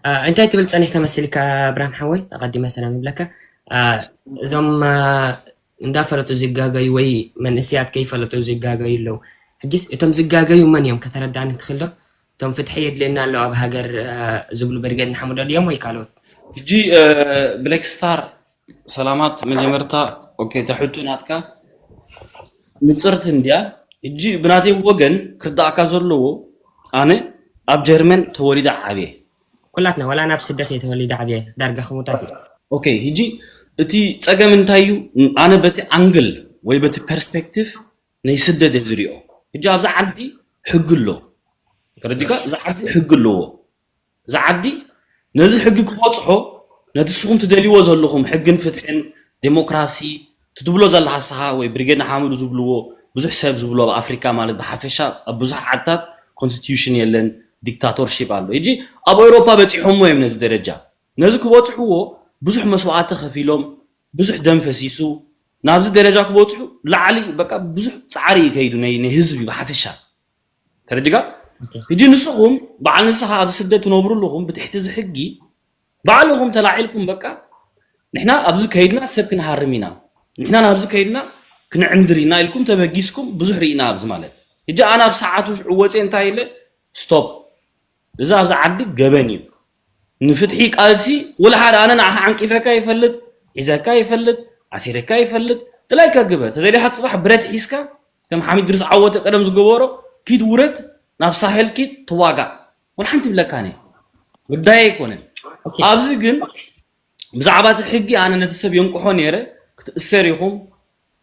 አ፣ እንታይ ትብል ጸኒሕካ መሲልካ ኣብርሃም ሓወይ? ኣቐዲመ ሰላም ይብለካ። አ፣ እዞም፣ አ፣ እንዳፈለጡ ዝጋገዩ ወይ መንእሰያት ከይፈለጡ ዝጋገዩ ኣለዉ። ሕጂስ እቶም ዝጋገዩ መን እዮም? ከተረዳእኒ ትኽእል ዶ? እቶም ፍትሒ የድልየና ኣሎ ኣብ ሃገር፣ አ፣ ዝብሉ ብርጌድ ንሓመዱ ድዮም ወይ ካልኦት? ሕጂ፣ እ፣ ብላክ ስታር ሰላማት፣ መጀመርታ፣ ኦኬ፣ ተሕቶ ናትካ ንጽርቲ እንድያ። ሕጂ ብናተይ ወገን ክርዳእካ ዘለዎ፣ ኣነ ኣብ ጀርመን ተወሊደ ዓብየ። ኩላትና፣ ዋላ ናብ ስደት እየ ተወሊደ ዓብየ፣ ዳርጋ ክሙታት እዩ። ኦኬ፣ ሕጂ እቲ ጸገም እንታይ እዩ? ኣነ በቲ ኣንግል ወይ በቲ ፐርስፔክቲቭ ናይ ስደት እየ ዝሪኦ። ሕጂ ኣብዛ ዓዲ ሕጊ ኣሎ። ተረዲካ? እዛ ዓዲ ሕጊ ኣለዎ። እዛ ዓዲ ነዚ ሕጊ ክበጽሖ፣ ነቲ ንስኹም ትደልይዎ ዘለኹም ሕግን ፍትሕን ዴሞክራሲ ትትብሎ ዘለኻ ንስኻ ወይ ብሪጌድ ንሓመዱ ዝብልዎ፣ ብዙሕ ሰብ ዝብሎ ኣብ ኣፍሪካ ማለት ብሓፈሻ ኣብ ብዙሕ ዓድታት ኮንስቲቱሽን የለን፣ ዲክታቶርሺፕ ኣሎ። ሕጂ ኣብ ኤውሮፓ በጺሖሞ እዮም ነዚ ደረጃ። ነዚ ክበጽሕዎ ብዙሕ መስዋእቲ ከፊሎም፣ ብዙሕ ደም ፈሲሱ፣ ናብዚ ደረጃ ክበጽሑ ላዕሊ በቃ ብዙሕ ጻዕሪ እዩ ከይዱ ናይ፣ ናይ ህዝቢ ብሓፈሻ። ተረዲጋ? ኦኬ። ሕጂ ንስኹም በዓል ንስኻ ኣብ ስደት ትነብሩ ኣለኹም፣ ብትሕቲ እዚ ሕጊ ባዕልኹም ተላዒልኩም በቃ ንሕና ኣብዚ ከይድና ሰብ ክንሃርም ኢና፣ ንሕና ናብዚ ከይድና ክንዕንድር ኢና ኢልኩም ተበጊስኩም ብዙሕ ርኢና ኣብዚ ማለት። ሕጂ ኣነ ኣብ ሰዓቱ ሽዑ ወፅየ እንታይ ኢለ? ስቶፕ። እዚ ኣብዚ ዓዲ ገበን እዩ። ንፍትሒ ቃልሲ ወላ ሓደ ኣነ ንዓኻ ዓንቂፈካ ይፈልጥ፣ ሒዘካ ይፈልጥ፣ ኣሲረካ ይፈልጥ፣ ጥላይካ ግበር። ተደሊኻ ጽባሕ ብረት ሒዝካ ከም ሓሚድ ድርስ ዓወተ ቀደም ዝገበሮ ኪድ ውረድ፣ ናብ ሳሄል ኪድ ተዋጋእ። ወላ ሓንቲ ይብለካ እኔ። ጉዳይ ኣይኮነን። ኦኬ። ኣብዚ ግን ብዛዕባ እቲ ሕጊ ኣነ ነቲ ሰብ የንቅሖ ነይረ፣ ክትእሰር ኢኹም፣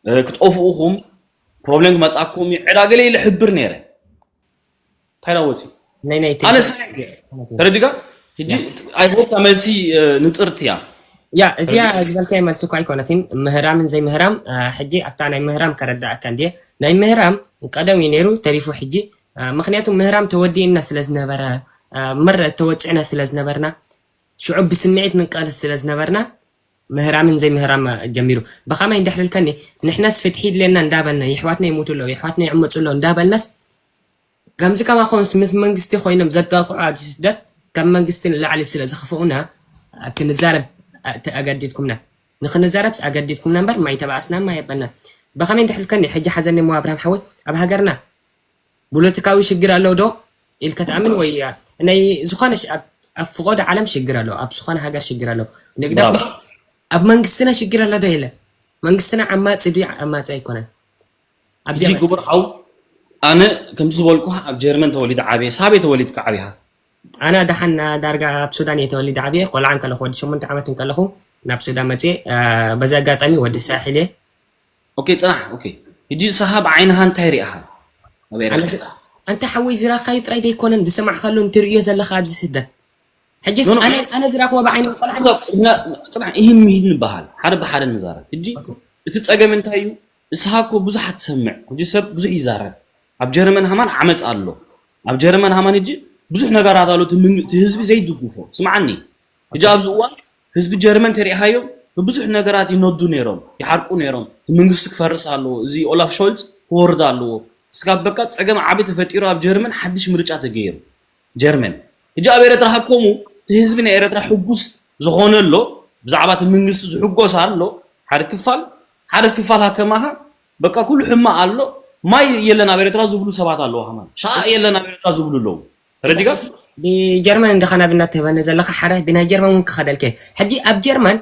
እ፣ ክትጠፍኡ ኢኹም፣ ፕሮብሌም ክመጻኩም እዩ፣ ዕዳ ገለ ኢለ ሕብር ነይረ። እንታይ ዳወት እዩ? ናይ፣ ናይ ኣነ ቴክኒክ ሰሪሕ። ማለት እዩ። ተረዲጋ? ሕጂ ያ። ኣይሆፕ መልሲ፣ እ፣ ንጽርቲ እያ። ያ፣ እዚኣ ተረዲጋ? ዝበልካዮ መልሲ እኳ ኣይኮነትን። ምህራምን ዘይምህራም፣ እ፣ ሕጂ ኣብታ ናይ ምህራም ከረዳእካ እንድየ። ናይ ምህራም ቀደም እዩ ነይሩ፣ ተሪፉ ሕጂ። እ፣ ምኽንያቱ ምህራም ተወዲእና ስለ ዝነበረ፣ እ፣ ምረ ተወጺዕና ስለ ዝነበርና፣ ሽዑ ብስምዒት ንቃለስ ስለ ዝነበርና፣ ምህራምን ዘይምህራም ጀሚሩ። ብኸመይ እንድሕር ኢልከኒ፣ ንሕናስ ፍትሒ ይድልየና እንዳበልና፣ የሕዋትና ይሞቱ ኣለዉ፣ የሕዋትና ይዕመጹ ኣለዉ እንዳበልናስ፣ ከምዚ ከማኹምስ ምስ መንግስቲ ኮይኖም ዘጣቕዑ ኣብዚ ስደት፣ ካብ መንግስቲ ንላዕሊ ስለ ዝኸፍኡና፣ ክንዛረብ ተኣገዲድኩምና። ንኽንዛረብስ ኣገዲድኩምና እምበር፣ ማይ ተባኣስና ማይ የበልና። ብኸመይ እንድሕር ኢልከኒ፣ ሕጂ ሓዘኒ እሞ ኣብርሃም ሓወይ፣ ኣብ ሃገርና ፖለቲካዊ ሽግር ኣሎ ዶ ኢልካ ትኣምን ወይ? ናይ ዝኾነ ሽ-፣ ኣብ፣ ኣብ ፍቖዶ ዓለም ሽግር ኣሎ፣ ኣብ ዝኾነ ሃገር ሽግር ኣሎ። ንግደፍ፣ ብራቮ። ኣብ መንግስትና ሽግር ኣሎ ዶ የለን? መንግስትና ዓማጺ ድዩ ዓማጺ ኣይኮነን? ኣብዚ ሕጂ ክቡር ሓው፣ ኣነ ከምቲ ዝበልኩኻ ኣብ ጀርመን ተወሊደ ዓብየ፣ ሳበይ ተወሊድካ ዓቢኻ? ኣነ ደሓን ዳርጋ ኣብ ሱዳን እየ ተወሊደ ዓብየ፣ ቆልዓ እንከለኹ ወዲ ሸሞንተ ዓመት እንከለኹ ናብ ሱዳን መጽየ፣ እ፣ በዚ ኣጋጣሚ ወዲ ሳሕል እየ። ኦኬ፣ ጽናሕ። ኦኬ፣ ሕጂ ንስኻ ብዓይንኻ እንታይ ርኢኻ? ኣብ ኤርትራ? ኣነ፣ ኣንታ ሓወይ ዝረኣኻዮ ጥራይ ደይኮነን ዝሰማዕካሉ እንትርእዮ ዘለኻ ኣብዚ ስደት። ሕጂስ ኖ፣ ኖ። ኣነ፣ ኣነ ዝረኣኽዎ ብዓይኒ ቆልዓ። ጽናሕ፣ ጽናሕ፣ ይህን ምሂድ ንበሃል። ሓደ ብሓደ ንዛረብ። ሕጂ ኦኬ። እቲ ጸገም እንታይ እዩ? ንስኻ እኮ ብዙሕ ትሰምዕ። ሕጂ ሰብ ብዙሕ ይዛረብ። ኣብ ጀርመን ሃማን ዓመጽ ኣሎ። ኣብ ጀርመን ሃማን ሕጂ ብዙሕ ነገራት ኣሎ። እቲ ምን-፣ እቲ ህዝቢ ዘይድግፎ። ስምዓኒ። ሕጂ ኣብዚ እዋን ህዝቢ ጀርመን ተሪኢኻዮም ብብዙሕ ነገራት ይነዱ ነይሮም፣ ይሓርቁ ነይሮም። እቲ መንግስቲ ክፈርስ ኣለዎ፣ እዚ ኦላፍ ሾልዝ ክወርድ ኣለዎ። እስካብ በቃ ጸገም ዓቢ ተፈጢሩ ኣብ ጀርመን ሓድሽ ምርጫ ተገይሩ። ጀርመን። ሕጂ ኣብ ኤረትራ ሃከሙ እቲ ህዝቢ ናይ ኤረትራ ሕጉስ ዝኾነ ኣሎ፣ ብዛዕባ እቲ መንግስቲ ዝሕጎስ ኣሎ፣ ሓደ ክፋል፣ ሓደ ክፋል ሃከማኻ በቃ ኩሉ ሕማቕ ኣሎ፣ ማይ የለን ኣብ ኤረትራ ዝብሉ ሰባት ኣለዉ፣ ከማን ሻቕ የለን ኣብ ኤረትራ ዝብሉ ኣለዉ። ተረዲካ? ብጀርመን እንዲኻ ናብነት ትህበኒ ዘለኻ፣ ሓደ ብናይ ጀርመን እውን ክኸደልከ። ሕጂ ኣብ ጀርመን፣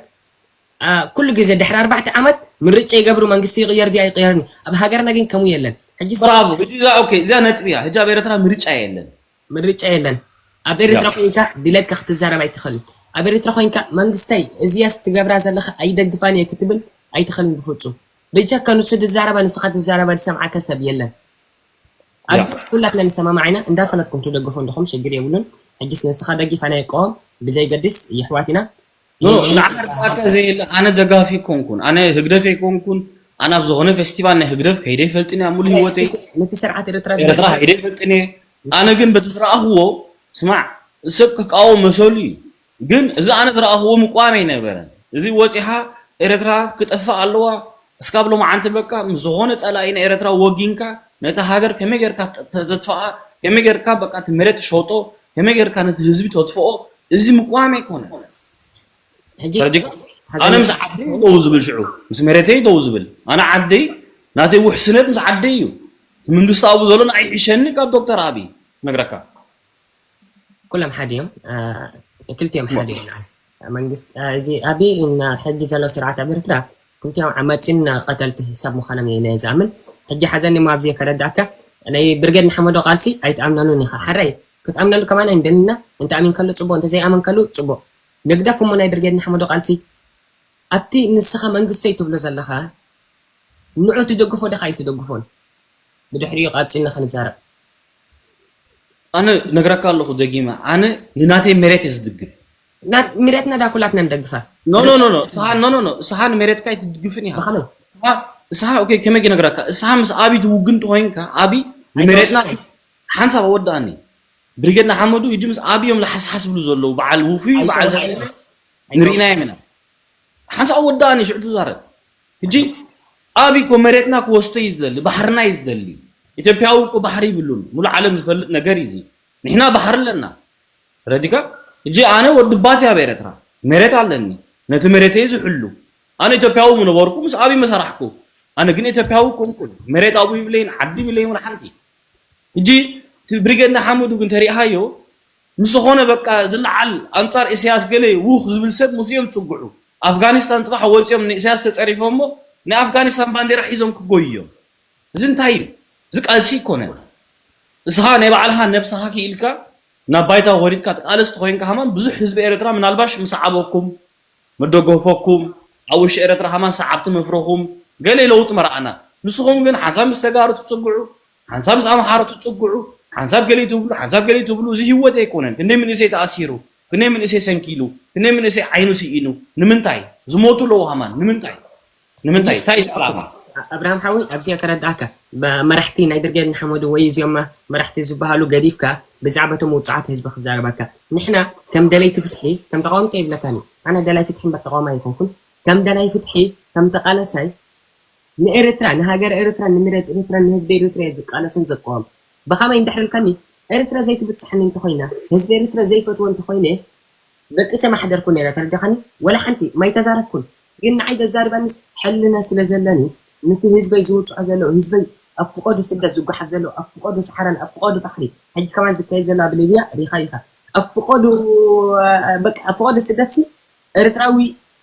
አ፣ ኩሉ ግዜ ድሕሪ ኣርባዕተ ዓመት ምርጫ ይገብሩ፣ መንግስቲ ይቕየር ድዩ ኣይቕየርን እዩ። ኣብ ሃገርና ግን ከምኡ የለን። ሕጂ ስ- ብራቮ። ሕጂ እዛ፣ ኦኬ፣ እዚኣ ነጥቢ እያ። ሕጂ ኣብ ኤረትራ ምርጫ የለን። ምርጫ የለን። ኣብ ኤረትራ ያ። ኮይንካ ድሌትካ ክትዛረብ ኣይትኽእልን። ኣብ ኤረትራ ኮይንካ መንግስተይ እዚያስ ትገብራ ዘለኻ ኣይደግፋን እየ ክትብል ኣይትኽእልን ብፍጹም። ብቻ ከንሱ ዝዛረባ ንስኻ ትዛረባ ዝሰምዓካ ሰብ የለን። ኣብዚ ያ። ኩላትና ንሰማማዕ ኢና፣ እንዳፈለጥኩም ትደግፉ እንደኹም ሽግር የብሉን። ሕጅስ ንስኻ ደጊፋ ናይ ቆም ብዘይገድስ የሕዋት ኢና። ኖ፣ ይህን ንዓኻ ርዳእካ ዘየለ፣ ኣነ ደጋፊ ኣይኮንኩን፣ ኣነ ህግደፍ ኣይኮንኩን፣ ኣነ ኣብ ዝኾነ ፌስቲቫል ናይ ህግደፍ ከይደ ይፈልጥን እያ፣ ሙሉ ህይወተይ ነቲ ስርዓት ኤርትራ ኤርትራ ከይደ ይፈልጥን እየ። ኣነ ግን በቲ ዝረኣኽዎ፣ ስማዕ፣ ሰብ ክቃወም መሰሉ እዩ። ግን እዚ ኣነ ዝረኣኽዎ ምቋም ኣይነበረን። እዚ ወጺኻ ኤርትራ ክጠፍእ ኣለዋ፣ እስካብ ሎማዓንቲ በቃ ምስ ዝኾነ ጸላኢ ናይ ኤርትራ ወጊንካ ነታ ሃገር ከመይ ጌርካ ተ-፣ ተ-፣ ተጥፍኣ፣ ከመይ ጌርካ በቃ እቲ መሬት ትሸጦ፣ ከመይ ጌርካ ነቲ ህዝቢ ተጥፍኦ፣ እዚ ምቅዋም ኣይኮነ። ሕጂ ተረዲእካ? ኣነ ምስ ዓደይ ደው ዝብል ሽዑ፣ ምስ መሬተይ ደው ዝብል፣ ኣነ ዓደይ፣ ናተይ ውሕስነት ምስ ዓደይ እዩ። መንግስቲ ኣብኡ ዘሎ ንዓይ ይሕሸኒ ካብ ዶክተር ኣብይ ክነግረካ። ኩሎም ሓደ እዮም። ክልቲኦም ሓደ እዮም። መንግስቲ እዚ ኣብይ እና ሕጂ ዘሎ ስርዓት ኣብ ኤርትራ ክልቲኦም ዓማጺን ቀተልቲ ሰብ ምዃኖም እየ ዝኣምን። ሕጂ ሓዘኒ እሞ ኣብዚ ከረዳእካ፣ ናይ ብርጌድ ንሓመዶ ቃልሲ ኣይትኣምነሉን ኢኻ። ሓራይ ክትኣምነሉ ከማን ኣይንደልን ኢና። እንተ ኣሚንካሉ ጽቡቕ፣ እንተ ዘይኣመንካሉ ጽቡቕ። ንግደፍ እሞ ናይ ብርጌድ ንሓመዶ ቃልሲ ኣብቲ ንስኻ መንግስተይ ትብሎ ዘለኻ ንዑ ትደግፎ ዲኻ ኣይትደግፎን? ብድሕሪኡ ቀጺልና ክንዛረብ። ኣነ ነግረካ ኣለኹ ደጊመ፣ ኣነ ንናተይ መሬት እየ ዝድግፍ። መሬትና ዳ ኩላትና ንደግፋ። No no no no፣ እስኻ no no no፣ እስኻ ንመሬትካ ኣይትድግፍን ኢኻ። ብኸመይ? እስኻ okay፣ ከመይ ክነግረካ፣ እስኻ ምስ ኣብይ ትውግን ተኾይንካ፣ ኣብይ ንመሬትና ሓንሳብ ኣወዳእኒ። ብሪጌድ ንሓመዱ ሕጂ ምስ ኣብይ እዮም ለሓስሓስ ብሉ ዘለዉ፣ በዓል ውፉይ በዓል ንርኢና የምና። ሓንሳብ ኣወዳእኒ ሽዑ ትዛረብ። ሕጂ ኣብይ እኮ መሬትና ክወስዶ እዩ ዝደሊ፣ ባሕርና እዩ ዝደሊ። ኢትዮጵያዊ እኮ ባሕሪ ይብሉን፣ ሙሉ ዓለም ዝፈልጥ ነገር እዩ። ንሕና ባሕሪ ኣለና። ረዲካ? ሕጂ ኣነ ወዲ ባት ኣብ ኤረትራ መሬት ኣለኒ፣ ነቲ መሬተይ ዝሕሉ። ኣነ ኢትዮጵያዊ ምነበርኩ፣ ምስ ኣብይ መሰራሕኩ። ኣነ ግን ኢትዮጵያዊ ኮንኩ፣ መሬት ኣብኡ ይብለይን ዓዲ ይብለይን ወላ ሓንቲ። ሕጂ እቲ ብሪጌድ ንሓመዱ ግን ተሪእኻዮ፣ ምስ ዝኾነ በቃ ዝለዓል ኣንጻር ኢሳያስ ገለ ውኽ ዝብል ሰብ ምስኡ እዮም ዝጽግዑ። ኣፍጋኒስታን ጽባሕ ወጺኦም ንኢሳያስ ተጸሪፎሞ ናይ ኣፍጋኒስታን ባንዴራ ሒዞም ክጎዩ እዮም። እዚ እንታይ እዩ? እዚ ቃልሲ ኣይኮነን። እስኻ ናይ ባዕልኻ ነብስኻ ክኢልካ ናብ ባይታ ወሪድካ ትቃለስ ተኾይንካ ከማን ብዙሕ ህዝቢ ኤርትራ ምናልባሽ ምሰዓበኩም፣ መደገፈኩም፣ ኣብ ውሽጢ ኤርትራ ከማን ሰዓብቲ መፍረኹም፣ ገለ ለውጢ መርኣና። ንስኹም ግን ሓንሳብ ምስ ተጋሩ ትጽግዑ፣ ሓንሳብ ምስ ኣምሓሩ ትጽግዑ፣ ሓንሳብ ገለ ትብሉ፣ ሓንሳብ ገለ ትብሉ፣ እዚ ህይወት ኣይኮነን። ክንደይ መንእሰይ ተኣሲሩ፣ ክንደይ መንእሰይ ሰንኪሉ፣ ክንደይ መንእሰይ ዓይኑ ስኢኑ፣ ንምንታይ? ዝሞቱ ኣለዉ ከማን፣ ንምንታይ? ንምንታይ? እንታይ እዩ ዕላማ? ኣብርሃም ሓወይ፣ ኣብዚ እየ ከረድኣካ። መራሕቲ ናይ ብርጌድ ንሓመዱ ወይ እዚኦም መራሕቲ ዝበሃሉ ገዲፍካ፣ ብዛዕባ እቶም ውጹዓት ህዝቢ ክዛረበካ። ንሕና ከም ደለይቲ ፍትሒ፣ ከም ተቃወምቲ ኣይብለካን እዩ። ኣነ ደላይ ፍትሒ እምበር ተቃዋማይ ኣይኮንኩን። ከም ደላይ ፍትሒ፣ ከም ተቃለሳይ፣ ንኤርትራ፣ ንሃገር ኤርትራ፣ ንምረት ኤርትራ፣ ንህዝቢ ኤርትራ እየ ዝቃለስን ዝቃወም። ብኸመይ እንድሕር ኢልካኒ፣ ኤርትራ ዘይትብጽሐኒ እንተኾይና፣ ህዝቢ ኤርትራ ዘይፈትዎ እንተኾይነ፣ በቂሰ ማሕደርኩ ነይረ። ተረዳኻኒ? ወላ ሓንቲ ማይተዛረብኩን። ግን ንዓይ ዘዛርበኒ ሕልና ስለ ዘለኒ፣ ነቲ ህዝበይ ዝውጽዖ ዘለዉ፣ ህዝበይ ኣብ ፍቆዱ ስደት ዝጓሓፍ ዘለዉ፣ ኣብ ፍቆዱ ሰሓራን ኣብ ፍቆዱ ባሕሪ፣ ሕጂ ከማን ዝካየድ ዘሎ ኣብ ሊብያ ሪኻ ኢኻ። ኣብ ፍቆዱ፣ በቃ፣ ኣብ ፍቆዱ ስደትሲ ኤርትራዊ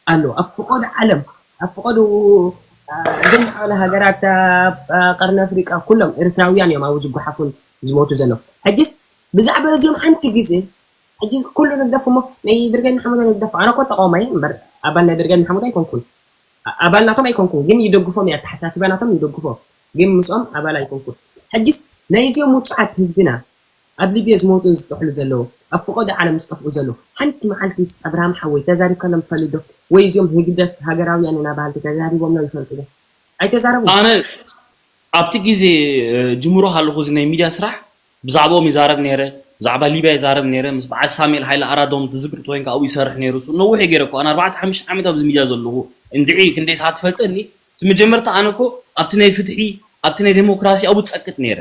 ኣሎ። ኣብ ፍቆዱ ዓለም፣ ኣብ ፍቆዱ፣ እዘን ዝዓበላ ሃገራት፣ ኣብ ቀርኒ ኣፍሪቃ፣ ኩሎም ኤርትራውያን እዮም ኣብኡ ዝጓሓፉን ዝሞቱ ዘለዉ። ሕጂስ ብዛዕባ እዚኦም ሓንቲ ግዜ፣ ሕጂ ኩሉ ንግደፍ እሞ ናይ ብርጌድ ንሓመዱ ንግደፍ። ኣነ እኮ ተቃዋማይ እምበር ኣባል ናይ ብርጌድ ንሓመዱ ኣይኮንኩን። ኣባል ናቶም ኣይኮንኩን፣ ግን ይደግፎም እየ፣ ኣተሓሳስባ ናቶም ይደግፎ፣ ግን ምስኦም ኣባል ኣይኮንኩን። ሕጂስ ናይ እዚኦም ውጹዓት ህዝብና ኣብ ሊብያ ዝሞቱን ዝጥሕሉ ዘለዉ፣ ኣብ ፍቆዶ ዓለም ዝጠፍኡ ዘለዉ፣ ሓንቲ መዓልቲስ ኣብርሃም ሓወይ ተዛሪብካሎም ትፈልጥ ዶ? ወይ እዚኦም ህግደፍ ሃገራውያን ኢና በሃልቲ ተዛሪቦምሎም ይፈልጡ ዶ? ኣይተዛረቡን። ኣነ ኣብቲ ግዜ ጅምሮ ሃለኹ እዚ ናይ ሚድያ ስራሕ ብዛዕባኦም ይዛረብ ነይረ፣ ብዛዕባ ሊብያ ይዛረብ ነይረ፣ ምስ በዓል ሳሙኤል ሃይለ ኣራዶም ትዝክር ተኮይንካ ኣብኡ ይሰርሕ ነይሩ። እሱ ነዊሕ እየ ገይረ እኮ፣ ኣነ ኣርባዕተ ሓሙሽተ ዓመት ኣብዚ ሚድያ ዘለኹ። እንድዒ ክንደይ ሰዓት ትፈልጠኒ? እቲ መጀመርታ ኣነ እኮ ኣብቲ ናይ ፍትሒ፣ ኣብቲ ናይ ዴሞክራሲ ኣብኡ ጸቅጥ ነይረ።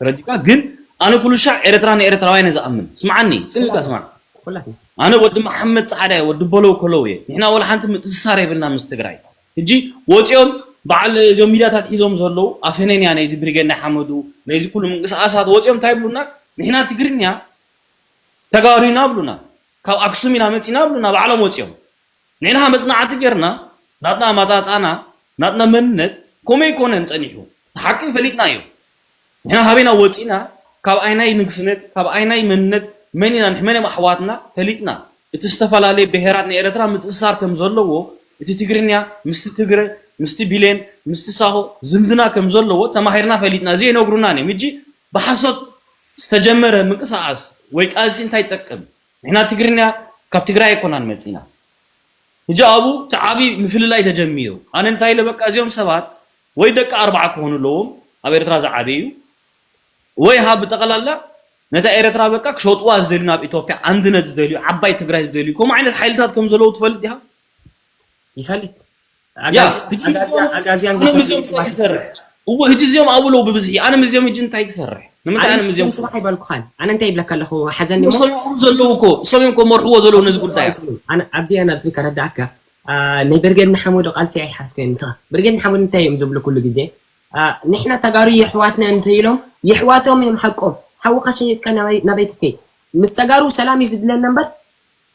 ተረዲካ? ግን ኣነ ኩሉ ሻዕ ኤርትራ ንኤርትራውያን እየ ዝኣምን። ስምዓኒ፣ ጽን ኢልካ ስማዕ። ኣነ ወዲ መሓመድ ጻዕዳ እየ፣ ወዲ በለው ከለው እየ። ንሕና ወላ ሓንቲ ምትእስሳር የብልና ምስ ትግራይ። ሕጂ ወፂኦም በዓል እዞም ሚድያታት ሒዞም ዘለዉ ኣፈነንያ ነዚ ብሪጌድ ናይ ሓመዱ ነዚ ኩሉ ምንቅስቃሳት ወፂኦም እንታይ ይብሉና? ንሕና ትግርኛ ተጋሩ ኢና ብሉና። ካብ ኣክሱም ኢና መፂና ብሉና ባዕሎም ወፂኦም። ንሕና መፅናዕቲ ጌርና ናትና ኣመፃፅኣና ናትና መንነት ከምኡ ኣይኮነን ፀኒሑ። ሓቂ ፈሊጥናዮ። ንሕና ሃበይና ወፂና ካብ ኣይናይ ንግስነት ካብ ኣይናይ መንነት መን ኢና ንሕመን እዮም ኣሕዋትና ፈሊጥና። እቲ ዝተፈላለየ ብሄራት ንኤረትራ ምትእስሳር ከም ዘለዎ፣ እቲ ትግርኛ ምስቲ ትግረ፣ ምስቲ ቢሌን፣ ምስቲ ሳሆ ዝምድና ከም ዘለዎ ተማሂርና ፈሊጥና። እዚ ኣይነግሩናን እዮም። ሕጂ ብሓሶት ዝተጀመረ ምንቅስቓስ ወይ ቃልሲ እንታይ ይጠቅም? ንሕና ትግርኛ ካብ ትግራይ ኣይኮናን መፂና። ሕጂ ኣብኡ እቲ ዓብዪ ምፍልላይ ተጀሚሩ። ኣነ እንታይ ኢለ በቃ እዚኦም ሰባት ወይ ደቂ ኣርባዓ ክኾኑ ኣለዎም ኣብ ኤርትራ ዝዓበዩ ወይ ሃ ብጠቕላላ ነታ ኤረትራ በቃ ክሸጥዋ ዝደልዩ ናብ ኢትዮጵያ ኣንድነት ዝደልዩ ዓባይ ትግራይ ዝደልዩ ከምኡ ዓይነት ሓይልታት ከም ዘለዉ ትፈልጥ ዲኻ? ይፈልጥ። እዎ ሕጂ እዚኦም ኣብኡ ኣለዉ ብብዝሒ ኣነ ምስዚኦም ሕጂ እንታይ ክሰርሕ? ንምንታይ ኣነ ምስኦም ስራሕ ኣይበልኩኻን። ኣነ እንታይ ይብለካ ኣለኹ ሓዘኒ እሞ ሰሚዖም ዘለዉ እኮ ሰሚዖም እኮ መርሕዎ ዘለዉ ነዚ ጉዳይ ኣነ ኣብዚ ኣነ ኣድሪ ከረዳእካ። ናይ ብርጌድ ንሓመዱ ቃልሲ ኣይሓዝከ ንስኻ ብርጌድ ንሓመዱ እንታይ እዮም ዝብሉ ኩሉ ግዜ ንሕና ተጋሩ የሕዋትና እንተ ኢሎም የሕዋቶም እዮም ሓቆም። ሓውኻ ሸይጥካ ናበይ ትከይ? ምስ ተጋሩ ሰላም እዩ ዝድለና እምበር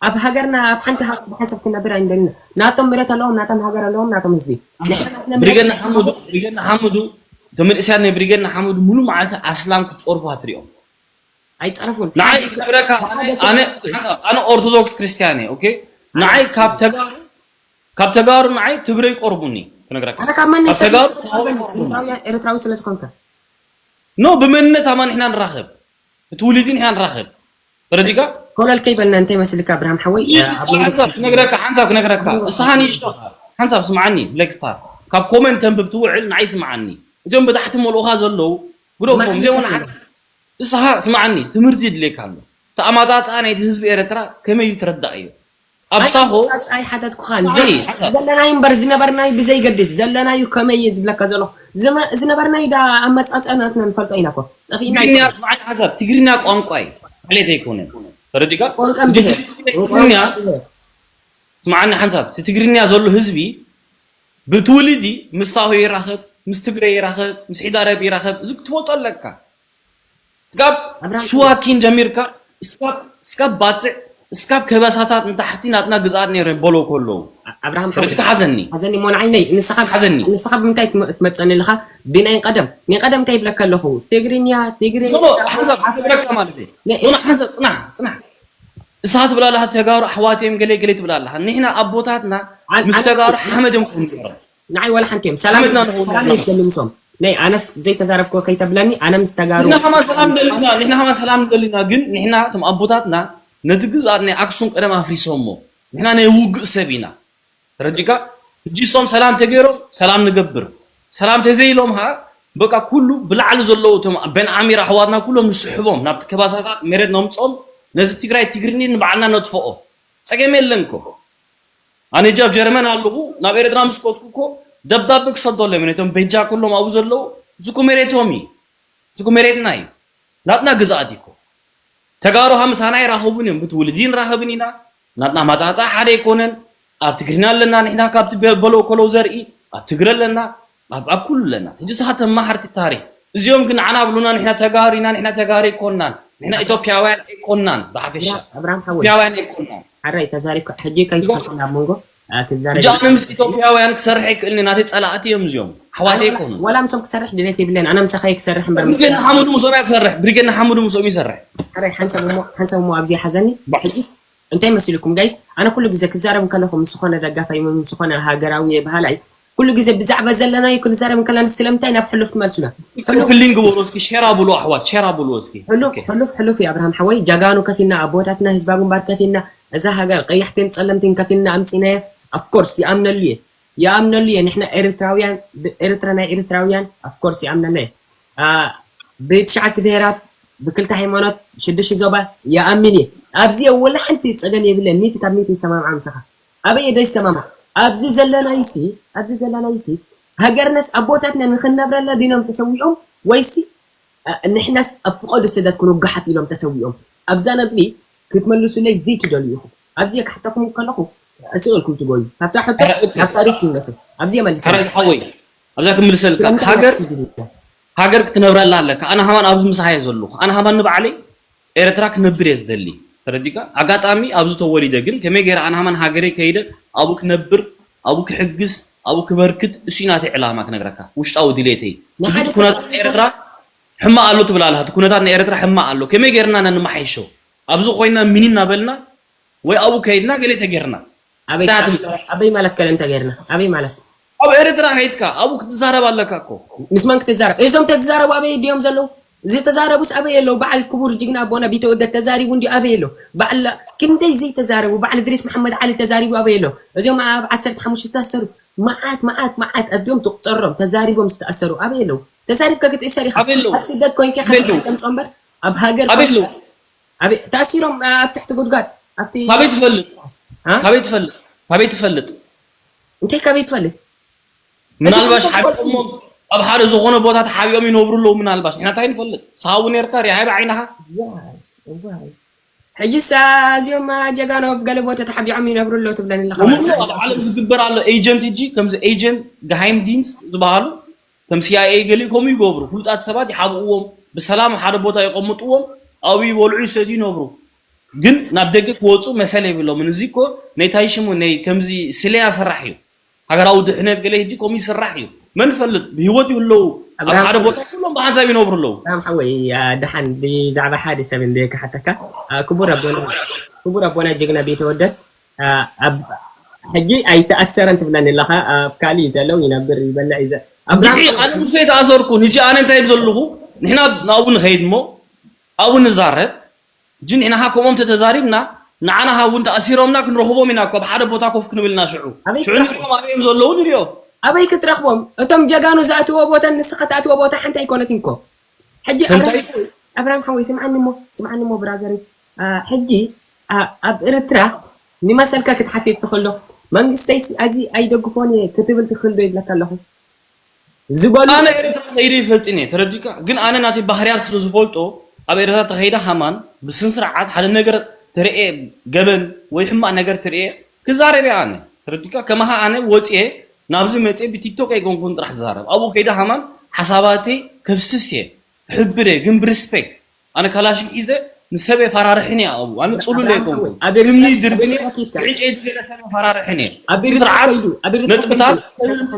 ኣብ ሃገርና ኣብ ሓንቲ ሃገር ብሓንሳብ ክነብር ኣይንደልን። ናቶም መሬት ኣለዎም፣ ናቶም ሃገር ኣለዎም፣ ናቶም ህዝቢ። ንሕና ናትና መሬት ብሪገድ ንሓመዱ ብሪገድ ንሓመዱ እቶም መንእሰያት ናይ ብሪገድ ንሓመዱ ሙሉ መዓልቲ ኣስላም ክጸርፉ ኣትሪኦም። ኣይጸረፉን። ንዓይ ክነግረካ ኣነ ኣነ ሓንሳብ ኣነ ኦርቶዶክስ ክርስትያን እየ። ኦኬ ንዓይ ካብ ተጋሩ ካብ ተጋሩ ንዓይ ትግረ ይቆርቡኒ ክነግረካ። ኣነ ካብ ማንም ካብ ሰብ ተጋሩ ኤርትራዊ ኤርትራዊ ስለ ዝኾንካ ኖ ብመንነት ኣማ ንሕና ንራኸብ ብትውልዲ ንሕና ንራኸብ ተረዲካ ኮለል ከይበልና እንታይ መስልካ ኣብርሃም ሓወይ ኣብ መንጎ ሓንሳብ ክነግረካ ሓንሳብ ክነግረካ እስኻ ንእሽቶ ሓንሳብ ስምዓኒ ብሌክ ስታር ካብ ኮመንት ተንብብ ትውዕል ንዓይ ስምዓኒ እቶም ብታሕቲ መልኡኻ ዘለዉ ግደፎም እዚኦም ንሓ እስኻ ስምዓኒ ትምህርቲ ይድልየካ ኣሎ እቲ ኣማጻጽኣ ናይቲ ህዝቢ ኤረትራ ከመይ እዩ ትረዳእ እዩ ኣብ ሳሆ ኣይሓተትኩኻን ዘለናዩ እምበር ዝነበርናዩ ብዘይገድስ ዘለናዩ ከመይ እየ ዝብለካ ዘለኹ ዝነበርናዩ ዳ ኣመጻጽኣ ናትና ንፈልጦ ኢና ኮ ጠፊእና ትግርኛ ስምዓኒ ሓንሳብ ትግርኛ ቋንቋ እዩ ማለት ኣይኮነን ተረዲካ ቋንቋ ብሄር ትግርኛ ስምዓኒ ሓንሳብ እቲ ትግርኛ ዘሎ ህዝቢ ብትውልዲ ምስ ሳሆ ይራኸብ ምስ ትግረ ይራኸብ ምስ ሒዳረብ ይራኸብ እዚ ክትፈልጦ ኣለካ ስጋብ ስዋኪን ጀሚርካ ስጋብ ባፅዕ ስጋብ ከበሳታት ንታሕቲ ናትና ግዝኣት ነይረ በሎ ከለዉ ኣብርሃም ርፍቲ ሓዘኒ ሓዘኒ እሞ ንዓይ ነይ ንስኻ ሓዘኒ ንስኻ ብምንታይ ትመፀኒ ኣለኻ ብናይ ቀደም ናይ ቀደም እንታይ ይብለካ ኣለኹ ትግርኛ ትግርኛ ሓንሳብ ትብለካ ማለት እዩ ሓንሳብ ፅናሕ ፅናሕ እሳ ትብላ ኣለኻ ተጋሩ ኣሕዋት እዮም ገለ ገለ ትብላ ኣለኻ ንሕና ኣቦታትና ምስ ተጋሩ ሓመድ እዮም ክኾኑ ገይሮም ንዓይ ዋላ ሓንቲ እዮም ሰላም ሰላም ይስደሊ ምሶም ናይ ኣነስ ዘይተዛረብክዎ ከይተብለኒ ኣነ ምስ ተጋሩ ንሕና ከማ ሰላም ደሊና ንሕና ከማ ሰላም ደሊና ግን ንሕና እቶም ኣቦታትና ነቲ ግዝኣት ናይ ኣክሱም ቀደም ኣፍሪሶሞ ንሕና ናይ ውግእ ሰብ ኢና ተረዲካ ሕጂ እሶም ሰላም ተገይሮም ሰላም ንገብር ሰላም ተዘይሎም ኸዓ በቃ ኩሉ ብላዕሊ ዘለዉ እቶም በን ዓሚር ኣሕዋትና ኩሎም ንስሕቦም ናብቲ ከባሳታት መሬት ነምጾም ነዚ ትግራይ ትግርኒ ንባዕልና ነጥፍኦ ጸገም የለን እኮ ኣነ ጃብ ጀርመን ኣለኹ ናብ ኤርትራ ምስ ከስኩ እኮ ደብዳቤ ክሰደሎም ነቶም በጃ ኩሎም ኣብኡ ዘለዉ እዚ እኮ መሬቶም እዩ እዚ እኮ መሬትና እዩ ናትና ግዝኣት እዩ እኮ ተጋሩ ምሳና ኣይራኸቡን እዮም ብትውልዲ ንራኸብን ኢና ናትና ማፃፃ ሓደ ኣይኮነን ኣብ ትግርና ኣለና ንሕና ካብቲ በለው ከለው ዘርኢ ኣብ ትግረ ኣለና ኣብ ኣብ ኩሉ ኣለና ሕጂ ስኻ ተማሃርቲ ታሪክ እዚኦም ግን ንዓና ብሉና ንሕና ተጋሩ ኢና ንሕና ተጋሩ ኣይኮናን ንሕና ኢትዮጵያውያን ኣይኮናን ብሓፈሻ ኣብርሃም ሓወይ ኢትዮጵያውያን ኣይኮናን ሓራይ ተዛሪብካ ሕጂ ከይትፈልጠና ኣብ መንጎ ትዛረብ ሕጂ ኣነ ምስ ኢትዮጵያውያን ክሰርሕ ኣይክእልን ናተይ ፀላእቲ እዮም እዚኦም ኣሕዋተይ ኣይኮኑ ወላ ምሶም ክሰርሕ ድሌት የብለን ኣነ ምሳኻ ክሰርሕ እምበር ግን ሓሙድ ምሶም እያ ትሰርሕ ብሪጌድ ንሓሙድ ምሶም ይሰርሕ ሓራይ ሓንሳብ እሞ ሓንሳብ እሞ ኣብዚ ሓዘኒ ሕጂስ እንታይ መሲልኩም ጋይስ ኣነ ኩሉ ግዜ ክዛረብ እንከለኹ ምስ ዝኾነ ደጋፋይ ምስ ዝኾነ ሃገራዊ በሃላይ ኩሉ ግዜ ብዛዕባ ዘለናዮ ክንዛረብ እንከለና ስለምንታይ ናብ ሕሉፍ ትመልሱና ክሊን ግበሩ እስኪ ሼር ኣብሉ ኣሕዋት ሼር ኣብሉ እስኪ ሕሉፍ ሕሉፍ ሕሉፍ እዩ ኣብርሃም ሓወይ ጃጋኑ ከፊና ኣቦታትና ህዝባ ግንባር ከፊና እዛ ሃገር ቀያሕትን ጸለምትን ከፊልና ኣምጺናያ ኣፍኮርስ ይኣምነሉ እየ ይኣምነሉ እየ ንሕና ኤርትራውያን ኤርትራ ናይ ኤርትራውያን ኣፍኮርስ ይኣምነና እየ ብትሽዓተ ብሄራት ብክልተ ሃይማኖት ሽዱሽተ ዞባ ይኣምን እየ ኣብዚ ወላ ሓንቲ ጸገም የብለን ሚእቲ ካብ ሚእቲ ይሰማምዓ ምሳኻ ኣበይ ደይ ሰማማ ኣብዚ ዘለናዩ ሲ ኣብዚ ዘለናዩ ሲ ሃገርናስ ኣቦታትና ንክንነብረላ ዲኖም ተሰዊኦም ወይሲ ንሕናስ ኣብ ፍቐዱ ስደት ክንጉሓፍ ኢሎም ተሰዊኦም ኣብዛ ነጥቢ ክትመልሱለይ ዘይትደልዩ ኢኹም ኣብዚ ክሓተኩም ከለኹ ስቕ ኢልኩም ትጎዩ ካብታ ሕቶ ናብ ታሪክ ትምለሱ ኣብዚ መልስ ሓወይ ኣብዛ ክምልሰልካ ሃገር ሃገር ክትነብረላ ኣለካ ኣነ ሃማን ኣብዚ ምሳሓየ ዘለኹ ኣነ ሃማን ንባዕለይ ኤረትራ ክነብር እየ ዝደሊ ተረዲካ ኣጋጣሚ ኣብዚ ተወሊደ ግን ከመይ ገይረ ኣነ ሃማን ሃገረይ ከይደ ኣብኡ ክነብር ኣብኡ ክሕግዝ ኣብኡ ክበርክት እሱ ናተይ ዕላማ ክነግረካ ውሽጣዊ ድሌተይ እዚ ኩነታት ኤረትራ ሕማቅ ኣሎ ትብል ኣለካ እቲ ኩነታት ናይ ኤረትራ ሕማቅ ኣሎ ከመይ ገይርና ነንመሓይሾ ኣብዚ ኮይና ሚኒ እናበልና ወይ ኣብኡ ከይድና ገለ ተገይርና ኣበይ ማለት ከለ እንተ ገይርና ኣበይ ማለት ኣብ ኤርትራ ከይድካ ኣብኡ ክትዛረብ ኣለካ እኮ ምስ መን ክትዛረብ እዞም ተዝዛረቡ ኣበይ ድዮም ዘለዉ ዝተዛረቡስ ኣበይ ኣለዉ በዓል ክቡር ጅግና ኣቦና ቢተወደድ ተዛሪቡ እንዲ ኣበይ ኣሎ በዓል ክንደይ ዘይተዛረቡ በዓል ድሪስ መሓመድ ዓሊ ተዛሪቡ ኣበይ ኣሎ እዚኦም ኣብ ዓሰርተ ሓሙሽተ ዝተኣሰሩ መዓት መዓት መዓት ኣብዚኦም ትቁፀሮም ተዛሪቦም ዝተኣሰሩ ኣበይ ኣለዉ ተዛሪብካ ክትእሰር ኢኻ ኣብ ስደት ኮንካ ኢኻ ትምፆ እምበር ኣብ ሃገር ኣበይ ኣለዉ ተኣሲሮም ኣብ ትሕቲ ጉድጓድ ኣብቲ ካበይ ትፈልጥ ካበይ ትፈልጥ ካበይ ትፈልጥ እንታይ ካበይ ትፈልጥ ምናልባሽ ሓቢኦሞም ኣብ ሓደ ዝኾነ ቦታ ተሓቢኦም ይነብሩ ኣለዉ። ምናልባሽ ንሕና እንታይ ንፈልጥ? ሰሃቡ ነርካ ሪሃይ ብዓይንኻ። ሕጂ እዚኦም ጀጋኑ ኣብ ገለ ቦታ ተሓቢኦም ይነብሩ ኣለዉ ትብለኒ ኣለኻ። ኣብ ዓለም ዝግበር ኣሎ። ኤጀንት እጂ ከምዚ ኤጀንት፣ ገሃይም ዲንስ ዝበሃሉ ከም ሲኣይኤ ገሊኡ ከምኡ ይገብሩ። ፍሉጣት ሰባት ይሓብእዎም፣ ብሰላም ሓደ ቦታ ይቐምጥዎም፣ ኣብኡ ይበልዑ ይሰትዩ ይነብሩ። ግን ናብ ደገ ክወፁ መሰል የብሎምን። እዚ እኮ ናይ ታይ ሽሙ ናይ ከምዚ ስለያ ስራሕ እዩ። ሃገራዊ ድሕነት ገለ ሕጂ ከምኡ ይስራሕ እዩ። መን ይፈልጥ ብህይወት ይህለዉ ኣብ ሓደ ቦታ ኩሎም ብሓንሳብ ይነብሩ ኣለዉ። ሰላም ሓወይ። ደሓን ብዛዕባ ሓደ ሰብ እንደ ክሓተካ። ክቡር ኣቦና ክቡር ኣቦና ጅግና ቤተወደድ፣ ኣብ ሕጂ ኣይተኣሰረን ትብለኒ ኣለኻ። ኣብ ካልእ እዩ ዘለዉ፣ ይነብር ይበልዕ እዩ። ኣነ ምስ ተኣሰርኩ ሕጂ ኣነ እንታይ ዘለኹ? ንሕና ኣብኡ ንኸይድ እሞ ኣብኡ ንዛረብ። ሕጂ ንሕና ከምኦም ተተዛሪብና ንዓና እውን ተኣሲሮምና ክንረኽቦም ኢና። ካብ ሓደ ቦታ ኮፍ ክንብልና ሽዑ ሽዑ ንሪኦም ኣበዮም ዘለዉ ንሪኦ። ኣበይ ክትረኽቦም? እቶም ጀጋኑ ዘእትዎ ቦታን ንስኻ ትኣትዎ ቦታ ሓንቲ ኣይኮነትን እኮ። ሕጂ ኣብርሃም ሓወይ ስምዓኒ እሞ ስምዓኒ እሞ ብራዘር፣ ሕጂ ኣብ ኤርትራ ንመሰልካ ክትሓትት ትኽእል ዶ? መንግስተይ እዚ ኣይደግፎን እየ ክትብል ትኽእል ዶ ይብለካ ኣለኹ። ዝበሉ ኣነ ኤርትራ ከይደ ይፈልጥን እየ ተረዲካ። ግን ኣነ ናተይ ባህርያት ስለ ዝፈልጦ ኣብ ኤርትራ ተኸይደ ሃማን ብስን ስርዓት ሓደ ነገር ተረኤ ገበን ወይ ሕማቕ ነገር ተረኤ ክዛረብ እየ ኣነ ተረዲካ። ከማኻ ኣነ ወፅኤ ናብዚ መፅኤ ብቲክቶክ ኣይኮንኩን ጥራሕ ዝዛረብ። ኣብኡ ከይደ ሃማን ሓሳባተይ ከፍስስ እየ ክሕብር እየ ግን ብሪስፔክት ኣነ ካላሽን ሒዘ ንሰብ የፈራርሕን እየ ኣብኡ ኣነ ፅሉል ኣይኮንኩን። እምኒ ድርብን ዕጨይቲ ገለ ሰብ የፈራርሕን እየ። ስርዓት ነጥብታት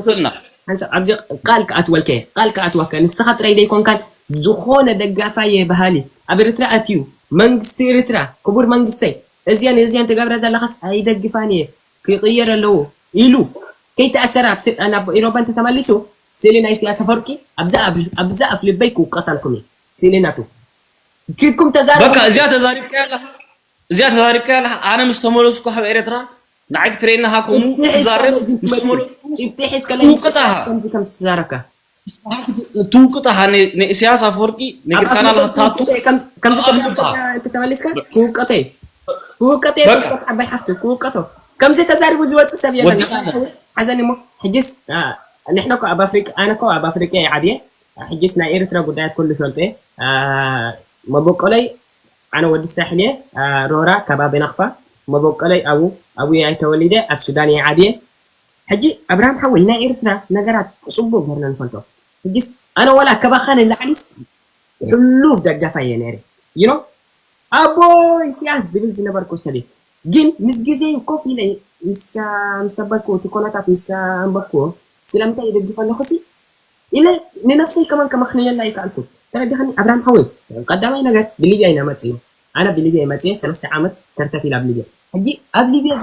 ሰብና ሓንሳብ ኣብዚ ቃል ክኣትወልከ ቃል ክኣትወከ ንስኻ ጥራይ ዘይኮንካን ዝኾነ ደጋፋየ በሃሊ ኣብ ኤርትራ ኣትዩ መንግስቲ ኤርትራ ክቡር መንግስተይ እዚያን እዚያን ትገብረ ዘለኻስ ኣይደግፋን እየ ክቕየር ኣለዎ ኢሉ ከይተኣሰረ ኣብ ናብ ኢሮባ እንተተመሊሱ ስእሊ ናይ ኢሳያስ ኣፈወርቂ ኣብዛ ኣፍ ልበይ ክውቀጠልኩም እየ ስእሊ ናቱ ኪድኩም ተዛረቡ። በቃ እዚኣ ተዛሪብካያ ኣለኻ እዚኣ ተዛሪብካያ ኣለኻ ኣነ ምስ ተመለስኩ ካብ ኤርትራ ንዓይ ክትርእየኒ ሃ ከምኡ ትዛረብ ምስ ተመለስኩ ጭብጢ ሒዝከለይ ምስ ኢሳያስ ከምዚ ከም ትዛረብካ ትውቅጥ ኣኻ ንእስያስ ኣፈወርቂ ነጊርካና ኣለኻ ታቱ ከምዚ ተመሊስካ ክውቀተይ ክውቀተይ ዓባይ ሓፍቱ ክውቀቶ ከምዚ ተዛሪቡ ዝወፅእ ሰብ የለን ሓዘን እሞ ሕጅስ ንሕና እኮ ኣብ ኣፍሪቃ ኣነ እኮ ኣብ ኣፍሪቃ እየ ዓብየ ሕጅስ ናይ ኤርትራ ጉዳያት ኩሉ ፈልጦ እየ መበቆለይ ኣነ ወዲ ሳሕል እየ ሮራ ከባቢ ናኽፋ መበቆለይ ኣቡ ኣቡየ ተወሊደ ኣብ ሱዳን እየ ዓብየ ሕጂ ኣብርሃም ሓወይ ናይ ኤርትራ ነገራት ፅቡቅ ገርና ንፈልጦ ሕጂስ ኣነ ዋላ ከባኻ ንላዕሊስ ሕሉፍ ደጋፋ እየ ነይረ you know ኣቦ ኢሳያስ ዝብል ዝነበርኩ ሰብ እየ ግን ምስ ግዜ ኮፍ ኢለ ምስ ኣበልኩ እቲ ኮነታት ምስ ኣንበብኩዎ ስለምንታይ ይደግፎ ኣለኹ ሲ ኢለ ንነፍሰይ ከማን ከመኽንየላ ኣይከኣልኩን ተረዲኻኒ ኣብርሃም ሓወይ ቀዳማይ ነገር ብሊብያ ኢና መፅእና ኣነ ብሊብያ እየ መፅየ ሰለስተ ዓመት ተርተት ኢለ ኣብ ሊብያ ሕጂ ኣብ ሊብያ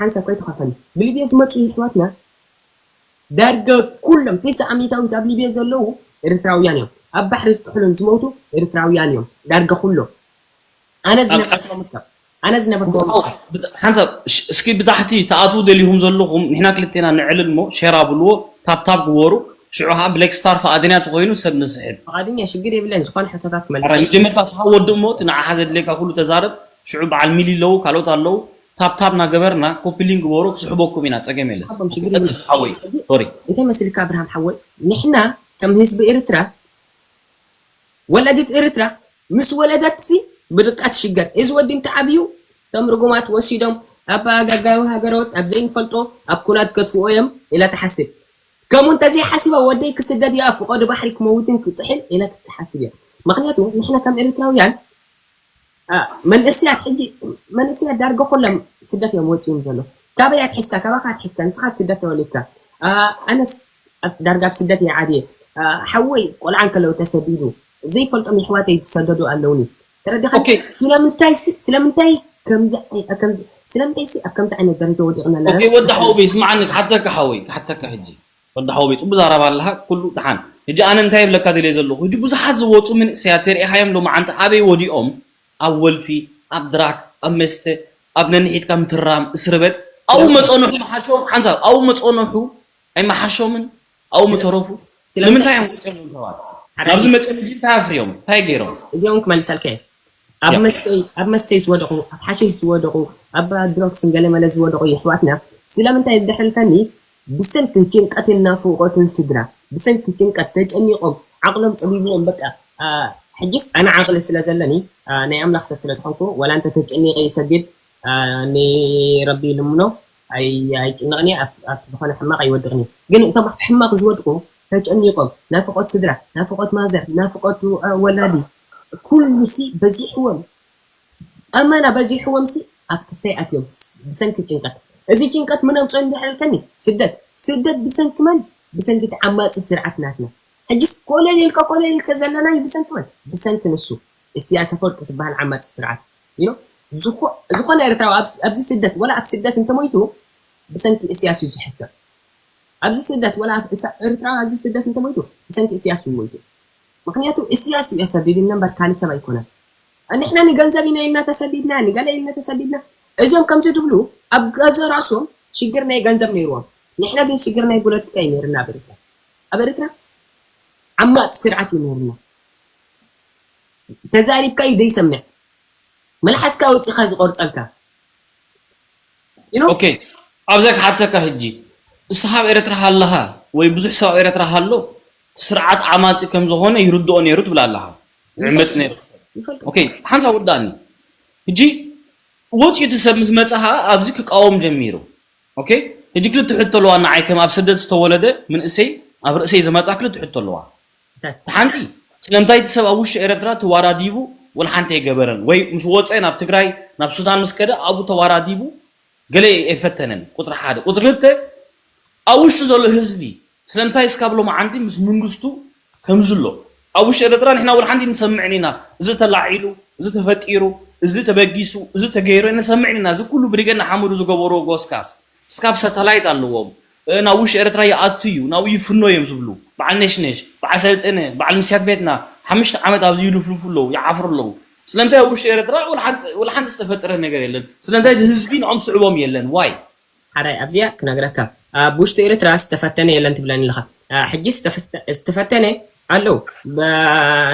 ሓንሳብ ከይትኸፈኒ ብሊብያ ዝመፁ ይሕዋትና ዳርጋ ኩሎም ቴስዓ ሚእታዊት ኣብ ሊብያ ዘለዉ ኤርትራውያን እዮም ኣብ ባሕሪ ዝጥሕሉን ዝመውቱ ኤርትራውያን እዮም ዳርጋ ኩሎም ኣነ ዝነበርኩ ኣነ ዝነበርኩ ሓንሳብ እስኪ ብታሕቲ ተኣትዉ ደሊኹም ዘለኹም ንሕና ክልቴና ንዕልል እሞ ሸር ኣብልዎ ታብታብ ግበሩ ሽዑ ከዓ ብሌክ ስታር ፈቓደኛ ተኮይኑ ሰብ ንስሕብ ፈቓደኛ ሽግር የብለን ዝኾነ ሕቶታት ክመልስ መጀመርታ ስኻ ወዲ እሞ እቲ ንዓኻ ዘድልየካ ኩሉ ተዛረብ ሽዑ በዓል ሚሊ ኣለዉ ካልኦት ኣለዉ ታብታብ ናገበርና ኮፒ ሊንክ ግበሩ ክስሕበኩም ኢና ፀገም የለን ሓወይ ሶሪ እንታይ መስልካ ኣብርሃም ሓወይ ንሕና ከም ህዝቢ ኤርትራ ወላዲት ኤርትራ ምስ ወለደትሲ ብድቃ ትሽገር። እዚ ወዲ እንተዓብዩ እቶም ርጉማት ወሲዶም ኣብ ኣጋጋዊ ሃገሮት ኣብ ዘይንፈልጦ ኣብ ኩናት ከጥፍኦ እዮም ኢላ ትሓስብ። ከምኡ እንተዘይሓሲባ ወደይ ክስደድ እዩ ኣብ ፍቐዱ ባሕሪ ክመውትን ክጥሕል ኢላ ክትሓስብ እያ። ምኽንያቱ ንሕና ከም ኤርትራውያን መንእስያት ሕጂ መንእስያት ዳርጋ ኩሎም ስደት እዮም ወፂኦም ዘሎ። ካበይ ኣትሒዝካ ካባኻ ኣትሒዝካ ንስኻ ኣብ ስደት ተወሊድካ ኣነስ ዳርጋ ኣብ ስደት እየ ዓብየ ሓወይ ቆልዓ እንከለዉ ተሰዲዱ ዘይፈልጦም የሕዋተይ ዝሰደዱ ኣለውኒ ተረዲኻ ስለምንታይ ስለምንታይ ከምዚ ስለምንታይ ኣብ ከምዚ ዓይነት ደረጃ ወዲቕና ኣለና ወዲ ሓወይ ስማዓኒ ክሓተካ ሓወይ ክሓተካ ሕጂ ወዲ ሓወይ ጽቡቅ ዛረባ ኣለካ ኩሉ ደሓን ሕጂ ኣነ እንታይ ይብለካ ደልየ ዘለኹ ሕጂ ብዙሓት ዝወፁ መንእሰያት ተሪኢኻዮም ሎማዓንቲ ኣበይ ወዲኦም ኣብ ወልፊ ኣብ ድራክ ኣብ መስተ ኣብ ነንሒትካ ምትራም እስርበት ኣብኡ መፀንሑ መሓሾም ሓንሳብ ኣብኡ መፀንሑ ኣይመሓሾምን ኣብኡ ምተረፉ ንምንታይ እዮም ወፂኦም ሰባት ናብዚ መፅኦም ሕጂ እንታይ ኣፍርዮም እንታይ ገይሮም እዚኦም ክመልሰልካ እየ ኣብ መስተይ ኣብ መስተይ ዝወደቑ ኣብ ሓሽሽ ዝወደቑ ኣብ ድሮክስን ገለመለ ዝወደቑ የሕዋትና ስለምንታይ ድሕርልከኒ ብሰንኪ ጭንቀትን ናፍቖትን ስድራ፣ ብሰንኪ ጭንቀት ተጨኒቖም ዓቕሎም ጸቢብዎም በቃ። ሕጅስ ኣነ ዓቕሊ ስለ ዘለኒ፣ ናይ ኣምላኽ ሰብ ስለ ዝኾንኩ፣ ዋላ እንተ ተጨኒቐ ይሰግድ፣ ንረቢ ይልምኖ፣ ኣይጭነቕን እየ፣ ኣብ ዝኾነ ሕማቕ ኣይወድቕን እየ። ግን እቶም ኣብቲ ሕማቕ ዝወድቁ ተጨኒቖም፣ ናፍቖት ስድራ፣ ናፍቖት ማዘር፣ ናፍቖት ወላዲ፣ ኩሉሲ በዚሕዎም። ኣመና በዚሕዎም ሲ ኣብ ክስታይ ኣትዮም ብሰንኪ ጭንቀት። እዚ ጭንቀት ምን ኣምፅኦ እንድሕር ኢልከኒ፣ ስደት። ስደት ብሰንኪ መን? ብሰንኪ እቲ ዓማፂ ስርዓት ናትና። ሕጅስ ኮለል ኢልካ ኮለል ኢልካ ዘለናይ ብሰንኪ መን? ብሰንኪ ንሱ እስያስ ኣፈወርቂ ዝበሃል ዓማፂ ስርዓት። You know፣ ዝኾ- ዝኾነ ኤርትራዊ ኣብዚ ስደት ወላ ኣብ ስደት እንተሞይቱ ብሰንኪ እስያስ እዩ ዝሕሰብ። ኣብዚ ስደት ወላ ኣብ እሳ- ኤርትራዊ ኣብዚ ስደት እንተሞይቱ ብሰንኪ እስያስ እዩ ሞይቱ። ምክንያቱ እስያስ እዩ ኣሰዲድና እምበር ካልእ ሰብ ኣይኮነን። ንሕና ንገንዘብ ኢና ኢልና ተሰዲድና፣ ንገለ ኢልና ተሰዲድና። እዚኦም ከምዚ ትብሉ ኣብ ገዛ ራሶም ሽግር ናይ ገንዘብ ነይርዎም። ንሕና ግን ሽግር ናይ ፖለቲካ እዩ ነይርና ኣብ ኤርትራ። ኣብ ኤርትራ ዓማፅ ስርዓት እዩ ነይርና። ተዛሪብካ እዩ ዘይሰምዕ። መልሓስካ ኣውፂኻ ዝቆርፀልካ። You know? ኦኬ፣ ኣብዛ ክሓተካ ሕጂ፣ ንስኻ ኣብ ኤርትራ ሃለኻ ወይ ብዙሕ ሰብ ኣብ ኤርትራ ሃሎ ስርዓት ዓማፂ ከም ዝኾነ ይርድኦ ነይሩ ትብል ኣለኻ። ይዕመፅ ነይሩ። ኦኬ፣ ሓንሳብ ውዳእኒ። ሕጂ ወፂኡ እቲ ሰብ ምስ መፀ ኸዓ ኣብዚ ክቃወም ጀሚሩ። ኦኬ፣ ሕጂ ክልተ ሕቶ ኣለዋ ንዓይ ከም ኣብ ስደት ዝተወለደ ምንእሰይ ኣብ ርእሰይ ዝመፃ ክልተ ሕቶ ኣለዋ። ሓንቲ፣ ስለምንታይ እቲ ሰብ ኣብ ውሽጢ ኤረትራ ተዋዳዲቡ ወላ ሓንቲ ኣይገበረን? ወይ ምስ ወፀ ናብ ትግራይ ናብ ሱዳን ምስ ከደ ኣብኡ ተዋዳዲቡ ገለ ኣይፈተነን? ቁፅሪ ሓደ። ቁፅሪ ክልተ፣ ኣብ ውሽጢ ዘሎ ህዝቢ ስለምንታይ እስካብ ሎማዓንቲ ምስ መንግስቱ ከምዚ ኣሎ? ኣብ ውሽጢ ኤረትራ ንሕና ወላ ሓንቲ ንሰምዕን ኢና፣ እዚ ተላዒሉ፣ እዚ ተፈጢሩ፣ እዚ ተበጊሱ፣ እዚ ተገይሩ ንሰምዕን ኢና። እዚ ኩሉ ብደገ እናሓመዱ ዝገበርዎ ጎስጋስ እስካብ ሳተላይት ኣለዎም። ናብ ውሽጢ ኤረትራ ይኣቱ እዩ፣ ናብኡ ይፍኖ እዮም ዝብሉ። በዓል ነሽነሽ፣ በዓል ሰልጠነ፣ በዓል ምስያት ቤትና ሓሙሽተ ዓመት ኣብዚ ይልፍልፉ ኣለዉ፣ ይዓፍሩ ኣለዉ። ስለምንታይ ኣብ ውሽጢ ኤረትራ ወላ ሓንቲ ዝተፈጠረ ነገር የለን? ስለምንታይ እቲ ህዝቢ ንዖም ስዕቦም የለን? ዋይ? ሓራይ ኣብዚኣ ክነግረካ፣ ኣብ ውሽጢ ኤረትራ ዝተፈተነ የለን ትብለኒ ኣለኻ። ሕጂ ዝተፈተነ ኣለዉ።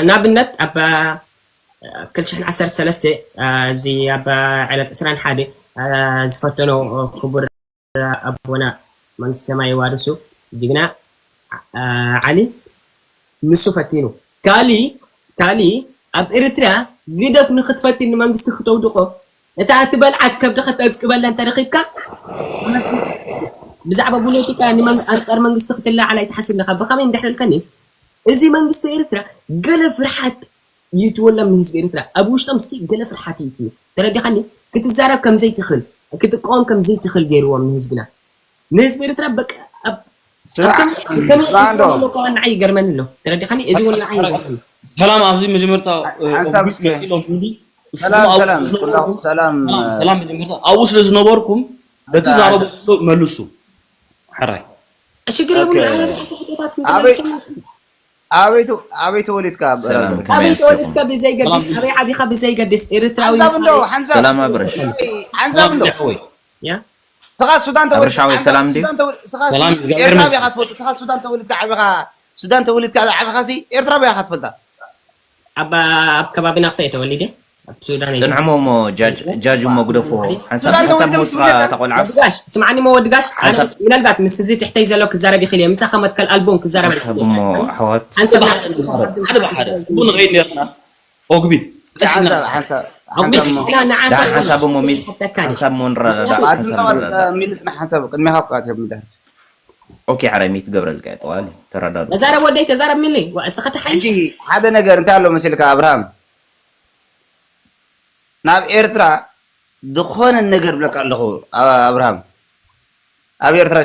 ናብነት ኣብ ክልተ ሽሕን ዓሰርተ ሰለስተ ኣብዚ ኣብ ዕለት ዕስራን ሓደ ዝፈተኖ ክቡር ኣቦና መንግስተ ሰማይ የዋርሱ ጅግና ዓሊ ንሱ ፈቲኑ። ካሊ ካሊ ኣብ ኤርትራ ግደፍ ንክትፈትን ንመንግስቲ ክተውድቆ እታ እትበልዓ ከብዲ ከተዝቅበላ እንተረኺብካ ብዛዕባ ፖለቲካ ንመን ኣንጻር መንግስቲ ክትለዓል ኣይትሓስብ ኣለካ። ብኸመይ እንድሕር ኢልከኒ እዚ መንግስቲ ኤርትራ ገለ ፍርሓት ይእትወሎም ንህዝቢ ኤርትራ ኣብ ውሽጦም ሲ ገለ ፍርሓት ይእትዩ ተረዲኻኒ ክትዛረብ ከምዘይትኽእል ክትቃወም ከምዘይትኽእል ገይርዎም ንህዝብና ንህዝቢ ኤርትራ በቃ ኣብ ንዓይ ይገርመኒ ኣሎ ተረዲኻኒ እዚ እውን ንዓይ ይገርመኒ ሰላም ኣብዚ መጀመርታ ኦግቢስ መፂሎም እንዲ ሰላም መጀመርታ ኣብኡ ስለ ዝነበርኩም በቲ ዛረቡ መልሱ ሕራይ ሽግር የብሉ ኣበይ ኣበይ ተወሊድካ ኣበይ ተወሊድካ ብዘይገድስ ኣበይ ዓቢኻ ብዘይገድስ ኤርትራዊ ሰላም ኣብረሽ ሓንሳብ እንዶ ያ ስኻ ሱዳን ተወሊድካ ሰላም እንዲ ሰላም ኤርትራዊ ኢኻ ትፈልጥ ስኻ ሱዳን ተወሊድካ ዓቢኻ ሱዳን ተወሊድካ ዓቢኻ ሲ ኤርትራዊ ኢኻ ትፈልጣ ኣብ ኣብ ከባቢና ክፈ ተወሊደ ኣብ ሱዳን ጽንዕሞ እሞ ጃጅ ጃጅ እሞ ግደፎ ሓንሳብ ሓንሳብ ሞስኻ ተቆልዓስ ወድጋሽ ስማዕኒ እሞ ወድጋሽ ኣነ ሓንሳብ ምናልባት ምስ እዚ ትሕተይ ዘሎ ክዛረብ ይኽእል እየ ምሳኻ መትከል ኣልቦም ክዛረብ ሓንሳብ እሞ ኣሕዋት ሓንሳብ ሓደ ብሓደ ሓደ ብሓደ እቡ ንኸይድ ነርና ኦግቢት ቀስ ኢልና ሓንሳብ ሓንሳብ ኦግቢት ሓንሳብ እሞ ኢና ንዓኻ ዳር ሓንሳብ እሞ ሚል ሓንሳብ እሞ ንረዳዳእ ሓንሳብ ንረዳዳእ ሚልጥና ሓንሳብ ቅድሚኻ ኣብካ እዮም ምዳር ኦኬ ሓራይ ሚት ገብረልካ ጠዋሊ ተረዳዱ ተዛረብ ወደይ ተዛረብ ሚሊ እስኻ ተሓይሽ ሕጂ ሓደ ነገር እንታይ ኣሎ መሲልካ ኣብርሃም ናብ ኤርትራ ዝኾነ ነገር ብለካ ኣለኹ ኣብርሃም ኣብ ኤርትራ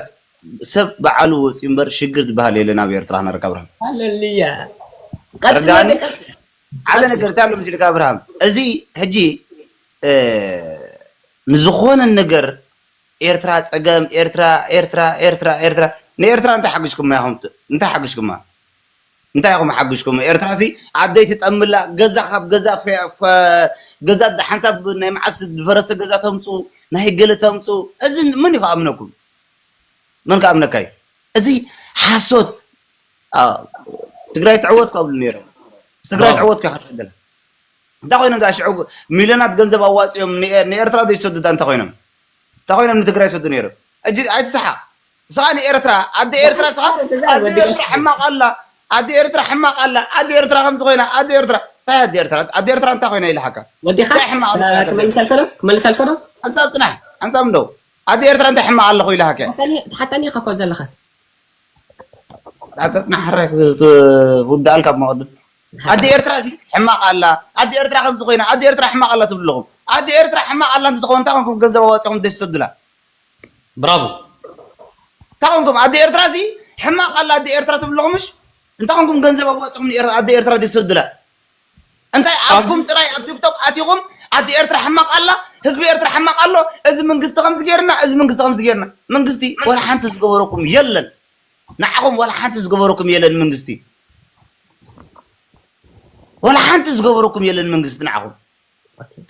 ሰብ በዓሉ ወፂኡ እምበር ሽግር ዝበሃል የለን ኣብ ኤርትራ ነረካ ኣብርሃም ሃለሉያ ሓደ ነገር እንታይ ኣሎ ምስልካ ኣብርሃም እዚ ሕጂ ንዝኾነ ነገር ኤርትራ ፀገም ኤርትራ ኤርትራ ኤርትራ ኤርትራ ንኤርትራ እንታይ ሓግዝኩማ ኢኹም እንታይ ሓግዝኩማ እንታይ ኢኹም ሓግዝኩም ኤርትራ ሲ ዓደይ ትጠምላ ገዛ ካብ ገዛ ገዛ ሓንሳብ ናይ መዓስ ዝፈረሰ ገዛ ተምፁ ናይ ገለ ተምፁ እዚ መን እዩ ከኣምነኩም መን ከኣምነካ እዩ እዚ ሓሶት ትግራይ ትዕወት ከብሉ ነይሮም ትግራይ ትዕወት ከይከተለ እንታይ ኮይኖም ዳ ሽዑ ሚልዮናት ገንዘብ ኣዋፅኦም ንኤርትራ ዘይሰዱ ዳ እንታይ ኮይኖም እንታይ ኮይኖም ንትግራይ ሰዱ ነይሮም ሕጂ ኣይትስሓቅ ንስኻ ንኤርትራ፣ ኣደ ኤርትራ፣ ንስኻ ኣደ ኤርትራ ሕማቕ ኣላ፣ ኣደ ኤርትራ ሕማቕ ኣላ፣ ኣደ ኤርትራ ከምዚ ኮይና፣ ኣደ ኤርትራ፣ እንታይ ኣደ ኤርትራ? ኣደ ኤርትራ እንታይ ኮይና ኢልሓካ? ወዲኻ እንታይ ሕማቕ ኣላ? ክመልሰልከ ዶ ክመልሰልከ ዶ ሓንሳብ ጽናሕ፣ ሓንሳብ እንደው ኣደ ኤርትራ እንታይ ሕማቕ ኣለኹ ኢልሃከ? ሓታኒ ሓታኒ ኢኻ እኮ ዘለኻ። ኣተ ጽናሕ፣ ሕራይ ክውዳእልካ መቐድም። ኣደ ኤርትራ ሲ ሕማቕ ኣላ፣ ኣደ ኤርትራ ከምዚ ኮይና፣ ኣደ ኤርትራ ሕማቕ ኣላ ትብሉ ኣለኹም። ኣደ ኤርትራ ሕማቕ ኣላ እንተትኸውን እንታይ ኮንኩም ገንዘብ ኣዋጺኹም ደስ ትሰዱላ? ብራቮ። እንታይ ኮንኩም ኣደ ኤርትራ ሲ ሕማቕ ኣላ ኣደ ኤርትራ ትብሉ ኣለኹም? ምሽ እንታይ ኮንኩም ገንዘብ ኣዋጺኹም ንኤር- ኣደ ኤርትራ ደስ ትሰዱላ? እንታይ ኣፍኩም ጥራይ ኣብ ቲክቶክ ኣቲኹም ኣደ ኤርትራ ሕማቕ ኣላ፣ ህዝቢ ኤርትራ ሕማቕ ኣሎ፣ እዚ መንግስቲ ከምዚ ጌርና፣ እዚ መንግስቲ ከምዚ ጌርና። መንግስቲ ወላ ሓንቲ ዝገበረኩም የለን። ንዓኹም ወላ ሓንቲ ዝገበረኩም የለን መንግስቲ። ወላ ሓንቲ ዝገበረኩም የለን መንግስቲ ንዓኹም።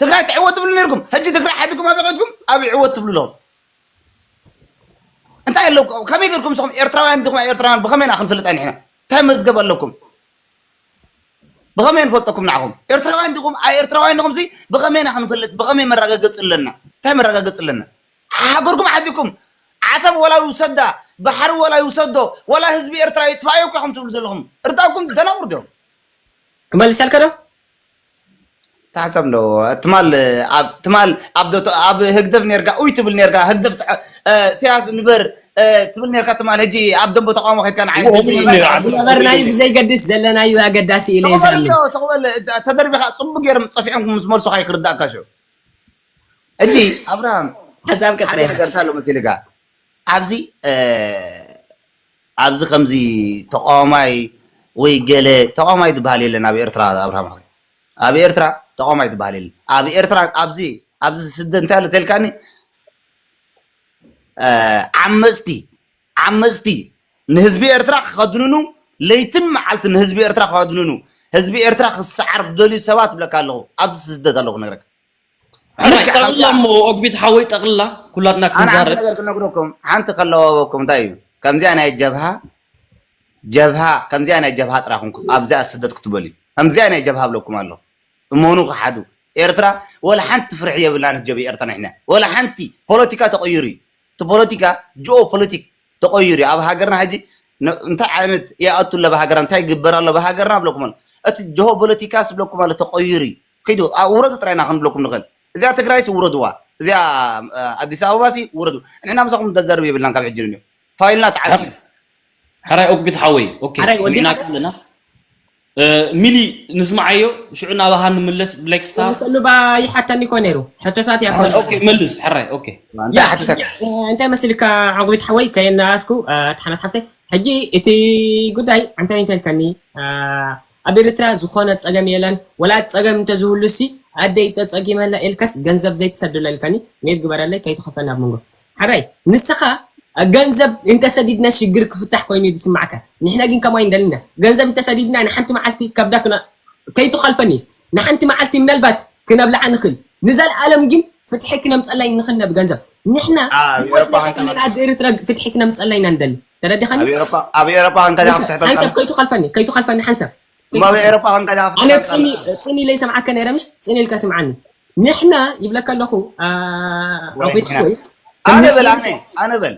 ትግራይ ትዕወት ትብሉ ነርኩም፣ ሕጂ ትግራይ ሓዲኩም ኣበይ ከድኩም ኣብ ይዕወት ትብሉ ኣለኹም። እንታይ ኣለኩም? ከመይ ገርኩም ንስኹም ኤርትራውያን ዲኹም ኣይ ኤርትራውያን ብኸመይ ኢና ክንፈልጥ ንሕና? እንታይ መዝገብ ኣለኩም? ብኸመይ ንፈልጠኩም ንዓኹም? ኤርትራውያን ዲኹም ኣይ ኤርትራውያን ዲኹም ሲ ብኸመይ ኢና ክንፈልጥ? ብኸመይ መረጋገጺ ኣለና? እንታይ መረጋገጺ ኣለና? ሃገርኩም ሓዲኩም ዓሰብ ወላ ይውሰዳ፣ ባሕሪ ወላ ይውሰዶ፣ ወላ ህዝቢ ኤርትራ ይጥፋእ እኮ ኢኹም ትብሉ ዘለኹም። እርዳውኩም ደናቁር ዲዮም? ክመልሰልከ ዶ ታሕሰብ እንዶ ትማል ኣብ ትማል ኣብ ዶቶ ኣብ ህግደፍ ነርካ ኡይ ትብል ነርካ ህግደፍ ትሐ- እ፣ ሲያስ ንበር እ፣ ትብል ነርካ ትማል ሕጂ ኣብ ደንቦ ተቃውሞ ከድካ ንዓይ እሞ እሞ እሞ ዝነበርናዩ ብዘይገድስ ዘለናዩ ኣገዳሲ ኢለ እየ ተቕበል ዝኣምን። እንዶ ተቕበል እ፣ ተደርቢኻ ጽቡቅ ገይሮም ጸፊዖም ምስ መልሱኻ ይክርዳእካ ሸው ሕጂ ኣብርሃም ሓሳብ ቀጥረ ሓደ ነገር ኣሎ መሲልካ ኣብዚ እ፣ ኣብዚ ከምዚ ተቃዋማይ ወይ ገለ ተቃዋማይ ዝበሃል የለን ኣብ ኤርትራ ኣብርሃም ኣኸይ ኣብ ኤርትራ ተቃዋማይ ዝበሃል የለን ኣብ ኤርትራ ኣብዚ ኣብዚ ስደት እንታይ ኣሎ ተልካኒ እ፣ ዓመፅቲ ዓመፅቲ ንህዝቢ ኤርትራ ክኸድንኑ ለይትን መዓልቲ ንህዝቢ ኤርትራ ክኸድንኑ ህዝቢ ኤርትራ ክሰዓር ዝደልዩ ሰባት ብለካ ኣለኹ ኣብዚ ስደት ኣለኹ ነግረካ ሕራይ ጠቕላ እሞ ኦግቢት ሓወይ ጠቕላ ኩላትና ኣነ ሓንቲ ክንዛረብ ነገር ክነግረኩም ሓንቲ ከለዋወኩም እንታይ እዩ ከምዚኣ ናይ ጀብሃ ጀብሃ ከምዚኣ ናይ ጀብሃ ጥራይ ኹንኩም ኣብዚኣ ስደት ክትበሉ እዩ ከምዚኣ ናይ ጀብሃ ብለኩም ኣሎ እመኑ ክሓዱ ኤርትራ ወላ ሓንቲ ፍርሒ የብላን ህጀብ ኤርትራ ንሕና ወላ ሓንቲ ፖለቲካ ተቐይሩ እዩ እቲ ፖለቲካ ጂኦ ፖለቲክ ተቐይሩ እዩ ኣብ ሃገርና ሕጂ እንታይ ዓይነት ይኣቱ ኣሎ ብሃገርና እንታይ ይግበር ኣሎ ብሃገርና ብለኩም ኣሎ እቲ ጅሆ ፖለቲካ ስብለኩም ኣሎ ተቐይሩ እዩ ክይዱ ውረዱ ጥራይና ክንብለኩም ንኽእል እዚኣ ትግራይሲ ውረድዋ እዚኣ ኣዲስ ኣበባሲ ውረዱ ንሕና ምሳኹም ተዘርብ የብልናን ካብ ሕጂ ንዮ ፋይልና ተዓፅዩ ሕራይ ኦግቢት ሓወይ ኦኬ ሰሚዕናካ ኣለና ሚሊ ንስምዓዮ ሽዑ ናባኻ ንምለስ ብሌክስታ ሰሉባ ይሓተኒ ኮ ነይሩ ሕቶታት እያ ኦኬ መልስ ሕራይ ኦኬ እንታይ መስልካ ዓጉቢት ሓወይ ከየናኣስኩ ተሓናት ሓፍተይ ሕጂ እቲ ጉዳይ እንታይ እንተልከኒ ኣብ ኤርትራ ዝኾነ ፀገም የለን ወላ ፀገም እንተዝህሉ ሲ ኣደይ ተፀጊመላ ኢልከስ ገንዘብ ዘይትሰድለ ኢልከኒ ሜድ ግበረለይ ከይትኸፈኒ ኣብ መንጎ ሓራይ ንስኻ ገንዘብ እንተሰዲድና ሽግር ክፍታሕ ኮይኑ እዩ ዝስማዕካ ንሕና ግን ከማይ እንደልና ገንዘብ እንተሰዲድና ንሓንቲ መዓልቲ ከብዳ ከይትኸልፈኒ ንሓንቲ መዓልቲ ምናልባት ክነብልዓ ንኽእል ንዘለኣለም ግን ፍትሒ ክነምፀላ ንኽእል ብገንዘብ ንሕና ኣደ ኤርትራ ፍትሒ ክነምፀላ ኢና ንደሊ ተረዲኻኒ ኣብ ኤሮፓ ከንከዳ ክትሕተልካ ሓንሳብ ከይትኸልፈኒ ከይትኸልፈኒ ሓንሳብ እማ ኣብ ኤሮፓ ከንከዳ ኣነ ፅኒ ፅኒ ኢለ ይሰምዓካ ነይረ ምሽ ፅኒ ኢልካ ስምዓኒ ንሕና ይብለካ ኣለኹ ኣቤት ኣነ በል ኣነ ኣነ በል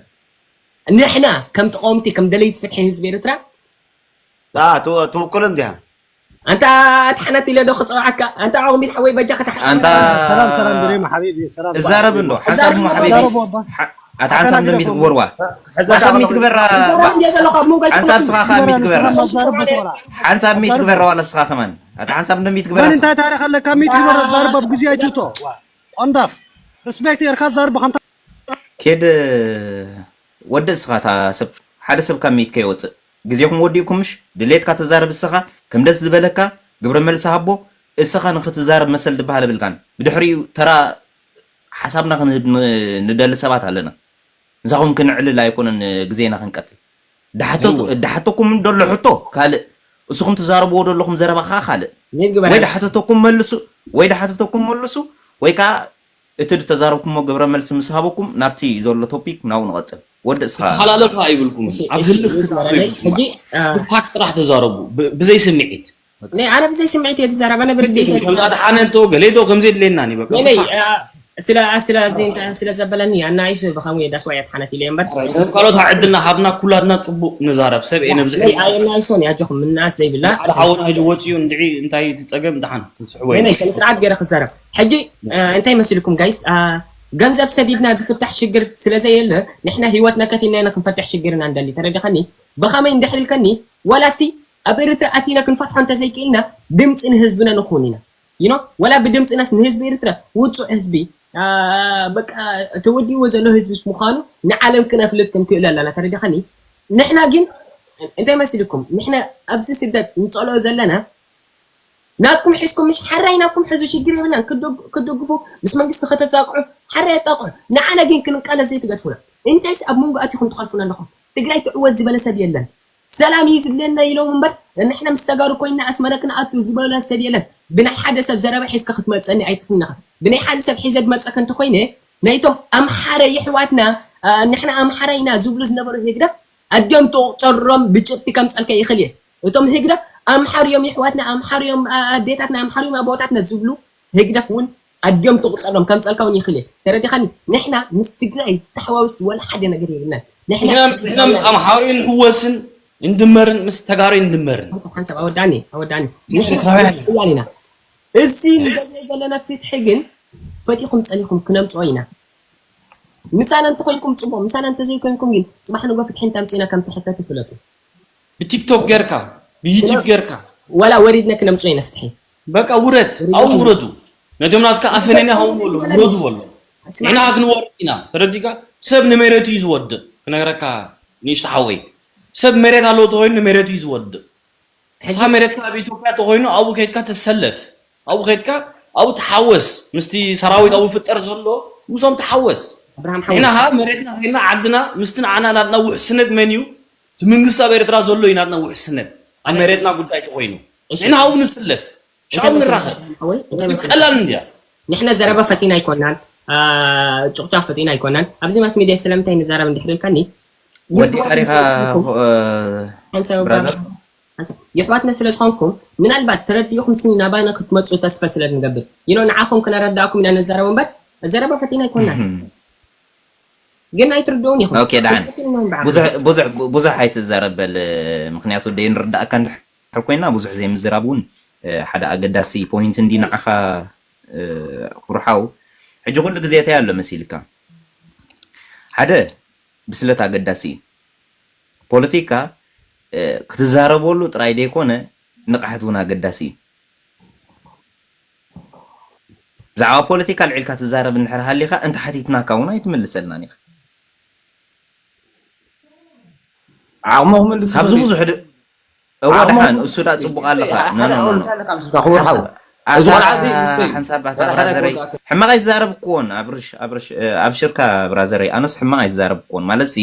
ንሕና ከም ተቃወምቲ ከም ደለይቲ ፍትሒ ህዝቢ ኤርትራ ትውክሎ እንዲያ ኣንታ ኣትሓናት ኢለ ዶ ክፀውዓካ ኣንታ ዓቕሚት ሓወይ በጃ ከተሓ ኣንታ ሰላም ሰላም ድሪም ሓቢቢ ሰላም እዛረብ እንዶ ሓንሳብ ሞ ሓቢቢ ኣታ ሓንሳብ እንደሚት ግበርዋ ሓንሳብ ሚት ግበራ ሓንሳብ ስኻ ከ ሚት ግበራ ሓንሳብ ሚት ግበራ ዋላ ስኻ ከማን ኣታ ሓንሳብ እንደሚት ግበራ መን እንታይ ታሪክ ኣለካ ሚት ግበራ ዛረብ ኣብ ግዜ ኣይትቶ ቆንዳፍ ሪስፔክት የርካ ዛርብ ከንታ ኬድ ወዲ እስኻ እታ ሰብ ሓደ ሰብ ካብ ሚት ከይወፅእ ግዜኹም ወዲእኩም ምሽ ድሌትካ ተዛረብ እስኻ ከም ደስ ዝበለካ ግብረ መልሲ ሃቦ እስኻ ንክትዛረብ መሰል ዝበሃል የብልካን ብድሕሪኡ ተራ ሓሳብና ክንህብ ንደሊ ሰባት ኣለና ምሳኹም ክንዕልል ኣይኮነን ግዜና ክንቀትል ዳሓተኩም ደሎ ሕቶ ካልእ እስኹም ትዛረብዎ ደለኹም ዘረባ ከዓ ካልእ ወይ ዳሓተተኩም መልሱ ወይ ዳሓተተኩም መልሱ ወይ ከዓ እቲ ዝተዛረብኩሞ ግብረ መልሲ ምስ ሃበኩም ናብቲ ዘሎ ቶፒክ ናብኡ ንቐፅል። ወዲ እስኻ ተሓላለፉ ኣይብልኩም ኣብ ህልኽ ክትብሉ ይብልኩም ሕጂ ፋክት ጥራሕ ተዛረቡ ብዘይ ስምዒት ናይ ኣነ ብዘይ ስምዒት እየ ዝዛረብ ኣነ ብርድኢት እየ ዝዛረብ ኣነ እንተ ገሌ ዶ ከምዘይ ድሌና ኒ በቃ ነይ ነይ ብፋክት። አ- ስለ ስለዚ እንታይ ስለ ዘበለኒ ኣናይሱ ብኸምኡ እየ ዳስዋ እየ ተሓነት ኢለ እምበር ካልኦት ዕድልና ሃብና ኩላትና ፅቡቅ ንዛረብ ሰብ እየ ነብዚ ኣየናይሶን ኣጆኹም ምናስ ዘይብላ ሓደ ሓውና ሕጂ ወፂኡ እንድዒ እንታይ እቲ ፀገም ድሓን ክንስሕቦ ኢና ወይናይ ስነ ስርዓት ገይረ ክዛረብ ሕጂ እንታይ መሲልኩም ጋይስ ገንዘብ ሰዲድና ዝፍታሕ ሽግር ስለ ዘየለ ንሕና ህይወትና ከፊልና ኢና ክንፈትሕ ሽግርና እንደሊ ተረዲኸኒ ብኸመይ እንድሕር ኢልከኒ ዋላሲ ኣብ ኤርትራ ኣቲና ክንፈትሖ እንተዘይክኢልና ድምፂ ንህዝብና ንኹን ኢና you know ወላ ብድምፅናስ ንህዝቢ ኤርትራ ውፁዕ ህዝቢ በቃ ተወዲዎ ዘሎ ህዝቢ ምዃኑ ንዓለም ክነፍልጥ ክንክእል ኣለና ተረዲኸኒ ንሕና ግን እንታይ መሲልኩም ንሕና ኣብዚ ስደት ንፀልኦ ዘለና ናትኩም ሒዝኩም ምሽ ሓራይ ናትኩም ሕዙ ሽግር የብልናን ክትደግፉ ምስ መንግስቲ ከተጣቅዑ ሓራይ ኣጣቅዑ ንዓና ግን ክንቃለስ ዘይትገድፉና እንታይስ ኣብ መንጎ ኣቲኹም ትቐልፉና ኣለኹም ትግራይ ትዕወት ዝበለ ሰብ የለን ሰላም እዩ ዝድለየና ኢሎም እምበር ንሕና ምስ ተጋሩ ኮይንና ኣስመረ ክንኣቱ ዝበለ ሰብ የለን ብናይ ሓደ ሰብ ዘረባ ሒዝካ ክትመፀኒ ኣይትኽንኻ ብናይ ሓደ ሰብ ሒዘ ድመፀካ እንተኮይነ ናይቶም ኣምሓረ ይሕዋትና ንሕና ኣምሓረ ኢና ዝብሉ ዝነበሩ ህግደፍ ኣድዮም ተቁፀሮም ብጭብጢ ከምፀልካ ይኽእል እየ እቶም ህግደፍ ኣምሓርዮም ይሕዋትና ኣምሓርዮም ኣዴታትና ኣምሓርዮም ኣቦታትና ዝብሉ ህግደፍ እውን ኣድዮም ተቁፀሮም ከምፀልካ እውን ይኽእል እየ ተረዲኻኒ ንሕና ምስ ትግራይ ዝተሓዋውስ ወላ ሓደ ነገር የብልናን ንሕና ንሕና ምስ ኣምሓሩ ንሕወስን እንድመርን ምስ ተጋሩ እንድመርን ሓንሳብ ሓንሳብ ኣወዳኒ ኣወዳኒ ንሕና ኤርትራውያን። ሓያል ኢና እዚ ንገብሮ ዘለና ፍትሒ ግን ፈቲኹም ፀሊኹም ክነምፅኦ ኢና ምሳና እንተኮይንኩም ፅቡቅ ምሳና እንተዘይኮይንኩም ግን ፅባሕ ንጎ ፍትሒ እንተምፅእና ከም ትሕተቱ ፍለጡ ብቲክቶክ ጌርካ ብዩቲብ ጌርካ ወላ ወሪድና ክነምፅኦ ኢና ፍትሒ በቃ ውረድ ኣብኡ ውረዱ ነቶም ናትካ ኣፈነኒ ሃው በሎ ውረዱ በሎ ንሕና ክንወርድ ኢና ተረዲካ ሰብ ንመሬቱ እዩ ዝወድእ ክነግረካ ንእሽቶ ሓወይ ሰብ መሬት ኣለዎ ተኮይኑ ንመሬቱ እዩ ዝወድእ ንስኻ መሬትካ ኣብ ኢትዮጵያ ተኮይኑ ኣብኡ ከይድካ ትሰለፍ ኣብኡ ከይድካ ኣብኡ ትሓወስ ምስቲ ሰራዊት ኣብኡ ፍጠር ዘሎ ምስኦም ትሓወስ ኣብርሃም ንሕና ሓወስ ካ መሬትና ከይድና ዓድና ምስቲ ንዓና ናትና ውሕስነት መን እዩ እቲ መንግስቲ ኣብ ኤርትራ ዘሎ እዩ ናትና ውሕስነት ኣብ መሬትና ጉዳይ ተኮይኑ ንሕና ኣብኡ ንስለፍ ሽዓብ ንራኸብ ሓወይ እንታይ መስለካ ቀላል እንድያ ንሕና ዘረባ ፈቲና ኣይኮናን ጭቕጫ ፈቲና ኣይኮናን ኣብዚ ማስ ሚድያ ስለምንታይ ንዛረብ እንድሕር ኢልካኒ ወዲእካ ዲኻ ሓንሳብ ብራዘር የሕዋትና ስለ ዝኾንኩም ምናልባት ተረዲእኹም ስኒ ናባና ክትመፁ ተስፋ ስለ ንገብር ይኖ ንዓኹም ክነረዳእኩም ኢና ነዛረብ እምበር ዘረባ ፈቲና ኣይኮናን ግን ኣይትርድኡን ኢኹም ኦኬ ዳን ብዙሕ ብዙሕ ብዙሕ ኣይትዛረብ በል ምክንያቱ ደይ ንርዳእካ እንድሕር ኮይና ብዙሕ ዘይምዝራብ እውን ሓደ ኣገዳሲ ፖይንት እንዲ ንዓኻ ኩርሓው ሕጂ ኩሉ ግዜ እንታይ ኣሎ መሲልካ ሓደ ብስለት ኣገዳሲ እዩ ፖለቲካ ክትዛረበሉ ጥራይ ዘይኮነ ንቕሓት እውን ኣገዳሲ እዩ ብዛዕባ ፖለቲካ ልዒልካ ትዛረብ እንድሕር ሃሊኻ እንተ ሓቲትናካ እውን ኣይትምልሰልናን ኢኻ ዓቕሙ ክምልስ ካብዚ ብዙሕ ድ- እወ ደሓን እሱ ዳ ፅቡቅ ኣለኻ ኖ ኖ ኖ ኖ ክቡር ሓው እዚ ቆልዓ እዚ ንሰይ ሓንሳብ ባታ ብራዘረይ ሕማቕ ኣይትዛረብ ክኮን ኣብሽርካ ብራዘረይ ኣነስ ሕማቕ ኣይትዛረብ ክኮን ማለት ሲ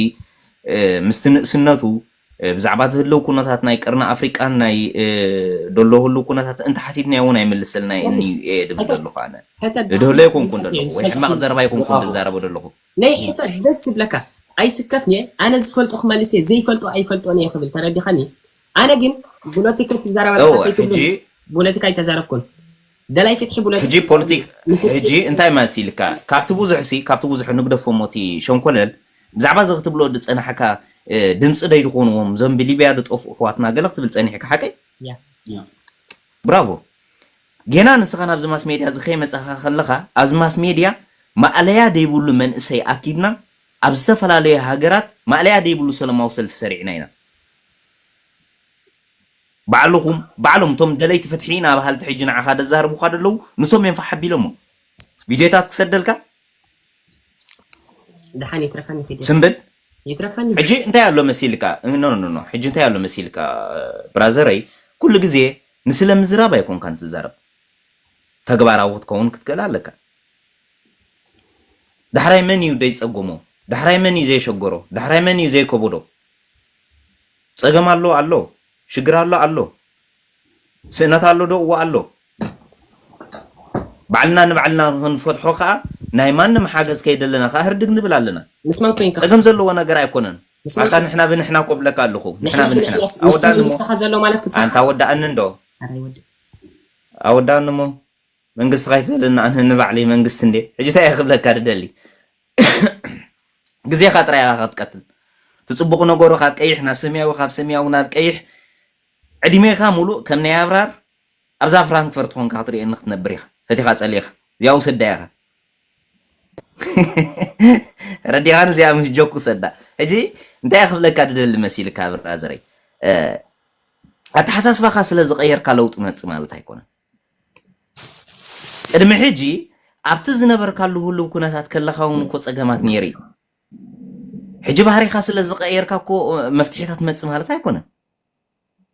ምስቲ ንእስነቱ ብዛዕባ እቲ ህልው ኩነታት ናይ ቅርኒ ኣፍሪቃን ናይ ደሎ ህልው ኩነታት እንተ ሓቲትናዮ እውን ኣይምልሰልናይ እዩ እየ ድብል ዘለኹ ኣነ ድህሎ ኣይኮንኩን ዘለኹ ወይ ሕማቕ ዘረባ ኣይኮንኩን ዝዛረቦ ዘለኹ ናይ ሕቶ ደስ ዝብለካ ኣይስከፍን እየ ኣነ ዝፈልጦ ክመልስ እየ ዘይፈልጦ ኣይፈልጦን እየ ክብል ተረዲኻኒ ኣነ ግን ብሎቲከ ትዛረባ እወ ዘለኻ ሕጂ ብሎቲካ ኣይተዛረብኩን ደላይ ፍትሒ ብሎቲካ ሕጂ ፖለቲክ ሕጂ እንታይ መሲልካ ካብቲ ብዙሕ ሲ ካብቲ ብዙሕ ንግደፎ ሞቲ ሸንኮለል ብዛዕባ እዚ ክትብሎ ዝፀናሕካ ድምፂ ደይ ዝኾንዎም እዞም ብሊብያ ዝጠፍኡ ኣሕዋትና ገለ ክትብል ፀኒሕካ ሓቀይ ያ ብራቮ ጌና ንስኻ ናብዚ ማስ ሜድያ እዚ ከይመፀኻ ከለኻ ኣብዚ ማስ ሜድያ ማእለያ ዘይብሉ መንእሰይ ኣኪብና ኣብ ዝተፈላለዩ ሃገራት ማእለያ ዘይብሉ ሰለማዊ ሰልፊ ሰሪዕና ኢና ባዕልኹም ባዕሎም እቶም ደለይቲ ፍትሒ ኢና በሃልቲ ሕጂ ንዓኻ ደዛርቡኻ ደለዉ ንሶም እዮም ፋሕ ኣቢሎሞ ቪድዮታት ክሰደልካ ደሓን ይትረፈኒ ፊደ ስምብል ይትረፈኒ ሕጂ እንታይ ኣሎ መሲልካ ኖ ኖ ኖ ሕጂ እንታይ ኣሎ መሲልካ ብራዘረይ ኩሉ ግዜ ንስለ ምዝራብ ኣይኮንካን ትዛረብ ተግባራዊ ክትከውን ክትክእል ኣለካ ዳሕራይ መን እዩ ዘይፀገሞ ዳሕራይ መን እዩ ዘይሸገሮ ዳሕራይ መን እዩ ዘይከበዶ ፀገም ኣሎ ኣሎ ሽግር ኣሎ ኣሎ ስእነት ኣሎ ዶ እዎ ኣሎ ባዕልና ንባዕልና ክንፈትሖ ከዓ ናይ ማንም ሓገዝ ከይደለና ከዓ ህርድግ ንብል ኣለና ምስ መን ኮይንካ ፀገም ዘለዎ ነገር ኣይኮነን ምስ መን ኣታ ንሕና ብንሕና ኮብለካ ኣለኹ ንሕና ብንሕና ምስ ኣወዳእኒ መን ምሳኻ ዘሎ ማለት ክትፈትሖ ኣንታ ኣወዳእኒ እንዶ ኣረ ይወድእ ኣወዳእኒ እሞ መንግስቲ ካይትበለና ኣነ ንባዕለይ መንግስቲ እንዴ። ሕጂ እንታይ ክብለካ ድደሊ? ግዜኻ ጥራይ ኢኻ ክትቀትል። እቲ ጽቡቕ ነገሩ ካብ ቀይሕ ናብ ሰማያዊ፣ ካብ ሰማያዊ ናብ ቀይሕ፣ ዕድሜኻ ሙሉእ ከም ናይ ኣብራር ኣብዛ ፍራንክፈርት ኮንካ ክትርእየኒ ክትነብር ኢኻ። ፈቲኻ ጸሊእኻ። እዚኣ ውሰዳ ኢኻ። ረዲኻን እዚኣ ምስ ጆክ ውሰዳ። ሕጂ እንታይ ክብለካ ድደሊ መሲልካ ብራዘረይ? እ፣ ኣተሓሳስባኻ ስለ ዝቐየርካ ለውጢ መጽእ ማለት ኣይኮነን። ቅድሚ ሕጂ ኣብቲ ዝነበርካሉ ህሉው ኩነታት ከለኻ እውን እኮ ጸገማት ነይሩ እዩ። ሕጂ ባህሪኻ ስለ ዝቐየርካ እኮ መፍትሒታት መጽእ ማለት ኣይኮነን።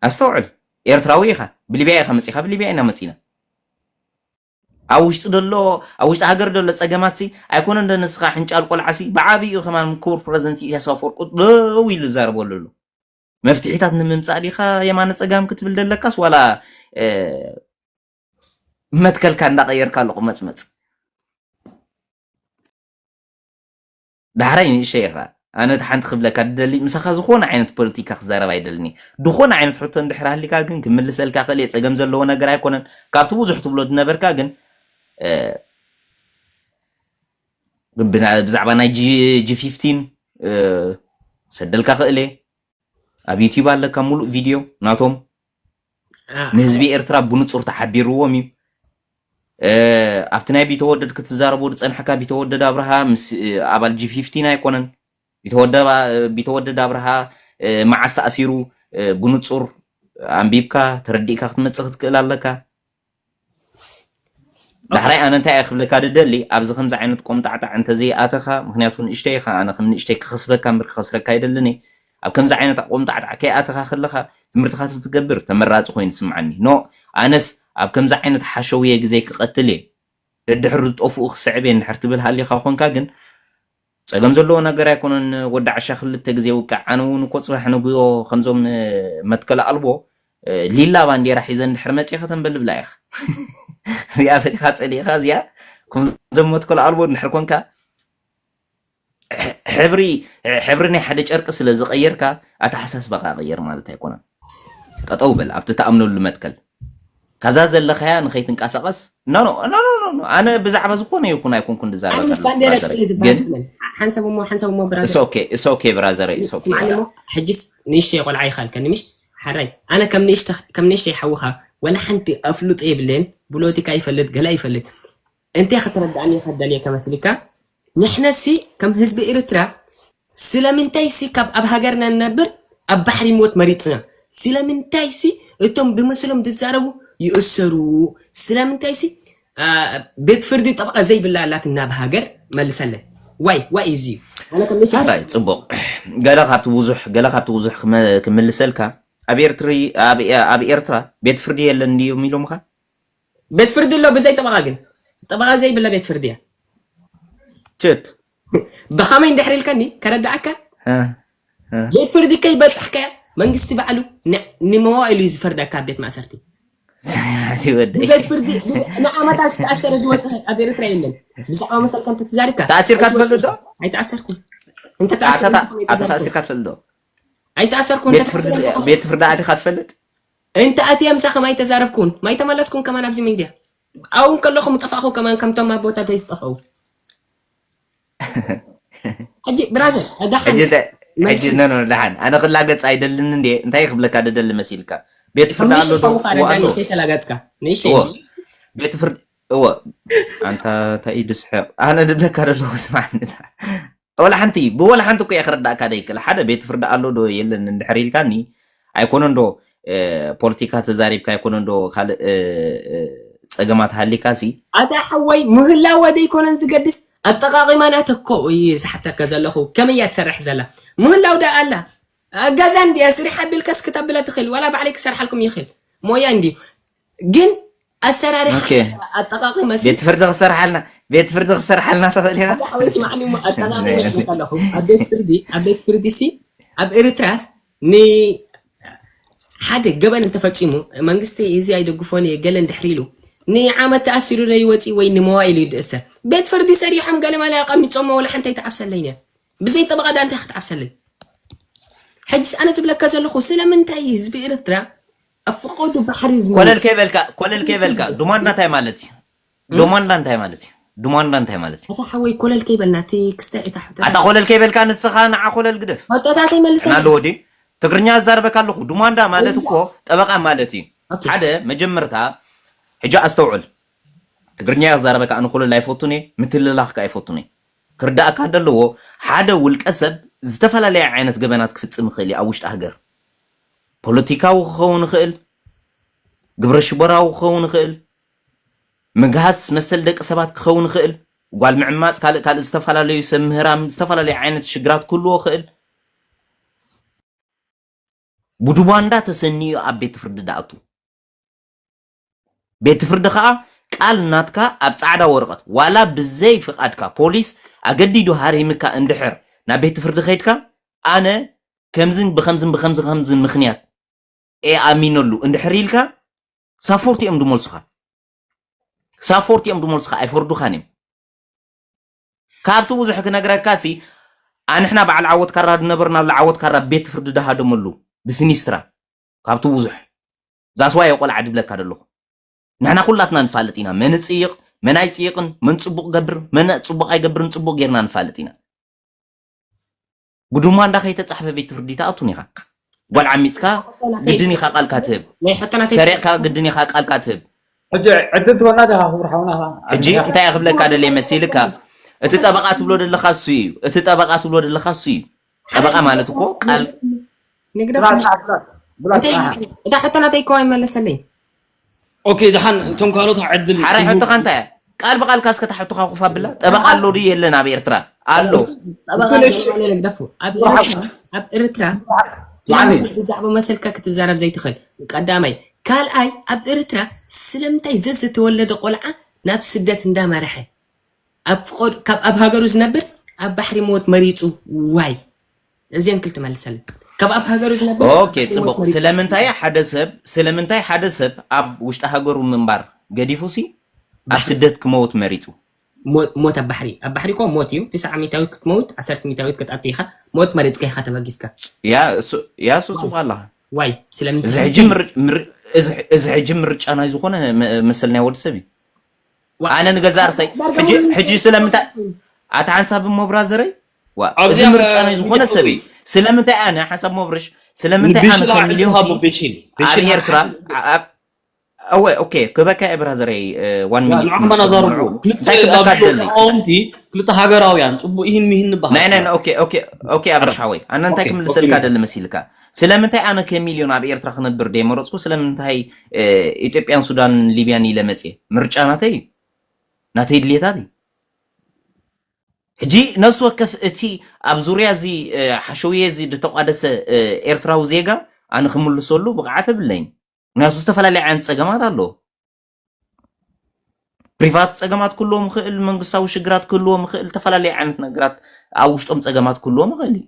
ኣስተውዕል። ኤርትራዊ ኢኻ። ብሊብያ ኢኻ መጺኻ፣ ብሊብያ ኢና መጺና። ኣብ ውሽጢ ደሎ፣ ኣብ ውሽጢ ሃገር ደሎ ጸገማትሲ ኣይኮነን ዶ ንስኻ ሕንጫል ቆልዓሲ ብዓቢኡ ከማን ክቡር ፕረዚደንት ኢሳያስ ኣፈወርቂ ደው ኢሉ ዝዛረበሉ ኣሎ። መፍትሒታት ንምምጻእ ዲኻ የማነ ጸጋም ክትብል ደለካስ ዋላ፣ እ፣ መትከልካ እንዳቐየርካ ኣሎ ቁመጽመጽ? ዳሕራይ ንእሽተይ ኢኻ። ኣነ እቲ ሓንቲ ክብለካ ድደሊ፣ ምሳኻ ዝኾነ ዓይነት ፖለቲካ ክዛረብ ኣይደልን እየ። ዝኾነ ዓይነት ሕቶ እንድሕር ሃሊካ ግን ክምልሰልካ ክእል እየ። ጸገም ዘለዎ ነገር ኣይኮነን። ካብቲ ብዙሕ ትብሎ ዝነበርካ ግን፣ እ፣ ብና-፣ ብዛዕባ ናይ ጂ-፣ ጂ ፊፍቲን፣ እ፣ ሰደልካ ክእል እየ። ኣብ ዩቲዩብ ኣለካ ሙሉእ ቪድዮ ናቶም። አ፣ ንህዝቢ ኤርትራ ብንጹር ተሓቢርዎም እዩ። እ፣ ኣብቲ ናይ ቢተወደድ ክትዛረቦ ዝጸንሕካ ቢተወደድ ኣብርሃ ምስ፣ እ፣ ኣባል ጂ ፊፍቲን ኣይኮነን። ቢተወደድ ኣ-፣ ቢተወደድ ኣብርሃ፣ እ፣ መዓስ ተኣሲሩ፣ እ፣ ብንጹር ኣንቢብካ ተረዲእካ ክትመጽእ ክትክእል ኣለካ። ኦኬ። ዳሕራይ ኣነ እንታይ እየ ክብለካ ድደሊ፣ ኣብዚ ከምዚ ዓይነት ቆምጣዕጣዕ እንተዘይኣተኻ፣ ምኽንያቱ ንእሽተይ ኢኻ፣ ኣነ ከም ንእሽተይ ክኸስበካ እምበር ክኸስረካ ኣይደልን እየ። ኣብ ከምዚ ዓይነት ቆምጣዕጣዕ ከይኣተኻ ከለኻ፣ ትምህርትኻ ተትገብር ተመራጺ ኮይኑ ይስምዓኒ። ኖ፣ ኣነስ ኣብ ከምዚ ዓይነት ሓሸውየ ግዜ ክቐትል እየ። ደድሕሪ ዝጠፍኡ ክስዕብ እየ እንድሕር ትብል ሃሊኻ ኮንካ ግን፣ ጸገም ዘለዎ ነገር ኣይኮነን። ወዲ ዓሻ ክልተ ግዜ ውቃዕ። ኣነ እውን እኮ ጽባሕ ንግሆ ከምዞም ንመትከል ኣልቦ፣ እ፣ ሊላ ባንዴራ ሒዘ እንድሕር መጺኻ ተንበልብላ ኢኻ። እዚኣ ፈቲኻ ጸሊእኻ እዚኣ ከምዞም መትከል ኣልቦ እንድሕር ኮንካ፣ ሕ-፣ ሕብሪ፣ ሕብሪ ናይ ሓደ ጨርቂ ስለ ዝቐየርካ ኣተሓሳስባኻ ቀየር ማለት ኣይኮነን። ጠጠው በል ኣብቲ ትኣምነሉ መትከል። ካብዛ ዘለኻያ ንኸይትንቀሳቐስ፣ ኖ፣ ኖ፣ ኖ፣ ኖ፣ ኖ፣ ኖ። ኣነ ብዛዕባ ዝኾነ ይኹን ኣይኮንኩን ዝዛረብ ኣነ ምስ ኣለኹ፣ ባንዴራ ብራዘረይ። ጸሊእ ግን ዝበሃል የለን። ሓንሳብ እሞ፣ ሓንሳብ እሞ፣ ብራዘር። It's okay፣ it's okay፣ ብራዘረይ፣ it's okay። ስማዕኒ እሞ፣ ሕጅስ ንእሽተይ ቆልዓ ይኻልከኒ፣ ምሽ? ሓራይ፣ ኣነ ከም ንእሽተ-፣ ከም ንእሽተይ ሓውኻ፣ ወላ ሓንቲ ኣፍልጦ የብለይን፣ ብሎቲካ ይፈልጥ፣ ገለ ይፈልጥ። እንታይ ከተረድኣኒ እየ ከደልየ ከመስልካ? ንሕነሲ ከም ህዝቢ ኤርትራ ስለምንታይሲ ካብ ኣብ ሃገርና ንነብር ኣብ ባሕሪ ሞት መሪጽና? ስለምንታይሲ እቶም ብመሰሎም ዝዛረቡ ይእሰሩ? ስለምንታይሲ፣ አ፣ ቤት ፍርዲ ጠበቓ ዘይብላ ኣላትና ኣብ ሃገር? መልሰለይ። ዋይ፣ ዋይ እዩ እዚ? ኣነ ከም ንእሽተይ ኣራይ፣ ጽቡቕ። ገለ ካብቲ ብዙሕ፣ ገለ ካብቲ ብዙሕ ክመ-፣ ክምልሰልካ፣ ኣብ ኤርትሪ-፣ ኣብ፣ ኣብ ኤርትራ ቤት ፍርዲ የለን ድዮም ኢሎምኻ? ቤት ፍርዲ ኣሎ ብዘይ ጠበቓ ግን። ጠበቓ ዘይብላ ቤት ፍርዲ እያ። ችት። ብኸመይ እንድሕር ኢልከኒ ከረድኣካ? እ፣ እ። ቤት ፍርዲ ከይበጻሕካያ መንግስቲ ባዕሉ ን-፣ ንመዋእሉ እዩ ዝፈርደካ ኣብ ቤት ማእሰርቲ። እቲ ወደይ። ቤት ፍርዲ ንዓመታት ዝተኣሰረ ዝወጸ ኣብ ኤርትራ የለን። ብዛዕባ መሰልካ እንተተዛሪብካ ተኣሲርካ ትፈልጥ ዶ? ኣይተኣሰርኩን። እንተ ኣታ ተኣሲርኩ ታ-፣ ከመይ ኣታ ተዛሪብኩ? ተኣሲርካ ትፈልጥ ዶ? ኣይተኣሰርኩን። ቤት እንተ ፍርዲ፣ ተኣሲረ ቤት ፍርዲ ኣቲኻ ትፈልጥ? እንተ ኣትየ ምሳኹም ኣይተዛረብኩን። ማይ ተመለስኩን ከማን ኣብዚ ሚድያ። ኣብኡ ከለኹም ጠፋኹ ከማን ከምቶም ኣቦታተይ ዝጠፈኡ። ሕጂ ብራዘር፣ ደሓን ሕጂ ተ-፣ ሕጂ መልሲ። ኖ፣ ኖ፣ ደሓን። ኣነ ክላገጽ ኣይደልን እንዴ? እንታይ ክብለካ ደደሊ መሲልካ? ቤት ፍርዲ ኣሎ ዶ? ንእሽተይ ከይተላገጽካ። ንእሽተይ። እዎ። ቤት ፍርዲ፣ እዎ። ኣንታ እንታይ እዩ ዝስሕቕ? ኣነ ድብለካ ዘለኹ ስማዕኒ። ወላ ሓንቲ፣ ብወላ ሓንቲ እኮ እየ ክረዳእካ ዘይክእል። ሓደ ቤት ፍርዲ ኣሎ ዶ የለን እንድሕር ኢልካኒ፣ ኣይኮነን ዶ፣ እ፣ ፖለቲካ ተዛሪብካ፣ ኣይኮነን ዶ ካልእ፣ እ፣ እ፣ ጸገማት ሃሊካሲ? ኣታ ሓወይ፣ ምህላወ ዘይኮነን ዝገድስ፣ ኣጠቓቒማ ናተኮ እዩ ዝሓተካ ዘለኹ። ከመይ እያ ትሰርሕ ዘላ? ምህላው ደኣ ኣላ። ገዛ እንድያ ስሪሕ ኣቢልካስ ክተብላ ትኽእል፣ ዋላ ባዕለይ ክሰርሓልኩም ይኽእል። ሞያ እንድዩ። ግን ኣሰራርሓ ኦኬ። ኣጠቓቕማ ሲ ቤት ፍርዲ ክሰርሓልና፣ ቤት ፍርዲ ክሰርሓልና ትኽእል ኢኻ? ሓደ ሓወይ ስማዕኒ እሞ ኣጠቓቕማ ናይ ኣለኹ። ኣብ ቤት ፍርዲ፣ ኣብ ቤት ፍርዲ ሲ፣ ኣብ ኤርትራ ሲ ን-፣ ሓደ ገበን እንተፈጺሙ፣ መንግስቲ እዚ ኣይደግፎን እየ ገለ እንድሕር ኢሉ፣ ንዓመት ተኣሲሩ ዶ ይወጽእ ወይ ንመዋእል እዩ ዝእሰር? ቤት ፍርዲ ሰሪሖም ገለ ማለ ኣቐሚጦሞ ወላ ሓንቲ ኣይትዓብሰለይን እያ። ብዘይ ጠበቓ ደኣ እንታይ ክትዓብሰለይ? ሕጅስ ኣነ ዝብለካ ዘለኹ ስለምንታይ ህዝቢ ኤርትራ ኣብ ፍቐዱ ባሕሪ ዝመ-፣ ኮለል ከይበልካ፣ ኮለል ከይበልካ፣ ዱማና እንታይ ማለት እዩ? ዶማንዳ እንታይ ማለት እዩ? ዱማንዳ እንታይ ማለት እዩ? ኣታ ሓወይ ኮለል ከይበልና እቲ ክስታይ እታ ሕቶ ኣታ ኮለል ከይበልካ ንስኻ ንዓ ኮለል ግደፍ። ወጣታተይ መልሰ እና ኣለዎ ድዩ? ትግርኛ እዛረበካ ኣለኹ። ዱማንዳ ማለት እኮ ጠበቃ ማለት እዩ። ኦኬ። ሓደ መጀመርታ ሕጂ ኣስተውዕል። ትግርኛ እዛረበካ ኣነ ኮለል ኣይፈቱን እየ፣ ምትልላኽ ከኣ ኣይፈቱን እየ። ክርዳእካ ደለዎ ሓደ ውልቀ ሰብ ዝተፈላለየ ዓይነት ገበናት ክፍጽም ይኽእል እዩ ኣብ ውሽጢ ሃገር። ፖለቲካዊ ክኸውን ይኽእል፣ ግብረ ሽበራዊ ክኸውን ይኽእል፣ ምግሃስ መሰል ደቂ ሰባት ክኸውን ይኽእል፣ ጓል ምዕማፅ ካልእ ካልእ ዝተፈላለዩ ሰብ ምህራም ዝተፈላለዩ ዓይነት ሽግራት ክህልዎ ይኽእል። ብዱባንዳ ተሰኒዩ ኣብ ቤት ፍርዲ ዳኣቱ። ቤት ፍርዲ ከዓ ቃል ናትካ ኣብ ፃዕዳ ወረቐት ዋላ ብዘይ ፍቓድካ ፖሊስ ኣገዲዱ ሃሪምካ እንድሕር ናብ ቤት ፍርዲ ከይድካ ኣነ ከምዝን ብከምዝን ብከምዚ ከምዝን ምክንያት እየ ኣሚነሉ እንድሕር ኢልካ ሳፎርት እዮም ድመልሱኻ። ሳፎርት እዮም ድመልሱኻ ኣይፈርዱኻን እዮም። ካብቲ ብዙሕ ክነግረካ ሲ ኣንሕና በዓል ዓወት ካራ ዝነበርናሉ ዓወት ካራ ቤት ፍርዲ ድሃደመሉ ብፊኒስትራ ካብቲ ብዙሕ ዛስዋይ ቆልዓ ድብለካ ዘለኹ ንሕና ኩላትና ንፋለጥ ኢና መን ፅይቕ መን ኣይፅይቕን መን ፅቡቕ ገብር መን ፅቡቕ ኣይገብርን ፅቡቕ ጌርና ንፋለጥ ኢና። ብዱማ እንዳ ከይተፃሕፈ ቤት ፍርዲ ተኣቱን ኢኻ። ጓል ዓሚፅካ ግድን ኢኻ ቃልካ ትህብ። ናይ ሕቶናተይ ሰሪቕካ ግድን ኢኻ ቃልካ ትህብ። ሕጂ ዕድል ትበና ዲኻ ክቡር ሓውና? ሕጂ እንታይ እየ ክብለካ ደልየ መሲልካ? እቲ ጠበቃ ትብሎ ዘለኻ እሱ እዩ። እቲ ጠበቃ ትብሎ ዘለኻ እሱ እዩ። ጠበቃ ማለት እኮ ቃል ንግደፍ ብላ ብላ ብላ እንታይ እዳ ሕቶናተይ እኮ ኣይመለሰለይ። ኦኬ፣ ደሓን እቶም ካልኦት ዕድል ሓራይ ይህቡ። ሕቶኻ እንታይ እያ? ቃል ብቃል ካስከ ተሓቱኻ ኩፋ ብላ ጠበቃ ኣሎ ድዩ የለን ኣብ ኤርትራ ኣሎ። ጠበቃ ዘይኮነ ንግደፉ። ኣብ ኤርትራ ኣብ ኤርትራ ስለምንታይ ብዛዕባ መሰልካ ክትዛረብ ዘይትኽእል? ቀዳማይ። ካልኣይ ኣብ ኤርትራ ስለምንታይ ዘዝተወለደ ቆልዓ ናብ ስደት እንዳመርሐ ኣብ ፍቆድ ካብ ኣብ ሃገሩ ዝነብር ኣብ ባሕሪ ሞት መሪጹ? ዋይ እዚን ክልተ መልሰለይ። ካብ ኣብ ሃገሩ ዝነብር ኦኬ ጽቡቅ። ስለምንታይ ሓደ ሰብ ስለምንታይ ሓደ ሰብ ኣብ ውሽጢ ሃገሩ ምንባር ገዲፉ ሲ ኣብ ስደት ክመውት መሪጹ? ሞ- ሞት ኣብ ባሕሪ ኣብ ባሕሪ እኮ ሞት እዩ። ትስዓ ሚእታዊት ክትመውት ዓሰርተ ሚእታዊት ክትኣቱ ኢኻ። ሞት መሪጽካ ኢኻ ተበጊስካ። ያ እሱ ያ እሱ ጽቡቅ ኣለኻ። ዋይ ስለምንታይ እዚ ሕጂ ምር- ምር- እዚ እዚ ሕጂ ምርጫ ናይ ዝኾነ መ- መሰል ናይ ወዲ ሰብ እዩ። ዋ- ኣነ ንገዛ ርሰይ ዳርጋ ሕጂ ምንም ሕጂ ስለምንታይ ኣታ ሓንሳብ ሞብራ ዘረይ ዋ እዚ ኣብዚኣ ምርጫ ናይ ዝኾነ ሰብ እዩ። ስለምንታይ ኣነ ሓንሳብ ሞብርሽ ስለምንታይ ኣነ ንቢሽላ ከሚልዮን ዕድልካ ሲ ብቤሽል ኣብ ኤርትራ ኣብ ኣወ ኦኬ ክበካ እየ ብራዘረይ ዋን ሚኒት ንዓመና ዛርቡ ክልተ እንታይ ክበካ ኣብሎ ደሊ ተቃወምቲ ክልተ ሃገራውያን ጽቡቅ ይህን ሚህን ንበሃል ናይ ናይ ኦኬ ኦኬ ኦኬ ኣብርሽ ሓወይ ኣነ እንታይ ኦኬ፣ ክምልሰልካ ኦኬ። ደሊ መሲልካ ስለምንታይ ኣነ ከሚልዮን ኣብ ኤርትራ ክነብር ደይመረፅኩ ስለምንታይ እ፣ ኢትዮጵያን ሱዳንን ሊብያን ኢለ መፅየ ምርጫ ናተይ እዩ ናተይ ድሌታት እዩ ሕጂ ነፍሲ ወከፍ እቲ ኣብ ዙርያ እዚ እ፣ ሓሸውየ እዚ ዝተቋደሰ እ፣ ኤርትራዊ ዜጋ ኣነ ክምልሰሉ ብቕዓት የብለይን ምክንያቱ ዝተፈላለዩ ዓይነት ፀገማት ኣለዎ ፕሪቫት ፀገማት ክህልዎም ይኽእል መንግስታዊ ሽግራት ክህልዎም ይኽእል ዝተፈላለዩ ዓይነት ነገራት ኣብ ውሽጦም ፀገማት ክህልዎም ይኽእል እዩ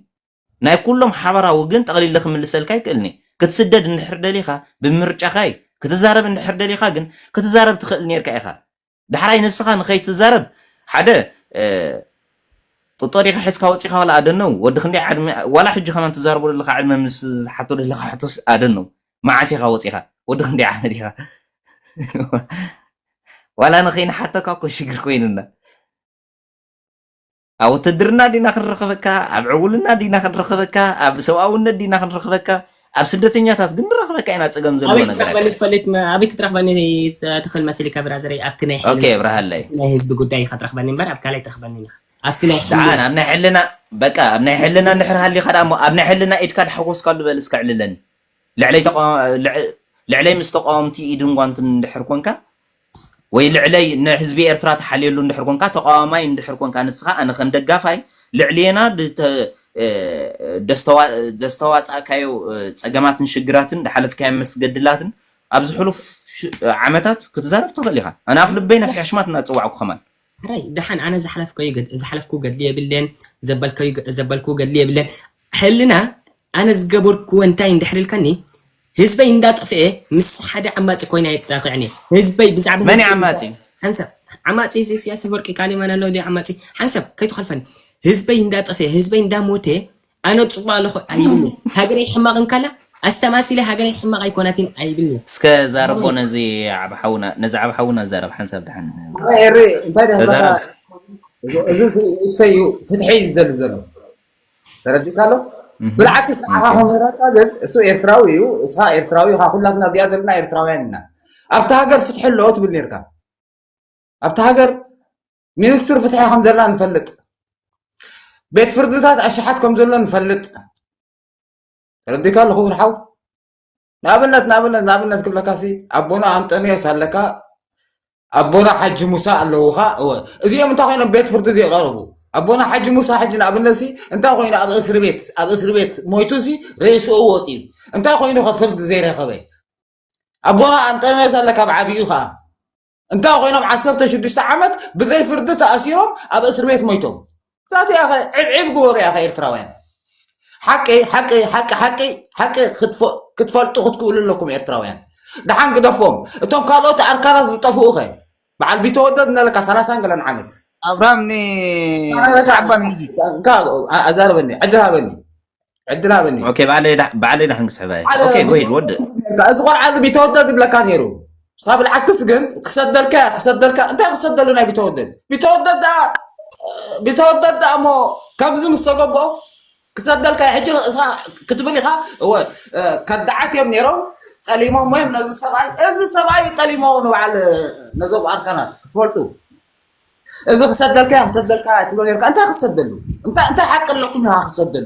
ናይ ኩሎም ሓበራዊ ግን ጠቕሊለ ክምልሰልካ ይክእልኒ ክትስደድ እንድሕር ደሊኻ ብምርጫኻ እዩ ክትዛረብ እንድሕር ደሊኻ ግን ክትዛረብ ትኽእል ነርካ ኢኻ ዳሕራይ ንስኻ ንኸይትዛረብ ሓደ እ፣ ጥጦሪኻ ሒዝካ ወፂኻ ዋላ ኣደነው ወዲ ክንደይ ዓድመ ዋላ ሕጂ ከማን ትዛረቦ ዘለኻ ዕድመ ምስ ዝሓቶ ዘለኻ ሕቶስ ኣደነው መዓስ ኢኻ ወፂኻ ወዲ ክንደይ ዓመት ኢኻ ዋላ ንኸይንሓተካ እኮ ሽግር ኮይኑና ኣብ ውትድርና ዲና ክንረኸበካ ኣብ ዕውልና ዲና ክንረኸበካ ኣብ ሰብኣውነት ዲና ክንረኸበካ ኣብ ስደተኛታት ግን ንረኸበካ ኢና ፀገም ዘለዎ ኣበይ ነገር ክትረኽበኒ ትፈልጥ መ- ኣበይ ክትረኽበኒ ትኽእል መሲልካ ብራዘረይ ኣብቲ ናይ ኦኬ ብርሃለይ ናይ ህዝቢ ጉዳይ ኢኻ ትረኽበኒ እምበር ኣብ ካልኣይ ትረኽበኒ ኢኻ ኣብቲ ናይ ደሓን ኣብ ናይ ሕልና በቃ ኣብ ናይ ሕልና እንድሕር ሃሊኻ ደኣ እሞ ኣብ ናይ ሕልና ኢድካ ድሓጎስካሉ በል እስከ ዕልለኒ ልዕለይ ተቃዋ- ልዕ- ልዕለይ ምስ ተቃወምቲ ኢድን ጓንትን እንድሕር ኮንካ ወይ ልዕለይ ንህዝቢ ኤርትራ ተሓልየሉ እንድሕር ኮንካ ተቃዋማይ እንድሕር ኮንካ ንስኻ ኣነ ከም ደጋፋይ ልዕልየና ብተ- እ፣ ደስተዋ- ዘስተዋፃእካዮ እ፣ ፀገማትን ሽግራትን ድሓለፍካዮ መስገድላትን ኣብዚ ሕሉፍ ሽ- ዓመታት ክትዛረብ ትኽእል ኢኻ ኣነ ኣፍ ልበይ ነፊሕ ሽማት እናፀዋዕኩ ከማን ሕራይ ደሓን ኣነ ዝሓለፍከዩ ገድ- ዝሓለፍኩ ገድሊ የብለን ዘበልከዩ ገ- ዘበልኩ ገድሊ የብለን ሕልና ኣነ ዝገበርኩዎ እንታይ እንድሕር ኢልካኒ ህዝበይ እንዳጠፍኤ ምስ ሓደ ዓማፂ ኮይና የጣቅዕኒ ህዝበይ ብዛዕባ መን ህዝበይ ዓማፂ ሓንሳብ ዓማፂ እዚ ስያስ ወርቂ ቃሊማን ኣሎ ዲ ዓማፂ ሓንሳብ ከይትኸልፈኒ ህዝበይ እንዳጠፍኤ ህዝበይ እንዳሞተ ኣነ ፅቡቅ ኣለኹ ኣይብሉ ሃገረይ ሕማቅ እንከላ ኣስተማሲለ ሃገረይ ሕማቕ ኣይኮነትን ኣይብልን። እስከ ዛረቦ ነዚ ዓቢ ሓውና፣ ነዚ ዓቢ ሓውና ዛረብ ሓንሳብ ደሓን። ኤሪ እንታይ ደኣ ተዛረብ እስከ። እዚ እሰዩ ፍትሒ እዩ ዝደሊ ዘሎ። ተረዲካ ኣሎ። ብልዓክስ ንዓኻ ከም ምህረካ ግን እሱ ኤርትራዊ እዩ፣ እስኻ ኤርትራዊ ኢኻ፣ ኩላትና እዚኣ ዘለና ኤርትራውያን ኢና። ኣብቲ ሃገር ፍትሒ ኣለዎ ትብል ነርካ። ኣብቲ ሃገር ሚኒስትር ፍትሒ ከም ዘላ ንፈልጥ፣ ቤት ፍርድታት ኣሽሓት ከም ዘሎ ንፈልጥ። ተረዲካ ኣሎ ክቡር ሓው። ንኣብነት ንኣብነት ንኣብነት ክብለካ ሲ ኣቦና ኣንጠንዮስ ኣለካ፣ ኣቦና ሓጂ ሙሳ ኣለውኻ። እወ እዚኦም እንታይ ኮይኖም ቤት ፍርዲ ዘይቀርቡ? ኣቦና ሓጂ ሙሳ ሕጂ ንኣብነት ሲ እንታይ ኮይኑ ኣብ እስሪ ቤት ኣብ እስሪ ቤት ሞይቱ ሲ ሬስኡ ወፂኡ እንታይ ኮይኑ ከ ፍርዲ ዘይረኸበ? ኣቦና ኣንጠንዮስ ኣለካ ኣብ ዓብዩ ከዓ እንታይ ኮይኖም ዓሰርተ ሽዱሽተ ዓመት ብዘይ ፍርዲ ተኣሲሮም ኣብ እስሪ ቤት ሞይቶም። እዛት ያኸ ዕብዕብ ግበሩ ያኸ ኤርትራውያን። ሓቂ ሓቂ ሓቂ ሓቂ ሓቂ ክትፈ- ክትፈልጡ ክትክእሉ ኣለኩም ኤርትራውያን። ደሓን ግደፎም እቶም ካልኦት ኣርካናት ዝጠፍኡ ኸ በዓል ቢተወደድ እናለካ ሰላሳን ገለን ዓመት ኣብርሃም ኒ ኣረታ ዓባን ሕጂ እንካ ኣዛረበኒ ዕድል ሃበኒ ዕድል ሃበኒ ኦኬ ባዕለይ ዳ- ባዕለይ ዳሕን ክስሕባ እየ ሓደ ኦኬ ጎይድ ወድእ እዚ ቆልዓ እዚ ቢተወደድ ዝብለካ ነይሩ ንስኻ ብልዓክስ ግን ክሰደልካ ክሰደልካ እንታይ ክሰደሉ ናይ ቢተወደድ ቢተወደድ ደኣ ቢተወደድ ደኣ እሞ ከምዚ ምስ ተገብኦ ክሰደልካ ሕጂ ክትብል ኢኻ እወ ከዳዓት እዮም ነይሮም ጠሊሞም ወይም ነዚ ሰብኣይ እዚ ሰብኣይ ጠሊሞ ንበዓል ነዞም ኣርካናት ክትፈልጡ እዚ ክሰደልካ እያ ክሰደልካ እያ ትብሎ ነርካ እንታይ ክሰደሉ እንታይ እንታይ ሓቂ ኣለኩም ኢኻ ክሰደሉ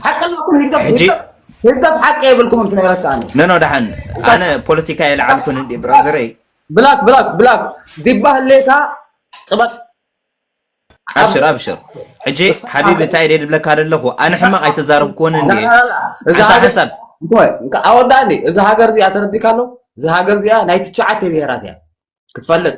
ሓቂ ኣለኩም ህግደፍ ሕጂ ህግደፍ ህግደፍ ሓቂ የብልኩም እንትነግረካ ኣነ ኖ ኖ ደሓን ኣነ ፖለቲካ የለዓልኩን እንዲ ብራዘረይ ብላክ ብላክ ብላክ ዲባ ህሌታ ፅበቅ ኣብሽር ኣብሽር ሕጂ ሓቢቢ እንታይ ደይ ድብለካ ዘለኹ ኣነ ሕማቕ ኣይተዛረብኩዎን እንዲ እዛ ሓንሳብ ሓንሳብ ኣወዳእኒ እዚ ሃገር እዚኣ ተረዲካ ኣሎ እዚ ሃገር እዚኣ ናይ ትሽዓተ ብሄራት እያ ክትፈልጥ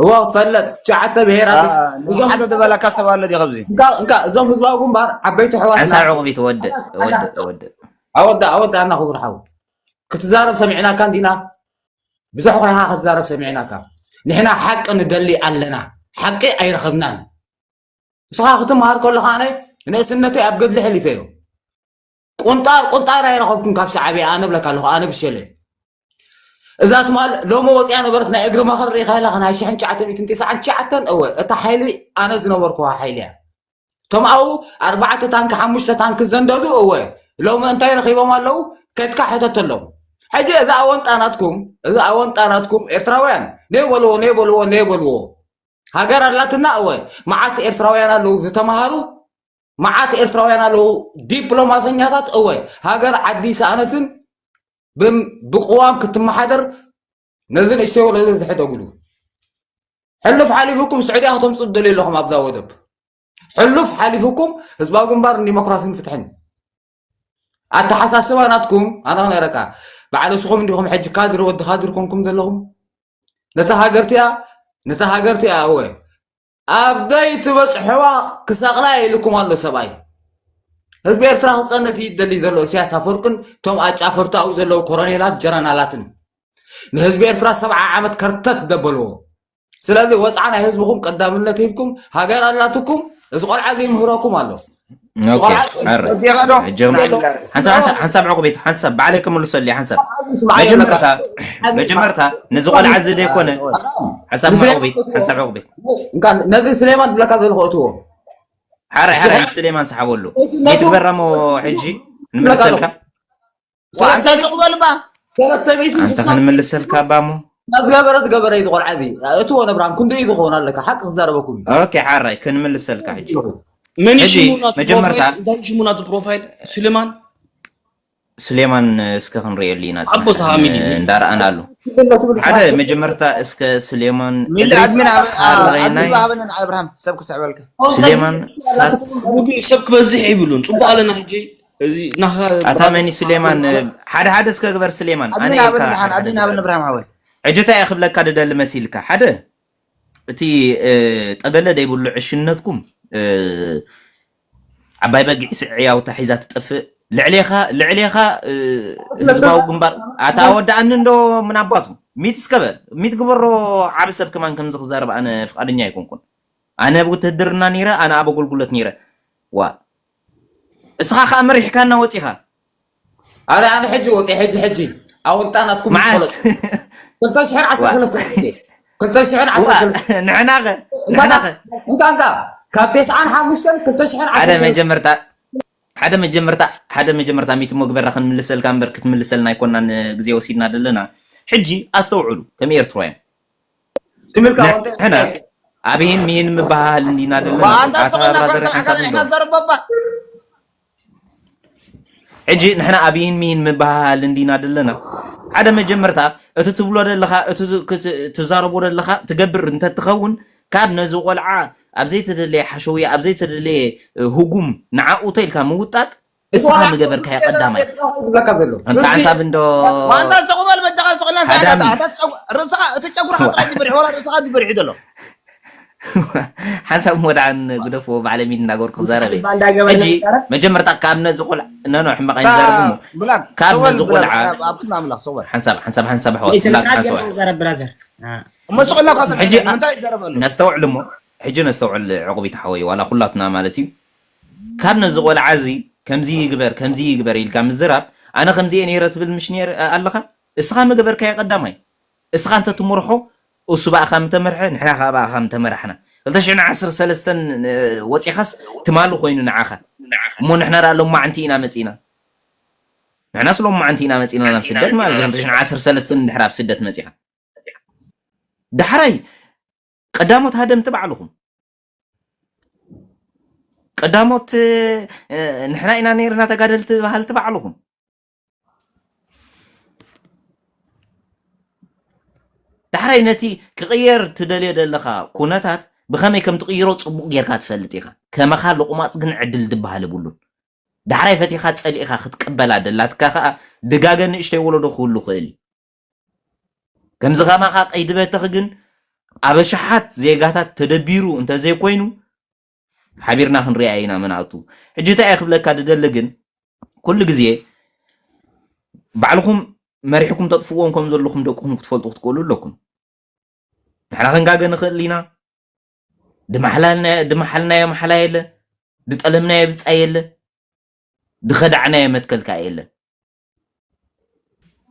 እዎ ክትፈልጥ ትሽዓተ ብሄራት እዞም ሓደ ዝበላካ ሰብ ኣሎ ድዩ ከብዚ እንካ እዞም ህዝባዊ ግንባር ዓበይቲ ኣሕዋትና ሓንሳብ ዕቑቢ ትወድእ ወድእ ወድእ ኣወዳ ኣወዳ እና ክቡር ሓው ክትዛረብ ሰሚዕናካ እንዲና ብዙሕ ኮይንካ ክትዛረብ ሰሚዕናካ ንሕና ሓቂ ንደሊ ኣለና ሓቂ ኣይረኸብናን ንስኻ ክትምሃር ከለኻ ኣነ ንእስነተይ ኣብ ገድሊ ሕሊፈዮ ቁንጣር ቁንጣር ኣይረኸብኩን ካብ ሻዕብያ ኣነ ብለካ ኣለኹ ኣነ ብሸለ እዛ ትማል ሎሚ ወፅያ ነበረት ናይ እግሪ መኸር ሪኢኻ ኢላ ናይ ሽሕን ትሽዓተ ሚእትን ተስዓን ትሽዓተን እወ እታ ሓይሊ ኣነ ዝነበርኩዋ ሓይሊ እያ እቶም ኣብኡ ኣርባዕተ ታንኪ ሓሙሽተ ታንኪ ዘንደዱ እወ ሎሚ እንታይ ረኺቦም ኣለዉ ከድካ ሕተተሎም ሕጂ እዛ ኣወንጣ ናትኩም እዛ ኣወንጣ ናትኩም ኤርትራውያን ነይ በልዎ ነይ በልዎ ነይ በልዎ ሃገር ኣላትና እወ መዓት ኤርትራውያን ኣለዉ ዝተምሃሩ መዓት ኤርትራውያን ኣለዉ ዲፕሎማሰኛታት እወ ሃገር ዓዲ ሰኣነትን ብም- ብቅዋም ክትመሓደር ነዚ ንእሽተይ ወለዶ ዝሕደጉሉ ሕሉፍ ሓሊፉኩም ስዑድያ ከተምፅኡ ትደልዩ ኣለኹም ኣብዛ ወደብ ሕሉፍ ሓሊፉኩም ህዝባዊ ግንባር ንዲሞክራሲን ፍትሕን ኣተሓሳስባ ናትኩም ኣነ ክነግረካ በዓል እስኹም እንዲኹም ሕጂ ካድሪ ወዲ ካድሪ ኮንኩም ዘለኹም ነታ ሃገርቲያ ነታ ሃገርቲያ እወ ኣብ ደይ ትበፅሕዋ ክሰቕላ ኢልኩም ኣሎ ሰብኣይ ህዝቢ ኤርትራ ክፀንት ይደሊ ዘሎ እስያስ ኣፈወርቅን እቶም ኣጫፈርቱ ኣብኡ ዘለዉ ኮሮኔላት ጀረናላትን ንህዝቢ ኤርትራ ሰብዓ ዓመት ከርተት ደበልዎ ስለዚ ወፅዓ ናይ ህዝብኹም ቀዳምነት ሂብኩም ሃገር ኣላትኩም እዚ ቆልዓ ዘይምህረኩም ኣሎ ሓንሳብ ዕቁቤት ሓንሳብ ባዕለይ ክምልሰሉ ሓንሳብ መጀመርታ መጀመርታ ነዚ ቆልዓ እዚ ዘይኮነ ሓንሳብ ዕቁቤት ሓንሳብ ዕቁቤት ነዚ ስሌማን ብለካ ዘለኹ እትዎ ሓራይ ሓራይ ስሌማን ሰሓበሉ ይትግበራሞ ሕጂ ንምልሰልካ ሰለስተ ሚእቲ ኣንተ ክንምልሰልካ ባሞ ዝገበረ ዝገበረ እዩ ቆልዓ እዚ እትዎ ነብራም ክንዱ እዩ ዝኸውን ኣለካ ሓቂ ክዛረበኩም እዩ ኦኬ ሓራይ ክንምልሰልካ ሕጂ መን ሕጂ ሽሙ ናቱ መጀመርታ ፕሮፋይል? እንታይ ሽሙ ናቱ ፕሮፋይል? ሱሌማን? ሱሌማን እስከ ክንርእየሉ ኢና ኣቦ ሰሃሚ ድዩ? እንዳረኣና ኣሎ ሓደ መጀመርታ እስከ ሱሌማን ሚሊ እድሪስ ኣድሚን ኣብ- ኣብ- ሓረይናይ ኣድሚን ሃበና ንዓል ኣብርሃም ሰብ ክስዕበልካ ሱሌማን ሳት ሙሉእ ሰብ ክበዝሕ ይብሉን ጽቡቅ ኣለና ሕጂ እዚ ናኻ ኣታ መኒ ሱሌማን ሓደ ሓደ እስከ ግበር ሱሌማን ኣነ ኣድሚን ኢልካ ሃበና ንዓል ሓደ ኣድሚን ሃበና ነገር። ኣብርሃም ሓወይ ሕጂ እንታይ እየ ክብለካ ድደሊ መሲልካ ሓደ እቲ እ፣ ጠገለ ደይብሉ ዕሽነትኩም እ፣ ዓባይ በጊዕ ስዕያውታ ሒዛ ትጠፍእ ልዕሌኻ ልዕሌኻ እ፣ ህዝባዊ ግንባር ኣታ ኣወዳእኒ እንዶ ምን ኣባቱ ሚት እስከበል ሚት ግበሮ ዓብ ሰብ ከማን ከምዚ ክዛረብ ኣነ ፍቃደኛ ኣይኮንኩን ኣነ ኣብ ውትህድርና ነይረ ኣነ ኣብ ኣገልግሎት ነይረ ዋ እስኻ ከዓ መሪሕካና ወፂኻ ኣረ ኣነ ሕጂ ወፂ ሕጂ ሕጂ ኣውልጣ ናትኩም መዓስ ዝፈለጥ ክልተ ሽሕን ዓሰርተ ሰለስተ ወፂ ክልተ ሽሕን ዓሰርተ ሰለስተ ንሕናኸ ንሕናኸ እንካ እንካ ካብ ተስዓን ሓሙሽተን ክልተ ሽሕን ሓደ ዓሰርተ ሰለስተ መጀመርታ ሓደ መጀመርታ ሓደ መጀመርታ ሚት ሞ ግበራ ክንምልሰልካ እምበር ክትምልሰልና ኣይኮናን ግዜ ወሲድና ዘለና። ሕጂ ኣስተውዕሉ ከም ኤርትራውያን ትምልካ ንሕና ኣብይን ሚሂን ምበሃሃል እንዲና ዘለና። ኣንታ ኣታ ስቆና ብራዘር ኮንሰ ሓንሳብ ንሕና እንዶ ዘርበባ ሕጂ ንሕና ኣብይን ሚሂን ምበሃሃል እንዲና ዘለና። ሓደ መጀመርታ እቲ ትብሎ ዘለኻ እቲ ዝ- ክት- ትዛረቦ ዘለኻ ትገብር እንተትኸውን ካብ ነዚ ቆልዓ ኣብ ዘይተደለየ ሓሸውያ ኣብ ዘይተደለየ እ፣ ህጉም ንዓኡ ተኢልካ ምውጣጥ እስኻ ምገበርካዮ ቀዳማይ። ዝብለካ ዘሎ ኣንታ ሓንሳብ እንዶ ዋንታ ስቁ በል በጃኻ ስቁና ሃዳሚ። ርእስኻ እቲ ጨጉርኻ ጥራይ ዝበሪሑ ወላ ርእስኻ ዝበሪሑ ዘሎ ሓንሳብ ወድዓን ግደፍዎ ባዕለ ሚድ እናገበርኩ ክዛረብ እየ። ባንዳ ገበል ሕጂ መዛረብ መጀመርታ ካብ ነዚ ቆልዓ ነኖ ሕመቕ ኣይንዛረብ እሞ ብላክ ካብ ሰወል ነዚ ብላክ ቆልዓ ኣብ ክንዲ ኣምላኽ ሰወል ሓንሳብ ሓንሳብ ሓንሳብ ኣሕዋት ስነ ብላክ ስርዓት ሓንሳብ ገይርካ ዝዛረብ ብራዘር እሞ ስቁና ካብ ሕጂ ምንታይ ይዛረበሉ ነስተውዕል እሞ ሕጂ ነስተውዕል ዕቑቢት ሓወይ ዋላ ኩላትና ማለት እዩ። ካብ ነዚ ቆልዓ እዚ ከምዚ ይግበር ከምዚ ይግበር ኢልካ ምዝራብ ኣነ ከምዚ እየ ነይረ ትብል ምሽ ነይር ኣለኻ። እስኻ ምገበርካዮ ቀዳማይ እስኻ እንተ ትመርሖ እሱ ብኣኻ ምተመርሐ ንሕና ከዓ ብኣኻ ምተመራሕና። ክልተ ሽሕን ዓሰርተ ሰለስተን ወፂኻስ ትማሊ ኮይኑ ንዓኻ እሞ ንሕና ደኣ ሎማዓንቲ ኢና መፂና። ንሕናስ ሎማዓንቲ ኢና መፂና ናብ ስደት ማለት ክልተ ሽሕን ዓሰርተ ሰለስተን እንድሕር ኣብ ስደት መፂኻ ዳሕራይ ቀዳሞት ሃደምቲ ባዕልኹም ቀዳሞት እ፣ ንሕና ኢና ነይርና ተጋደልቲ በሃልቲ ባዕልኹም። ዳሕራይ ነቲ ክቕየር ትደልዮ ዘለኻ ኩነታት ብኸመይ ከም ትቕይሮ ጽቡቕ ጌርካ ትፈልጥ ኢኻ። ከማኻ ሎቑማጽ ግን ዕድል ዝበሃል የብሉን። ዳሕራይ ፈቲኻ ጸሊእኻ ክትቅበላ ደላትካ ከኣ ድጋገ ንእሽተይ ወለዶ ክህሉ ክእል እዩ። ከምዚ ከማኻ ቀይዲ በተኽ ግን ኣብ ኣሽሓት ዜጋታት ተደቢሩ እንተዘይኮይኑ ሓቢርና ክንሪኣ ኢና ምንኣቱ። ሕጂ እንታይ እየ ክብለካ ድደሊ ግን ኩሉ ግዜ ባዕልኹም መሪሕኩም ተጥፍዎም ከም ዘለኹም ደቅኹም ክትፈልጡ ክትክእሉ ኣለኩም። ንሕና ክንጋገ ንኽእል ኢና። ድማሓላልናዮ ድማሓልናዮ ማሓላ የለ፣ ድጠለምናዮ ብጻይ የለ፣ ድኸዳዕናዮ መትከል ከኣ የለ።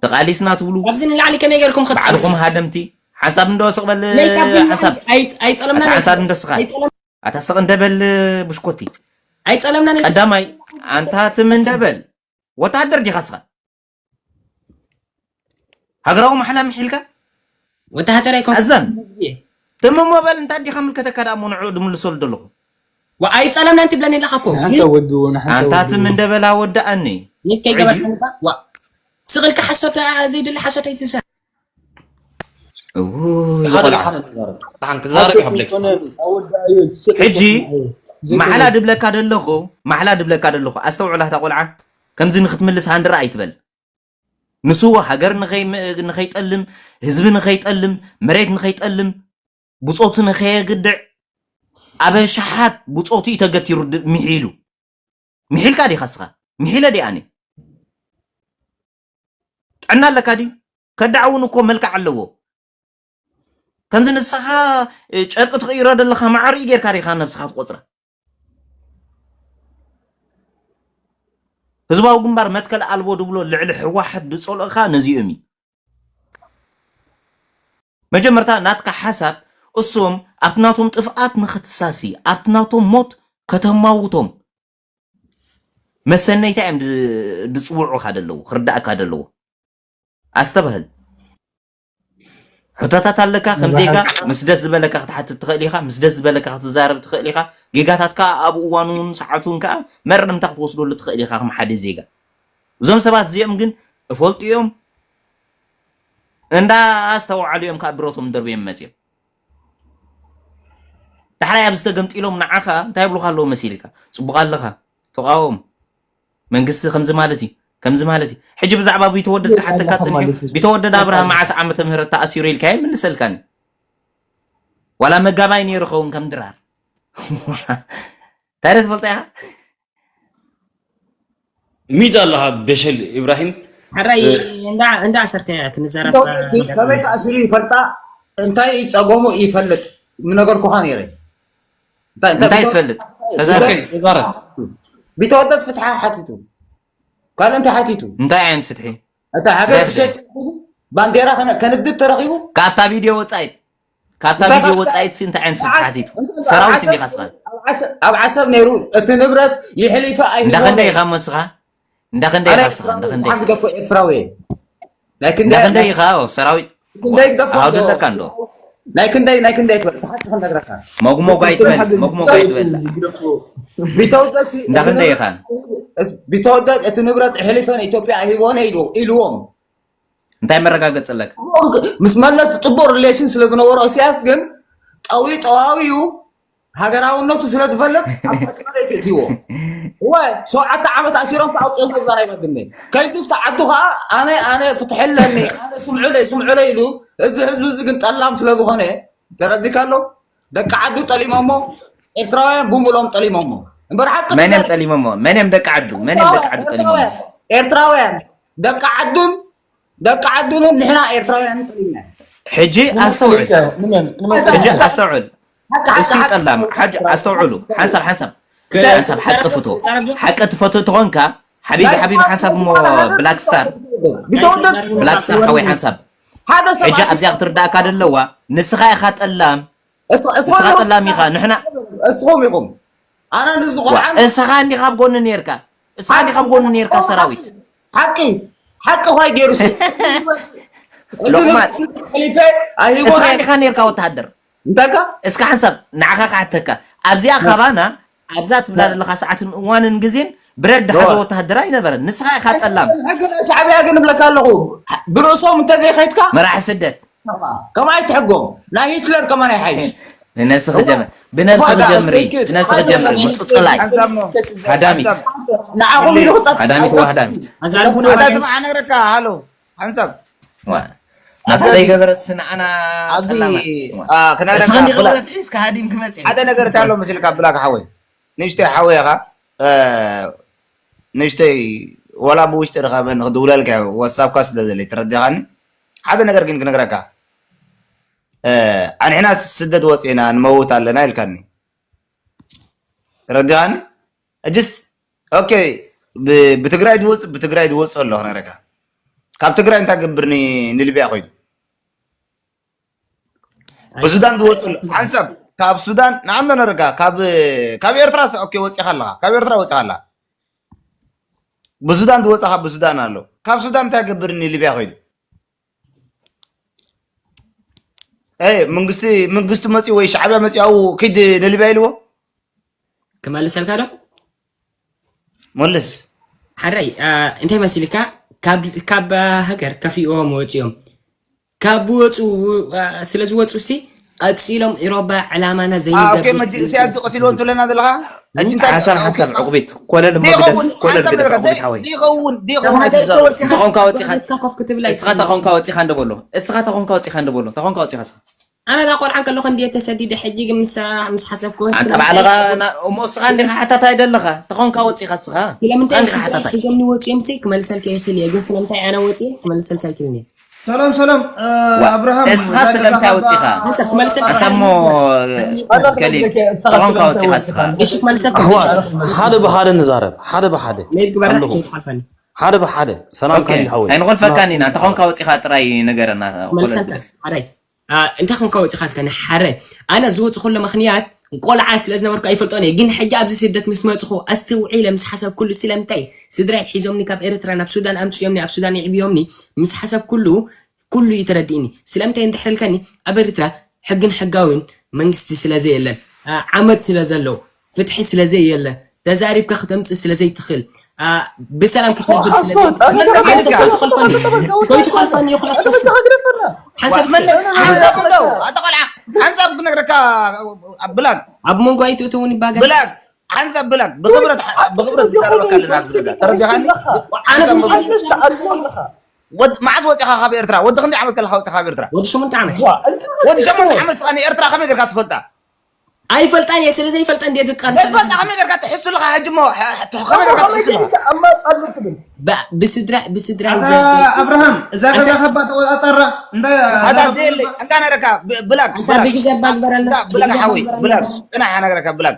ተቓሊስና ትብሉ ካብዚ ንላዕሊ ከመይ ገርኩም ክትፅሉ ባዕልኹም ሃደምቲ ሓንሳብ እንዶ ስቕ በል ናይ ካብዚ ሓንሳብ ንላዕሊ ኣይ- ኣይጠለምና ኣታ ሓንሳብ እንዶ ስኻ ኣይጠለም ኣታ ስቕ እንደ በል ብሽኮቲ ኣይጠለምና ናይ ቀዳማይ ኣንታ ትም እንደ በል ወታደር ዲኻ ስኻ ሃገራዊ ማሕላ ምሒልካ ወተሃደር ኣይኮን ኣዘን ትምሞ በል እንታይ ዲኻ ምልከተካ ደኣ እሞ ንዕኡ ድምልሰሉ ዘለኹ ኣይጠለምና እንትብለኒ ኣለካ እኮ ንሓንሳብ ወድዎ ንሓንሳብ ኣንታ ወድዎ ትም እንደ በላ ወዳኣኒ ኒት ከይገበርካ ዋ ስቕልካ ሓሶት ዘይድሊ ሓሶት ኣይትንሳ እውይ ሓደ ቆልዓ ሓደ ንዛረብ። ደሓን ክዛረብ ይሃብለክ ሕጂ ማሕላ ድብለካ ደለኹ ማሕላ ድብለካ ደለኹ ኣስተውዕላ እታ ቆልዓ ከምዚ ንክትምልስ ሃንድራ ኣይትበል ንሱ ሃገር ንኸይ- ንኸይጠልም ህዝቢ ንኸይጠልም መሬት ንኸይጠልም ብፆቱ ንኸየግድዕ ኣብ ሸሓት ብፆቱ እዩ ተገቲሩ ድ- ምሒሉ ምሒልካ ዲኻ ስኻ ምሒለ ዲኣኒ ጥዕና ኣለካ ድዩ ከዳዕ እውን እኮ መልክዕ ኣለዎ ከምዚ ንስኻ እ፣ ጨርቂ ትቕይሮ ዘለኻ ማዕሪኡ ጌርካ ዲኻ ነብስኻ ትቆፅራ ህዝባዊ ግንባር መትከል ኣልቦ ድብሎ ልዕሊ ህወሓት ዝፀልኦኻ ነዚኦም እዩ መጀመርታ ናትካ ሓሳብ እሶም ኣብቲ ናቶም ጥፍኣት ንክትሳሲ ኣብቲ ናቶም ሞት ከተማውቶም መሰነይታ እዮም ድ- ድፅውዑኻ ደለዉ ክርዳእካ ደለዎ ኣስተባህል ሕቶታት ኣለካ ከም ዜጋ ምስ ደስ ዝበለካ ክትሓትት ትኽእል ኢኻ ምስ ደስ ዝበለካ ክትዛረብ ትኽእል ኢኻ ጌጋታትካ ኣብ እዋኑን ሰዓቱን ከዓ መርምታ ክትወስደሉ ትኽእል ኢኻ ከም ሓደ ዜጋ እዞም ሰባት እዚኦም ግን እፈልጡ እዮም እንዳ ኣስተውዓሉ እዮም ከዓ ብረቶም ደርብዮም መፅዮም ዳሕራይ ኣብዚ ተገምጢሎም ንዓኻ እንታይ ይብሉካ ኣለዉ መሲልካ ፅቡቅ ኣለኻ ተቃወም መንግስቲ ከምዚ ማለት እዩ ከምዚ ማለት እዩ ሕጂ ብዛዕባ ቢተወደድ ክሓተካ ፀኒሑ ቢተወደድ ኣብርሃ መዓስ ዓመተ ምህረት ተኣሲሩ ኢልካ ይምልሰልካኒ ዋላ መጋባይ ነይሩ ኸውን ከም ድራር እንታይ ደ ትፈልጣ ኢኻ ሚድ ኣለኻ በሸል ኢብራሂም ሕራይ እንዳ እንዳ ኣሰርካ ክንዘረብ ከመይ ተኣሲሩ ይፈልጣ እንታይ እዩ ፀገሙ ይፈልጥ ምነገርኩኻ ነይረ እንታይ እንታይ እንታይ ቢተወ- ትፈልጥ ተዛረብ ኦኬ፣ ተዛረብ ቢተወደድ ፍትሓ ሓቲቱ ካልእ እንታይ ሓቲቱ? እንታይ ዓይነት ፍትሒ? እታ ሃገር ትሸይጥ ባንዴራ ከነ- ከንድድ ተረኺቡ ካብታ ቪድዮ ወፃኢት ካብታ እንታይ ቪድዮ ካብ- ወፃኢት ሲ እንታይ ዓይነት ፍትሒ ሓቲቱ? እንታይ ሰራዊት ዓሰብ- እንዲኻ ስኻ። ኣብ ዓሰብ- ኣብ ዓሰብ ነይሩ እቲ ንብረት ይሕሊፈ ኣይህቦ እንዳኸንደይ ኢኻ መስኻ? እንዳኸንደይ ኣነ ኢኻ ስኻ? እንዳኸንደይ ሓንቲ ገፎ ኤርትራዊ እየ። ናይ ክንደይ እንዳኸንደይ ኢኻ? ሰራዊት ክንደይ ግደፎ ኣውድለካ እንዶ ናይ ክንደይ ናይ ክንደይ ትበል ተሓቲ ክንነግረካ ሞግሞግ ኣይትበል ሞግሞግ ኣይትበል ቢተወደድ ሲ- እንዳኸንደይ ኢኻ? ቢተወደድ እቲ ንብረት ሕሊፈ ንኢትዮጵያ ሂቦን ኢሉ ኢልዎም እንታይ መረጋገፂ ኣለካ? ምስ መለስ ፅቡቅ relation ስለ ዝነበሮ እስያስ ግን ጠዊ ጠዋዊዩ ሃገራውነቱ ስለ ዝፈልጥ ኣብ መሬት እትዎ እወ ሸውዓተ ዓመት ኣሲሮም ከኣውፅኦም ገዛ ናይ ባድመ ከይዱ ፍታ ዓዱ ከዓ ኣነ ኣነ ፍትሐለኒ ኣነ ስምዑለይ ስምዑለይ ኢሉ እዚ ህዝቢ እዚ ግን ጠላም ስለ ዝኾነ ተረዲካ ኣሎ ደቂ ዓዱ ጠሊሞሞ ኤርትራውያን ብምሎም ጠሊሞሞ እምበር ሓቂ መን እዮም ጠሊሞሞ? መን እዮም ደቂ ዓዱ? መን እዮም ደቂ ዓዱ ጠሊሞሞ? ኤርትራውያን ደቂ ዓዱን ደቂ ዓዱን ንሕና ኤርትራውያን ጠሊምና ሕጂ ኣስተውዕል። ሕጂ ኣስተውዕል። እሱ ጠላም ሓጅ ኣስተውዕሉ። ሓንሳብ ሓንሳብ ሓንሳብ ሓቂ ፍቶ ሓቂ ትፈቱ ተኾንካ ሓቢቢ ሓቢቢ ሓንሳብ እሞ ብላክ ስታር ብላክ ስታር ሓወይ ሓንሳብ ሓደ ሰብ ሕጂ ኣብዚኣ ክትርዳእካ ደለዋ ንስኻ ኢኻ ጠላም ንስኻ ጠላም ኢኻ ንሕና እስኹም ኢኹም ኣነ ንዝኾልዓን እስኻ እንዲኻ ኣብ ጎኒ ነርካ እስኻ እንዲኻ ኣብ ጎኒ ነርካ ሰራዊት ሓቂ ሓቂ ኳይ ገይሩ ሎቕማጥ እስኻ ኢኻ ነርካ ወተሃደር እንታልካ እስካ ሓንሳብ ንዓኻ ክሓተካ ኣብዚኣ ካባና ኣብዛ ትብላ ዘለካ ሰዓትን እዋንን ግዜን ብረድ ሓደ ወተሃደር ኣይነበረን ንስኻ ኢኻ ጠላም ሻዕብያ ግን እብለካ ኣለኹ ብርእሶም እንተዘይኸይድካ መራሕ ስደት ከማይ ትሕጎም ናይ ሂትለር ከማን ኣይሓይሽ ብነብሲ ክጀምር ብነብሲ ክጀምር ብነብሲ ክጀምር ምፁፅላይ ሃዳሚት ንዓኹም ኢሉ ክጠፍ ሃዳሚት ወሃዳሚት ኣዛልፉ ኣታ ስማዕ ነግረካ ሃሎ ሓንሳብ ናታ ዘይገበረት ስንዓና ኣብዚ ጠላማ ዋ። አ፣ ክነግረካ እስኻ እንዲ ብላ- ገበረት ሒዝካ ሃዲም ክመፅእ ሓደ ነገር እንታይ ኣሎ መሲልካ ብላክ ሓወይ ንእሽተይ ሓወይ ኢኻ እ፣ ንእሽተይ ወላ ብውሽጢ ርኸበ ንክድውለልካ ወሳብካ ስለ ዘለ ተረዲኻኒ ሓደ ነገር ግን ክነግረካ እ፣ ኣንሕና ስደት ወፂና ንመውት ኣለና ኢልካኒ ተረዲኻኒ እጅስ ኦኬ ብትግራይ ዝወፅእ ብትግራይ ዝወፅእ ኣሎ ክነግረካ ካብ ትግራይ እንታይ ገብር ንሊብያ ኮይዱ ብሱዳን ዝወፅእ ኣሎ ሓንሳብ ካብ ሱዳን ንዓንዶ ነረጋ ካብ ኤርትራ ኦኬ ወፂኻ ኣለኻ ካብ ኤርትራ ወፂኻ ኣለኻ ብሱዳን ዝወፅኻ ብሱዳን ኣሎ ካብ ሱዳን እንታይ ገብር ንሊብያ ኮይዱ መንግስቲ መንግስቲ መፅኡ ወይ ሻዕብያ መፅኡ ኣብኡ ኪድ ንሊብያ ኢልዎ ክመልሰልካ ዶ መልስ ሓራይ እንታይ መሲልካ ካብ ሃገር ከፊእዎም ወፂኦም ካብ ወፁ ስለ ዝወፁ ሲ ቀፂሎም ኢሮባ ዕላማና ዘይንገብር ሲያዝ ቀትልዎ ትብለና ዘለካ ሓሳብ ሓሳብ ዕቁቢት ኮለል መግደፍ ኮለል ግደፍ ዕቁቢት ሓወይ ተኾንካ ወፂኻ እስኻ ተኾንካ ወፂኻ እንደ በሎ እስኻ ተኾንካ ወፂኻ እንደ በሎ ተኾንካ ወፂኻ እስኻ ኣነ እዛ ቆልዓ ከለኹ እንድየ ተሰዲደ ሕጂ ግን ምስ ምስ ሓሰብክዎ ኣንተ ባዕልኻ እሞ እስኻ እንዲኻ ሓታታይ ደለኻ ተኾንካ ወፂኻ እስኻ ስለምንታይ ስድራይ ሒዞምኒ ወፂኦም ሲ ክመልሰልካ ይኽእል እየ ግን ስለምንታይ ኣነ ወፂ ክመልሰልካ ይክእል እየ ሰላም ሰላም ኣብርሃም እስኻ ስለምንታይ ወፂኻ ኣሳሞ ከሊል ተኾንካ ወፂኻ እስኻ ሓደ ብሓደ ንዛረብ ሓደ ብሓደ ሓደ ብሓደ ሰላም ካሊ ሓወይ ኣይንኾልፈካን ኢና ተኾንካ ወፂኻ ጥራይ ነገረና እንታይ ኮንካ ወፂኻ ልከኒ ሓረ ኣነ ዝወፅኹሉ ምኽንያት ቆልዓ ስለ ዝነበርኩ ኣይፈልጦን እየ ግን ሕጂ ኣብዚ ስደት ምስ መፅኹ ኣስተውዒለ ምስ ሓሰብኩሉ ስለምንታይ ስድራይ ሒዞምኒ ካብ ኤርትራ ናብ ሱዳን ኣምፅኦምኒ ኣብ ሱዳን የዕብዮምኒ ምስ ሓሰብኩሉ ኩሉ እዩ ተረዲእኒ ስለምንታይ እንድሕር ልከኒ ኣብ ኤርትራ ሕግን ሕጋዊን መንግስቲ ስለ ዘየለን ዓመት ስለ ዘሎ ፍትሒ ስለ ዘየለ ተዛሪብካ ክተምፅእ ስለ ዘይትኽእል ብሰላም ክትነብር ስለዘይትኽእል ከይትኸልፈኒ ይኹን ሓንሳብ እስኪ ሓንሳብ ክነግረካ ብላክ ኣብ መንጎ ኣይትእትውን ይባገስ ብላክ ሓንሳብ ብላክ ብኽብረት ብኽብረት ዝዛረበካ ኣለና ኣብዚ ገዛ ተረዲኻኒ ኣነ ወድ መዓስ ወፂኻ ካብ ኤርትራ ወዲ ክንደይ ዓመት ከለካ ወፂኻ ካብ ኤርትራ ወዲ ሸሞንተ ዓመት ወዲ ሸሞንተ ዓመት ስኻ ንኤርትራ ከመይ ጌርካ ትፈልጣ ኣይፈልጣን እየ ስለ ዘይፈልጠ እንዴ ትቃልሰ ዘይፈልጣ ከመይ ጌርካ ትሕሱ ኣለኻ ሕጂ እሞ ከመይ ጌርካ ትሕሱ ኣለኻ ኣማጻሉ ትብል ብስድራ ብስድራ ኣብርሃም እዛ ገዛ ከባ ተቆጻጸራ እንታይ እንታ ነረካ ብላክ ብላክ ሓወይ ብላክ ጽናሕ ነገረካ ብላክ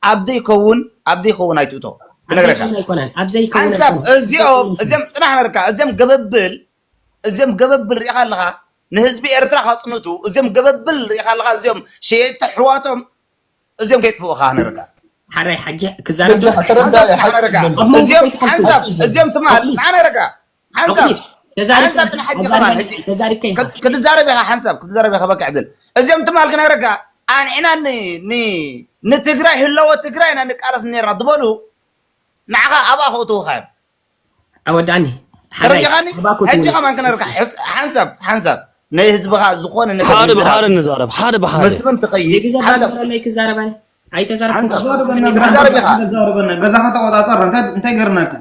ኣብ ዘይከውን ኣብ ዘይከውን ኣይትእቶ ክነግረካ። ዘይኮነን፣ ኣብ ዘይከውን ሓንሳብ ኣይኮነን። እዚኦም፣ እዚኦም ጽናሕ ነርካ፣ እዚኦም ገበብል፣ እዚኦም ገበብል ሪኢኻ ኣለኻ፣ ንህዝቢ ኤርትራ ከጽንቱ፣ እዚኦም ገበብል ሪኢኻ ኣለኻ፣ እዚኦም ሸየጥቲ ኣሕዋቶም፣ እዚኦም ከይጥፍኡኻ ነርካ። ሓራይ ሓጂ ክዛረብ ተረዳ፣ ተረዳ፣ ሓቂ ነርካ። እዚኦም ሓንሳብ፣ እዚኦም ትማል፣ ንዓ ነርካ። ሓንሳብ፣ ኦኬ፣ ተዛሪብ-፣ ሓንሳብ ጽናሕ ሓጂ ተዛሪብ-፣ ከማን፣ ሕጂ ተዛሪብካ ኢኻ። ክት-፣ ክትዛረብ ኢኻ ሓንሳብ፣ ክትዛረብ ኢኻ፣ በቃ ዕድል። እዚኦም ትማል ክነግረካ፣ ኣንሕና ን-፣ ን-፣ ንትግራይ ህለወ ትግራይ ኢና ንቃለስ ነርና ዝበሉ፣ ንዓኻ ኣብኣ ከእትዉኻ እዮም። ኣወዳኒ፣ ሓራይ፣ ተረዲኻኒ? ኣባኮ ሕጂ ትውንስ። ከማን ክነግረካ፣ ሕስ-፣ ሓንሳብ፣ ሓንሳብ፣ ናይ ህዝብኻ ዝኾነ ነገር ሓደ ምዝራብ። ብሓደ ንዛረብ፣ ሓደ ብሓደ። መስፍን ትኸይድ፣ የግዛ ሓንሳብ። ባንሰለይ ክዛረብ ኣነ። ኣይተዛረብኩን። ሓንሳብ። ተዛረበና፣ ተዛረብ ኢኻ። ተዛረበና። ገዛኻ ተቆጻጸር፣ እንታይ፣ እንታይ ገርናካ?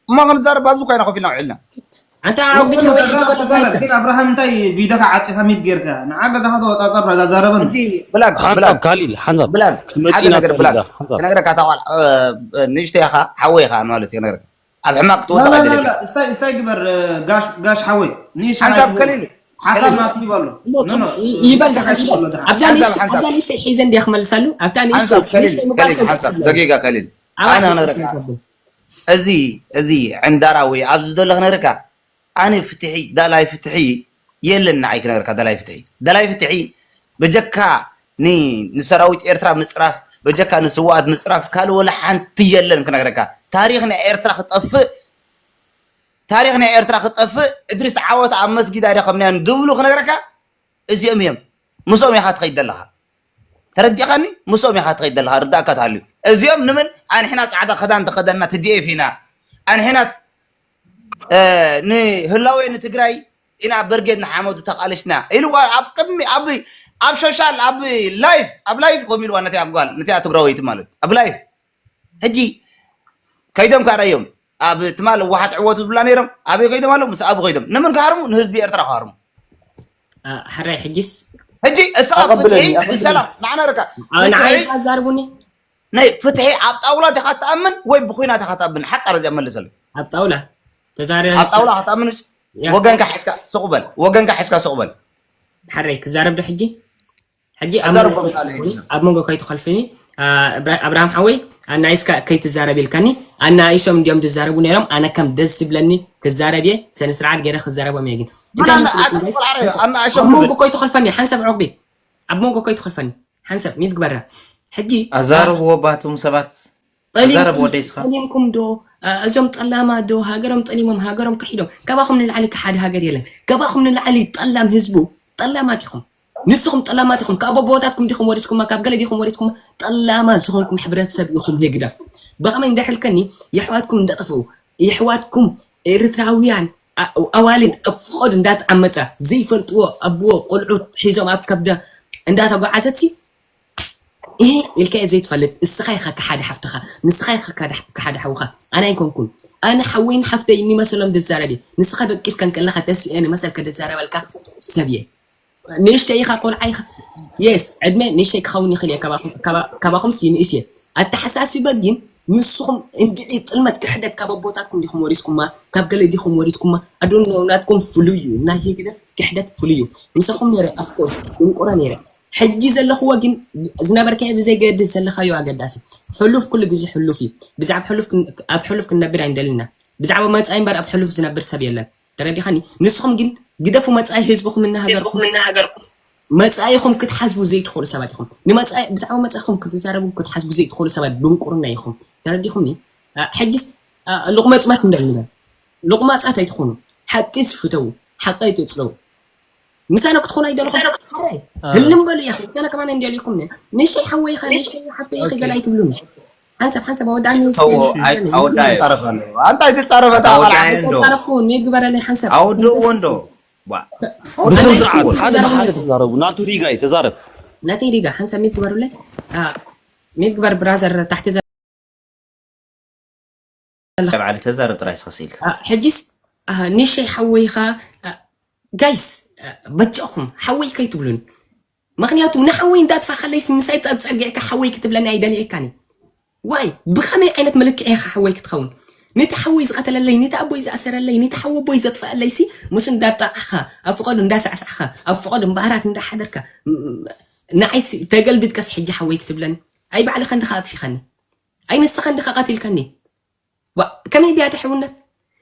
እሞ ክንዛረብ ኣብዚ ኮይና ኮፍ ኢልና ውዒልና። ኣንታ ዓቢ ተዛረብ፣ ተዛረብ። ግን ኣብርሃም እንታይ ቪድዮካ ዓጺኻ ሚት ጌርካ? ንዓ ገዛኻ ተቆጻጸር፣ ዛረበን። እቲ ብላክ፣ ሓንሳብ ብላክ፣ ካሊል፣ ሓንሳብ። ብላክ፣ ክትመጽእ ሓደ ኢና ነገር ትፈልጋ፣ ብላክ። ሓንሳብ። ክነግረካ እታ ቆልዓ፣ እ፣ እ፣ ንእሽተይ ኢኻ፣ ሓወይ ኢኻ ማለት እዩ ክነግረካ። ኣብ ሕማቅ ላ፣ ትወድቕ ላ፣ ላ፣ ኣይደለካ። ላ፣ እሳይ፣ እሳይ ግበር፣ እ፣ ጋሽ፣ ጋሽ ሓወይ። ንእሽተይ ሓንሳብ ሓወይ። ከሊል። ሓሳብ ከሊል። ናቱ ይበሎ። ኖ፣ ኖ፣ ይበል፣ ሓንሳብ፣ ሓንሳብ። ሓንሳብ። ኣብዛ ሓንሳብ፣ ንእሽተይ፣ ሓንሳብ። ኣብዛ ንእሽተይ ሒዘ እንዲያ ክመልሳሉ። ኣብታ ንእሽተይ፣ ሓንሳብ ከሊል፣ ንእሽተይ ምባል ከሊል፣ ሓንሳብ። ከስስብ። ደቂቃ ከሊል። ኣባል ኣነ ሓንሳብ ክነግረካ። ክነስብ። እዚ፣ እዚ ዕንዳራዊ ኣብዚ ዘሎ ክነግረካ። ኣነ ፍትሒ፣ ዳላይ ፍትሒ የለን ንዓይ ክነግረካ፣ ዳላይ ፍትሒ። ዳላይ ፍትሒ በጀካ ን-፣ ንሰራዊት ኤርትራ ምጽራፍ፣ በጀካ ንስዋኣት ምጽራፍ ካልእ ወላ ሓንቲ የለን ክነግረካ። ታሪኽ ናይ ኤርትራ ክጠፍእ፣ ታሪኽ ናይ ኤርትራ ክጠፍእ፣ እድሪስ ዓወት ኣብ መስጊድ ኣይረኸብናዮን ድብሉ ክነግረካ፣ እዚኦም እዮም። ምስኦም ኢኻ ትኸይድ ዘለኻ። ተረዲኻኒ? ምስኦም ኢኻ ትኸይድ ዘለኻ፣ ርዳእካ ተሃልዩ። እዚኦም ንምን ኣንሕና ጻዕዳ ክዳን ተኸደና ቲ ዲ ኤፍ ኢና። ኣንሕና፣ እ፣ ንህላዌ ንትግራይ ኢና በርጌድ ንሓመዱ ተቃለስና ኢልዋ ኣብ ቅድሚ፣ ኣብ፣ ኣብ ሶሻል፣ ኣብ ላይፍ፣ ኣብ ላይፍ ኮም ኢልዋ ነቲያ ጓል፣ ነቲያ ትግራወይቲ ማለት፣ ኣብ ላይፍ። ሕጂ ከይዶም ካረዮም ኣብ ትማል ህወሓት ዕወቱ ዝብላ ነይሮም፣ ኣበይ ከይዶም ኣለዉ? ምስ ኣቡ ከይዶም። ንምን ክሃርሙ? ንህዝቢ ኤርትራ ክሃርሙ። አ፣ ሕራይ ሕጂስ? ሕጂ እሳ ኣቐብለኒ፣ ፍትሒ፣ ኣቐብለኒ። ሰላም፣ ንዓና ረካ። አ፣ ንዓይ ፍትሒ፣ ኣዛርቡኒ። ናይ ፍትሒ ኣብ ጣውላ ዲኻ ትኣምን ወይ ብኹናት ኢኻ ትኣምን? ሓጻር እዚኣ መልሰሉ። ኣብ ጣውላ። ተዛረብ ኣብ ጣውላ ሓጻር። ኢኻ ትኣምን? ያ። ወገንካ ሒዝካ ስቕ በል። ወገንካ ሒዝካ ስቕ በል። ሕራይ ክዛረብ ዶ ሕጂ? ሕጂ ኣብ ኣዛርቦም መንጎ ቃል ከይትኸልፍኒ፣ ሂድና። ኣብ መንጎ ከይትኸልፍኒ፣ አ፣ እብራ-፣ ኣብርሃም ሓወይ፣ ኣናኢስካ ከይትዛረብ ኢልካኒ፣ ኣናኢሶም እንዲዮም ዝዛረቡ ነይሮም፣ ኣነ ከም ደስ ዝብለኒ ክዛረብ እየ፣ ስነ ስርዓት ገይረ ክዛረቦም እየ ግን። ምናምን እንታይ መስለኩም ኣጥፍ ጋይስ? ቆልዓ ረዮ፣ ኣናእሾም ኣብ መንጎ ዝብል። ከይትኸልፈኒ፣ ሓንሳብ ዕቑቢ። ኣብ መንጎ ከይትኸልፈኒ፣ ሓንሳብ ሚት ግበራ። ሕጂ፣ ኣዛርብዎ ባቱም ሰባት። ጠሊምኩም፣ ተዛረብ ወደይ እስኻ። ጠሊምኩም ዶ? እ፣ እዞም ጠላማት ዶ ሃገሮም ጠሊሞም፣ ሃገሮም ክሒዶም? ካባኹም ንላዕሊ ክሓድ ሃገር የለን። ካባኹም ንላዕሊ ጠላም ህዝቡ፣ ጠላማት ኢኹም። ንስኹም ጠላማት ኢኹም። ካብ ኣቦታትኩም ዲኹም ወሪስኩማ፣ ካብ ገለ ዲኹም ወሪስኩማ? ጠላማት ዝኾንኩም ሕብረተሰብ ኢኹም ህግደፍ። ብኸመይ እንዳሕልከኒ የሕዋትኩም እንዳጠፍኡ፣ የሕዋትኩም ኤርትራውያን ኣ-፣ ኣዋልድ ኣብ ፍቖድ እንዳተዓመጻ፣ ዘይፈልጥዎ ኣቦ ቆልዑት ሒዞም ኣብ ከብደ እንዳተጓዓዘትሲ፣ እህ ኢልካ እየ ዘይትፈልጥ። እስኻ ኢኻ ከሓዲ ሓፍትኻ፣ ንስኻ ኢኻ ከሓዲ፣ ከሓዲ ሓውኻ። ኣነ ኣይኮንኩን። ኣነ ሓወይን ሓፍተይ እንመሰሎም ዝዛረብ እየ። ንስኻ ደቂስካ እንከለኻ ተስእየ ንመሰልካ ዝዛረበልካ ሰብ እየ። ንእሽተይ ኢኻ፣ ቆልዓ ኢኻ። የስ፣ ዕድመ ንእሽተይ ክኸውን ይኽእል እየ፣ ካባኹም፣ ካባ-፣ ካባኹምስ ይንእስ እየ። ኣተሓሳስበ ግን ንስኹም እንድዒ ጥልመት ክሕደት ካብ ኣቦታትኩም ዲኹም ወሪስኩማ፣ ካብ ገለ ዲኹም ወሪስኩማ? ኣዶኖ ናትኩም ፍሉይ እዩ፣ ናይ ህግደፍ ክሕደት ፍሉይ እዩ። ምሳኹም ነይረ፣ ኣፍኮርስ፣ ድንቁረ ነይረ። ሕጂ ዘለኽዎ ግን ዝነበርካዮ ብዘይ ገድስ ዘለኻዮ ኣገዳሲ። ሕሉፍ ኩሉ ግዜ ሕሉፍ እዩ። ብዛዕባ ሕሉፍ ክን-፣ ኣብ ሕሉፍ ክንነብር ኣይንደልን ኢና። ብዛዕባ መጻኢ እምበር ኣብ ሕሉፍ ዝነብር ሰብ የለን። ተረዲኻኒ? ንስኹም ግን ግደፉ መጻኢ ህዝብኹም እና ሃገርኩም። መጻኢኹም ክትሓስቡ ዘይትኽእሉ ሰባት ኢኹም። ንመጻኢ፣ ብዛዕባ መጻኢኹም ክትዛረቡ ክትሓስቡ ዘይትኽእሉ ሰባት ድንቁርና ኢኹም። ተረዲኹምኒ? አ፣ ሕጂስ፣ አ፣ ሎቕማጽማት እንዳልንበል። ሎቕማጻት ኣይትኾኑ። ሓቂ ፍተዉ። ሓቂ ኣይትጽለዉ። ምሳና ክትኾኑ ኣይደለኹም። ሕራይ። አ። ህልም በሉ ኢኹም። ምሳና ከማን እንዲያሊኩም ነ። ንእሽተይ ሓወይ ኢኻ፣ ንእሽተይ ሓፍተይ ኢኺ ኦኬ። ገለ ኣይትብሉኒ። ሓንሳብ፣ ሓንሳብ ኣወዳእኒ እስኪ። ተው፣ ኣይ-፣ ኣወዳእዮ። ይጻረፍ ኣለዎ። ኣንታ ኣይትጻረፍ፣ ኣታ ኣወዳእዮ ቆልዓ። እንዶ። ጻረፍኩ፣ ኔት ግበረለይ ሓንሳብ። ኣውድእዎ እንዶ። ዋ። ብስነ ስርዓት፣ ሓደ ብሓደ ተዛረቡ። ናቱ ሪጋ እዩ፣ ተዛረብ። ናተይ ሪጋ፣ ሓንሳብ ኔት ግበሩለይ። አ፣ ኔት ግበር ብራዘር፣ ታሕቲ ዘ- ባዕሊ ተዛረብ ጥራይ ስኸስ ኢልካ። አ፣ ሕጂስ፣ አ፣ ንሸይ ሓወይኻ፣ አ፣ ጋይስ፣ አ፣ በጃኹም ሓወይ ከይትብሉን። ምኽንያቱ ንሓወይ እንዳጥፋ ከለይስ ምሳይ ጸ-፣ ጸጊዕካ ሓወይ ክትብለኒ ኣይደልየካን። ዋይ፣ ብኸመይ ዓይነት መልክዕ ኢኻ ሓወይ ክትኸውን? ነቲ ሓወይ ዝቐተለለይ፣ ነቲ ኣቦይ ዝኣሰረለይ፣ ነቲ ሓወቦይ ዘጥፈኣለይሲ ምስ እንዳጣቕዕኻ፣ ኣብ ፍቓዱ እንዳሳዕሳዕኻ፣ ኣብ ፍቓዱ እምበኣራት እንዳሓደርካ፣ ም-፣ ንዓይሲ ተገልቢጥካስ ሕጂ ሓወይ ክትብለኒ? ኣይ ባዕልኻ እንዲኻ ኣጥፊኻኒ። ኣይ ንስኻ እንዲኻ ቀቲልካኒ። ዋ፣ ከመይ ድያ እታ ሕውነት?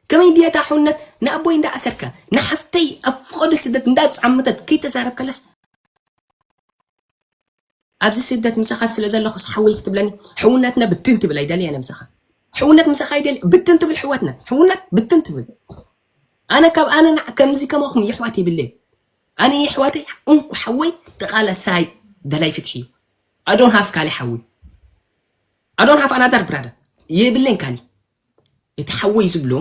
ከመይ ድያ እታ ሕውነት? ንኣቦይ እንዳኣሰርካ፣ ንሓፍተይ ኣብ ፍቐዶ ስደት እንዳተጻመተት ከይተዛረብካለስ፣ ኣብዚ ስደት ምሳኻ ስለ ዘለኹስ ሓወይ ክትብለኒ፣ ሕውነትና ብትን ትብል ኣይደልያን ምሳኻ። ሕውነት ምሳኻ ኣይደል-፣ ብትን ትብል ሕወትና። ሕውነት ብትን ትብል። ኣነ ካብ ኣነ ንዓ-፣ ከምዚ ከማኹም የሕዋት የብለይ። ኣነ የሕዋተይ እንኩ ሓወይ ተቓላሳይ ደላይ ፍትሒ እዩ። I don't have ካሊ ሓዊ። I don't have another brother። የብለይን ካሊ። እቲ ሓወይ ዝብሎ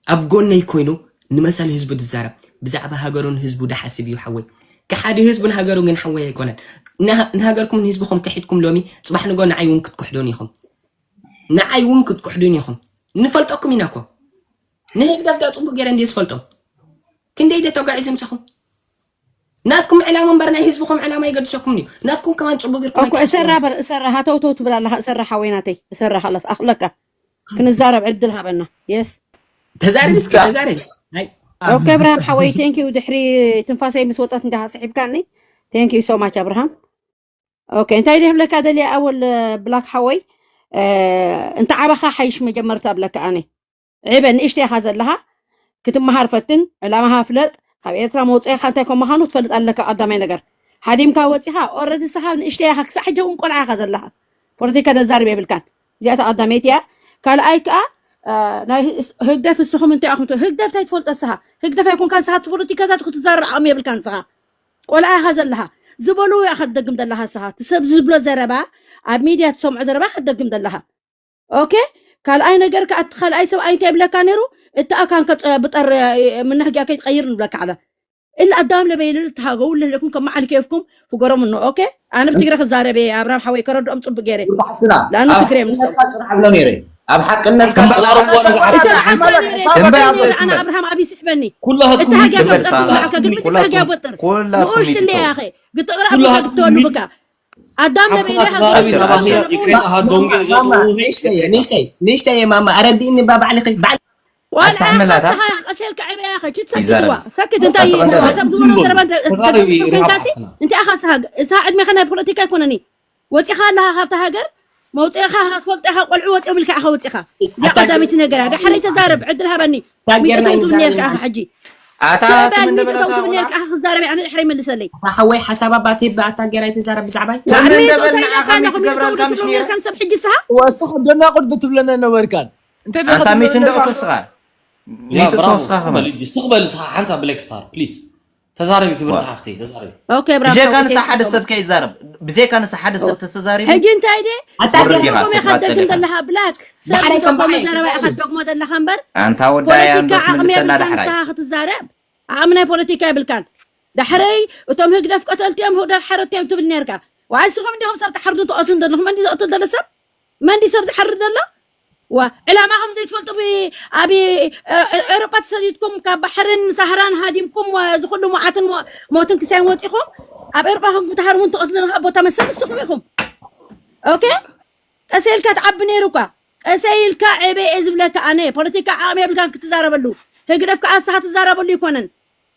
ኣብ ጎነይ ኮይኑ ንመሰል ህዝቡ ዝዛረብ፣ ብዛዕባ ሃገሩን ህዝቡ ዝሓስብ እዩ ሓወይ። ከሓዲ ህዝቡን ሃገሩን ግን ሓወይ ኣይኮነን። ንሃ-፣ ንሃገርኩምን ህዝብኹም ከሒድኩም ሎሚ፣ ጽባሕ ንጎ ንዓይ እውን ክትክሕዱን ኢኹም። ንዓይ እውን ክትክሕዱን ኢኹም። ንፈልጠኩም ኢና እኮ። ንህግደፍ ዳ ጽቡቅ ገይረ እንድየ ዝፈልጦም። ክንደይ ደ ተጓዒዞም ምሳኹም? ናትኩም ዕላማ እምበር ናይ ህዝብኹም ዕላማ ይገድሰኩም እዩ። ናትኩም ከማን ጽቡቅ ጌርኩም እኮ እሰራ ኣይትሓስቡን። በር-፣ እሰራ ሃተውተው ትብል ኣለኻ። እሰራ ሓወይ ናተይ፣ እሰራ ካላስ ኣኽለካ። ክንዛረብ ዕድል ሃበና። የስ። ተዛረብ እስኪ፣ ተዛረብ። ኣይ። ኦኬ፣ እብርሃም ሓወይ፣ ቴንክ ዩ። ድሕሪ ትንፋሰይ ምስ ወጸት እንዲኻ ስሒብካኒ። ቴንክ ዩ ሶ ማች፣ እብርሃም። ኦኬ፣ እንታይ ደይ ብለካ ደልየ ኣወል ብላክ ሓወይ፣ እ፣ እንተ ዓበኻ ሓይሽ መጀመርታ ብለካ ኣነ። ዕበ፣ ንእሽተይ ኢኻ ዘለኻ፣ ክትመሃር ፈትን፣ ዕላማኻ ፍለጥ፣ ካብ ኤርትራ መውጽኢኻ እንታይ ከም ምዃኑ ትፈልጥ ኣለካ። ቀዳማይ ነገር፣ ሃዲምካ ወጺኻ፣ ኦረዲ ንስኻ ንእሽተይ ኢኻ፣ ክሳዕ ሕጂ እውን ቆልዓ ኢኻ ዘለኻ። ፖለቲካ ዘዛርብ የብልካን። እዚኣ እታ ቀዳመይቲ እያ። ካልኣይ ከኣ፣ እ፣ ናይ ህግደፍ ንስኹም እንታይ ኢኹም ትብሉ? ህግደፍ እንታይ ትፈልጦ ንስኻ? ህግደፍ ኣይኮንካ ንስኻ፣ እቲ ፖለቲካ ዛቱ ክትዛረብ ዓቕሚ የብልካን ንስኻ። ቆልዓ ኢኻ ዘለኻ። ዝበልዎ ኢኻ ትደግም ዘለኻ ንስኻ። እቲ ሰብ ዝብሎ ዘረባ፣ ኣብ ሚድያ ትሰምዖ ዘረባ ኢኻ ትደግም ዘለኻ። ኦኬ? ካልኣይ ነገር ከኣ፣ እቲ ካልኣይ ሰብኣይ እንታይ ይብለካ ነይሩ? እቲ ኣካንካ ጸ-፣ ብጠር-፣ ምናህግያ ከይትቀይር ንብለካ ኣለ። እለ ኣዳም ለበይልል ተሃገው ለለኩም ከመ ዓሊ ኬፍኩም ፍገሮም ነው። ኦኬ? ኣነ ብትግረ ክዛረብ እየ፣ ኣብርሃም ሓወይ፣ ከረድኦም ጽቡቅ ገይረ። ውድ ሓፍትና፣ ለኣነ ኣብ ትግረ ሓቅነትካ ጽናዕ ብሎ ነይረ። ኣብ ሓቅነትካ ጽናዕ። እምበኣር እምበኣር ኣነ ኣነ ኣነ ኣነ ኣብርሃም ኣብ ይስሕበኒ። ኩላትኩም እቲ ሃግያ ይግበር ፈጥር ሰላም። ኩላካ ግን ምንታይ ኩላትኩም ሃግያ ይግበር። ፈጥር? ኩላትኩም ንኡሽት እንደ ይግበር። ያኸ ግጥቕራ ኩላትኩም ብካ ግተወሉ ይግ- ብካ። ኣዳም ሓፍትና ነቢለ ተዛረቢ፣ ሃገር ናባኺ ይቅሬታ ሃዶንጌ ማማ፣ ንእሽተይ፣ ንእሽተይ፣ ንእሽተይ ማማ፣ ኣረዲእኒ ባ ባዕልኺ፣ ባዕል-፣ ቆልዓ ኣስተሕምላታ። ከሳኻ ቀሴልካ ዕበያ ኸ፣ ችት ይዛረብ። ሰኪትዋ። ሰኪት እንታይ ቀስ በል። እዩ? ሰብ ዝብሎ ዝም በሉ። ዘረባ እንተ-፣ ተዛረቢ ተዘግቶ ኮይንካሲ፣ ሪሃብ ሓፍትና። እንታይ ኢኻ ሳሃ-፣ ሳሃ ዕድሜኻ ናይ ፖለቲካ ኣይኮነን እዩ። ወጺኻ ኣለኻ ካብታ ሃገር፣ መውጽእኻ ክትፈልጦ ኢኻ፣ ቆልዑ ወጺኦም ኢልካ ኢኻ ወጺኻ። እዚኣ ኣታ ቀዳመይቲ ነገር እያ። ዳሕረይ ተዛረብ፣ ዕድል ሃበኒ። ታጌርና ሚእቲ ትብኒ ይዛረብ ነርካ ኢኻ ሕጂ። ኣታ ሰበ ትም እንደ ሚእቲ በለሳ ትብኒ ቆልዓ። ነርካ ኢኻ ክዛረብ፣ ኣነ ድሕረይ መልሰለይ። ኣታ ሓወይ ሓሳባ ባቴ ብኣታ ጌራ ይተዛረብ ብዛዕባይ። ኣሜን። ተበልና ተውተልካ ዓኻ ኣለኹ፣ ሚእቲ ገብራልካ ሚእቲ ምሽ ነይረ? ትብለካ ንሰብ ሕጂ ስኻ? ወስኽ ደናቁር ትብለና ነበርካን። እንታይ ደኣ ኣንታ ትብለና ሚእቲ እንደኦ ነበር? ተስኻ። ሚእቲ ብራቮ፣ ተስኻ ኸመን? በል፣ ስኽ በል ስኻ ሓንሳብ ብሌክ ስታር፣ ፕሊዝ። ተዛረቢ ክብርቲ ዋ። ሓፍተይ፣ ተዛረቢ። ኦኬ፣ ብራቮ፣ ብጀካ ኦኬ፣ ንሳ ሓደ ሶ ሰብ ከይዛረብ፣ ብጀካ ንሳ ሓደ ሰብ ተተዛሪቡ፣ ሕጂ እንታይ ድየ? ኣታ ሰብ ወርድ ኢኻ፣ ደጎም ኢኻ ክትባጸል ትደግም ኢኻ። ዘለኻ ብላክ፣ ሰብ ብሓደ ከም ደጎም በዓል ዘረባ ኢኻ ትደግሞ ዘለኻ እምበር፣ ኣንታ ወዳይ ፖለቲካ ኣንዶ ዓቕሚ ትምልሰላ የብልካን ዳሕራይ። ንስኻ ክትዛረብ። ዓቕሚ ናይ ፖለቲካ የብልካን። ዳሕረይ እቶም ህግደፍ ቀተልቲ እዮም፣ ህግደፍ ሓረድቲ እዮም ትብል ነርካ። ዋይ፣ ንስኹም እንዲኹም ሰብ ትሓርዱ ትቐትሉ ዘለኹም። መን ድዩ ዝቐትል ዘሎ ሰብ? መን ድዩ ሰብ ዝሓርድ ዘሎ? ዋ፣ ዕላማኹም ዘይትፈልጡ ብ-፣ ኣብ፣ እ፣ እ፣ ኤውሮጳ ተሰዲድኩም ካብ ባሕርን ሳህራን ሃዲምኩም፣ ወ፣ እዚ ኩሉ መዓትን ሞ-፣ ሞትን ክሳይ ወጺኹም ኣብ ኤውሮጳ ኹም ክትሃርሙን ትቐትሉን ካብ ቦታ መሰል ንስኹም ኢኹም። ኦኬ? ቀስ ኢልካ ትዓቢ ነይሩ እኳ። ቀስ ኢልካ ዕበ እየ ዝብለካ ኣነ። ፖለቲካ ዓቕሚ የብልካን ክትዛረበሉ። ህግደፍ ከኣ ንስኻ ትዛረበሉ ኣይኮነን።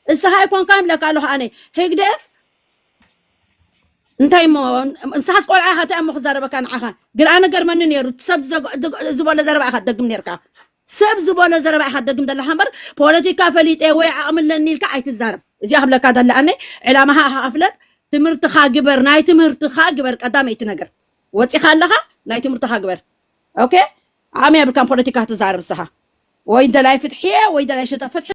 ንስኻ ኣይኮንካን እብለካ ኣለኹ ኣነ። ህግደፍ እንታይ እሞ፣ ንስኻስ ቆልዓ ኢኻ፣ እንታይ እሞ ክዛረበካ ንዓኻ? ግን ኣነ ገርመኒ ነይሩ። እቲ ሰብ ዝዘግ-፣ ዝግ-፣ ዝበሎ ዘረባ ኢኻ ትደግም ነርካ። ሰብ ዝበሎ ዘረባ ኢኻ ትደግም ዘለኻ እምበር፣ ፖለቲካ ፈሊጠ ወይ ዓቕሚ ኣለኒ ኢልካ ኣይትዛረብ። እዚኣ ክብለካ ደላ ኣነ፣ ዕላማኻ ኢኻ ኣፍለጥ፣ ትምህርትኻ ግበር፣ ናይ ትምህርትኻ ግበር ቀዳመይቲ ነገር። ወጺኻ ኣለኻ፣ ናይ ትምህርትኻ ግበር። ኦኬ? ዓቕሚ የብልካን ፖለቲካ ክትዛረብ ንስኻ። ወይ ደላይ ፍትሒ እየ፣ ወይ ደላይ ሸጠ ፍትሒ።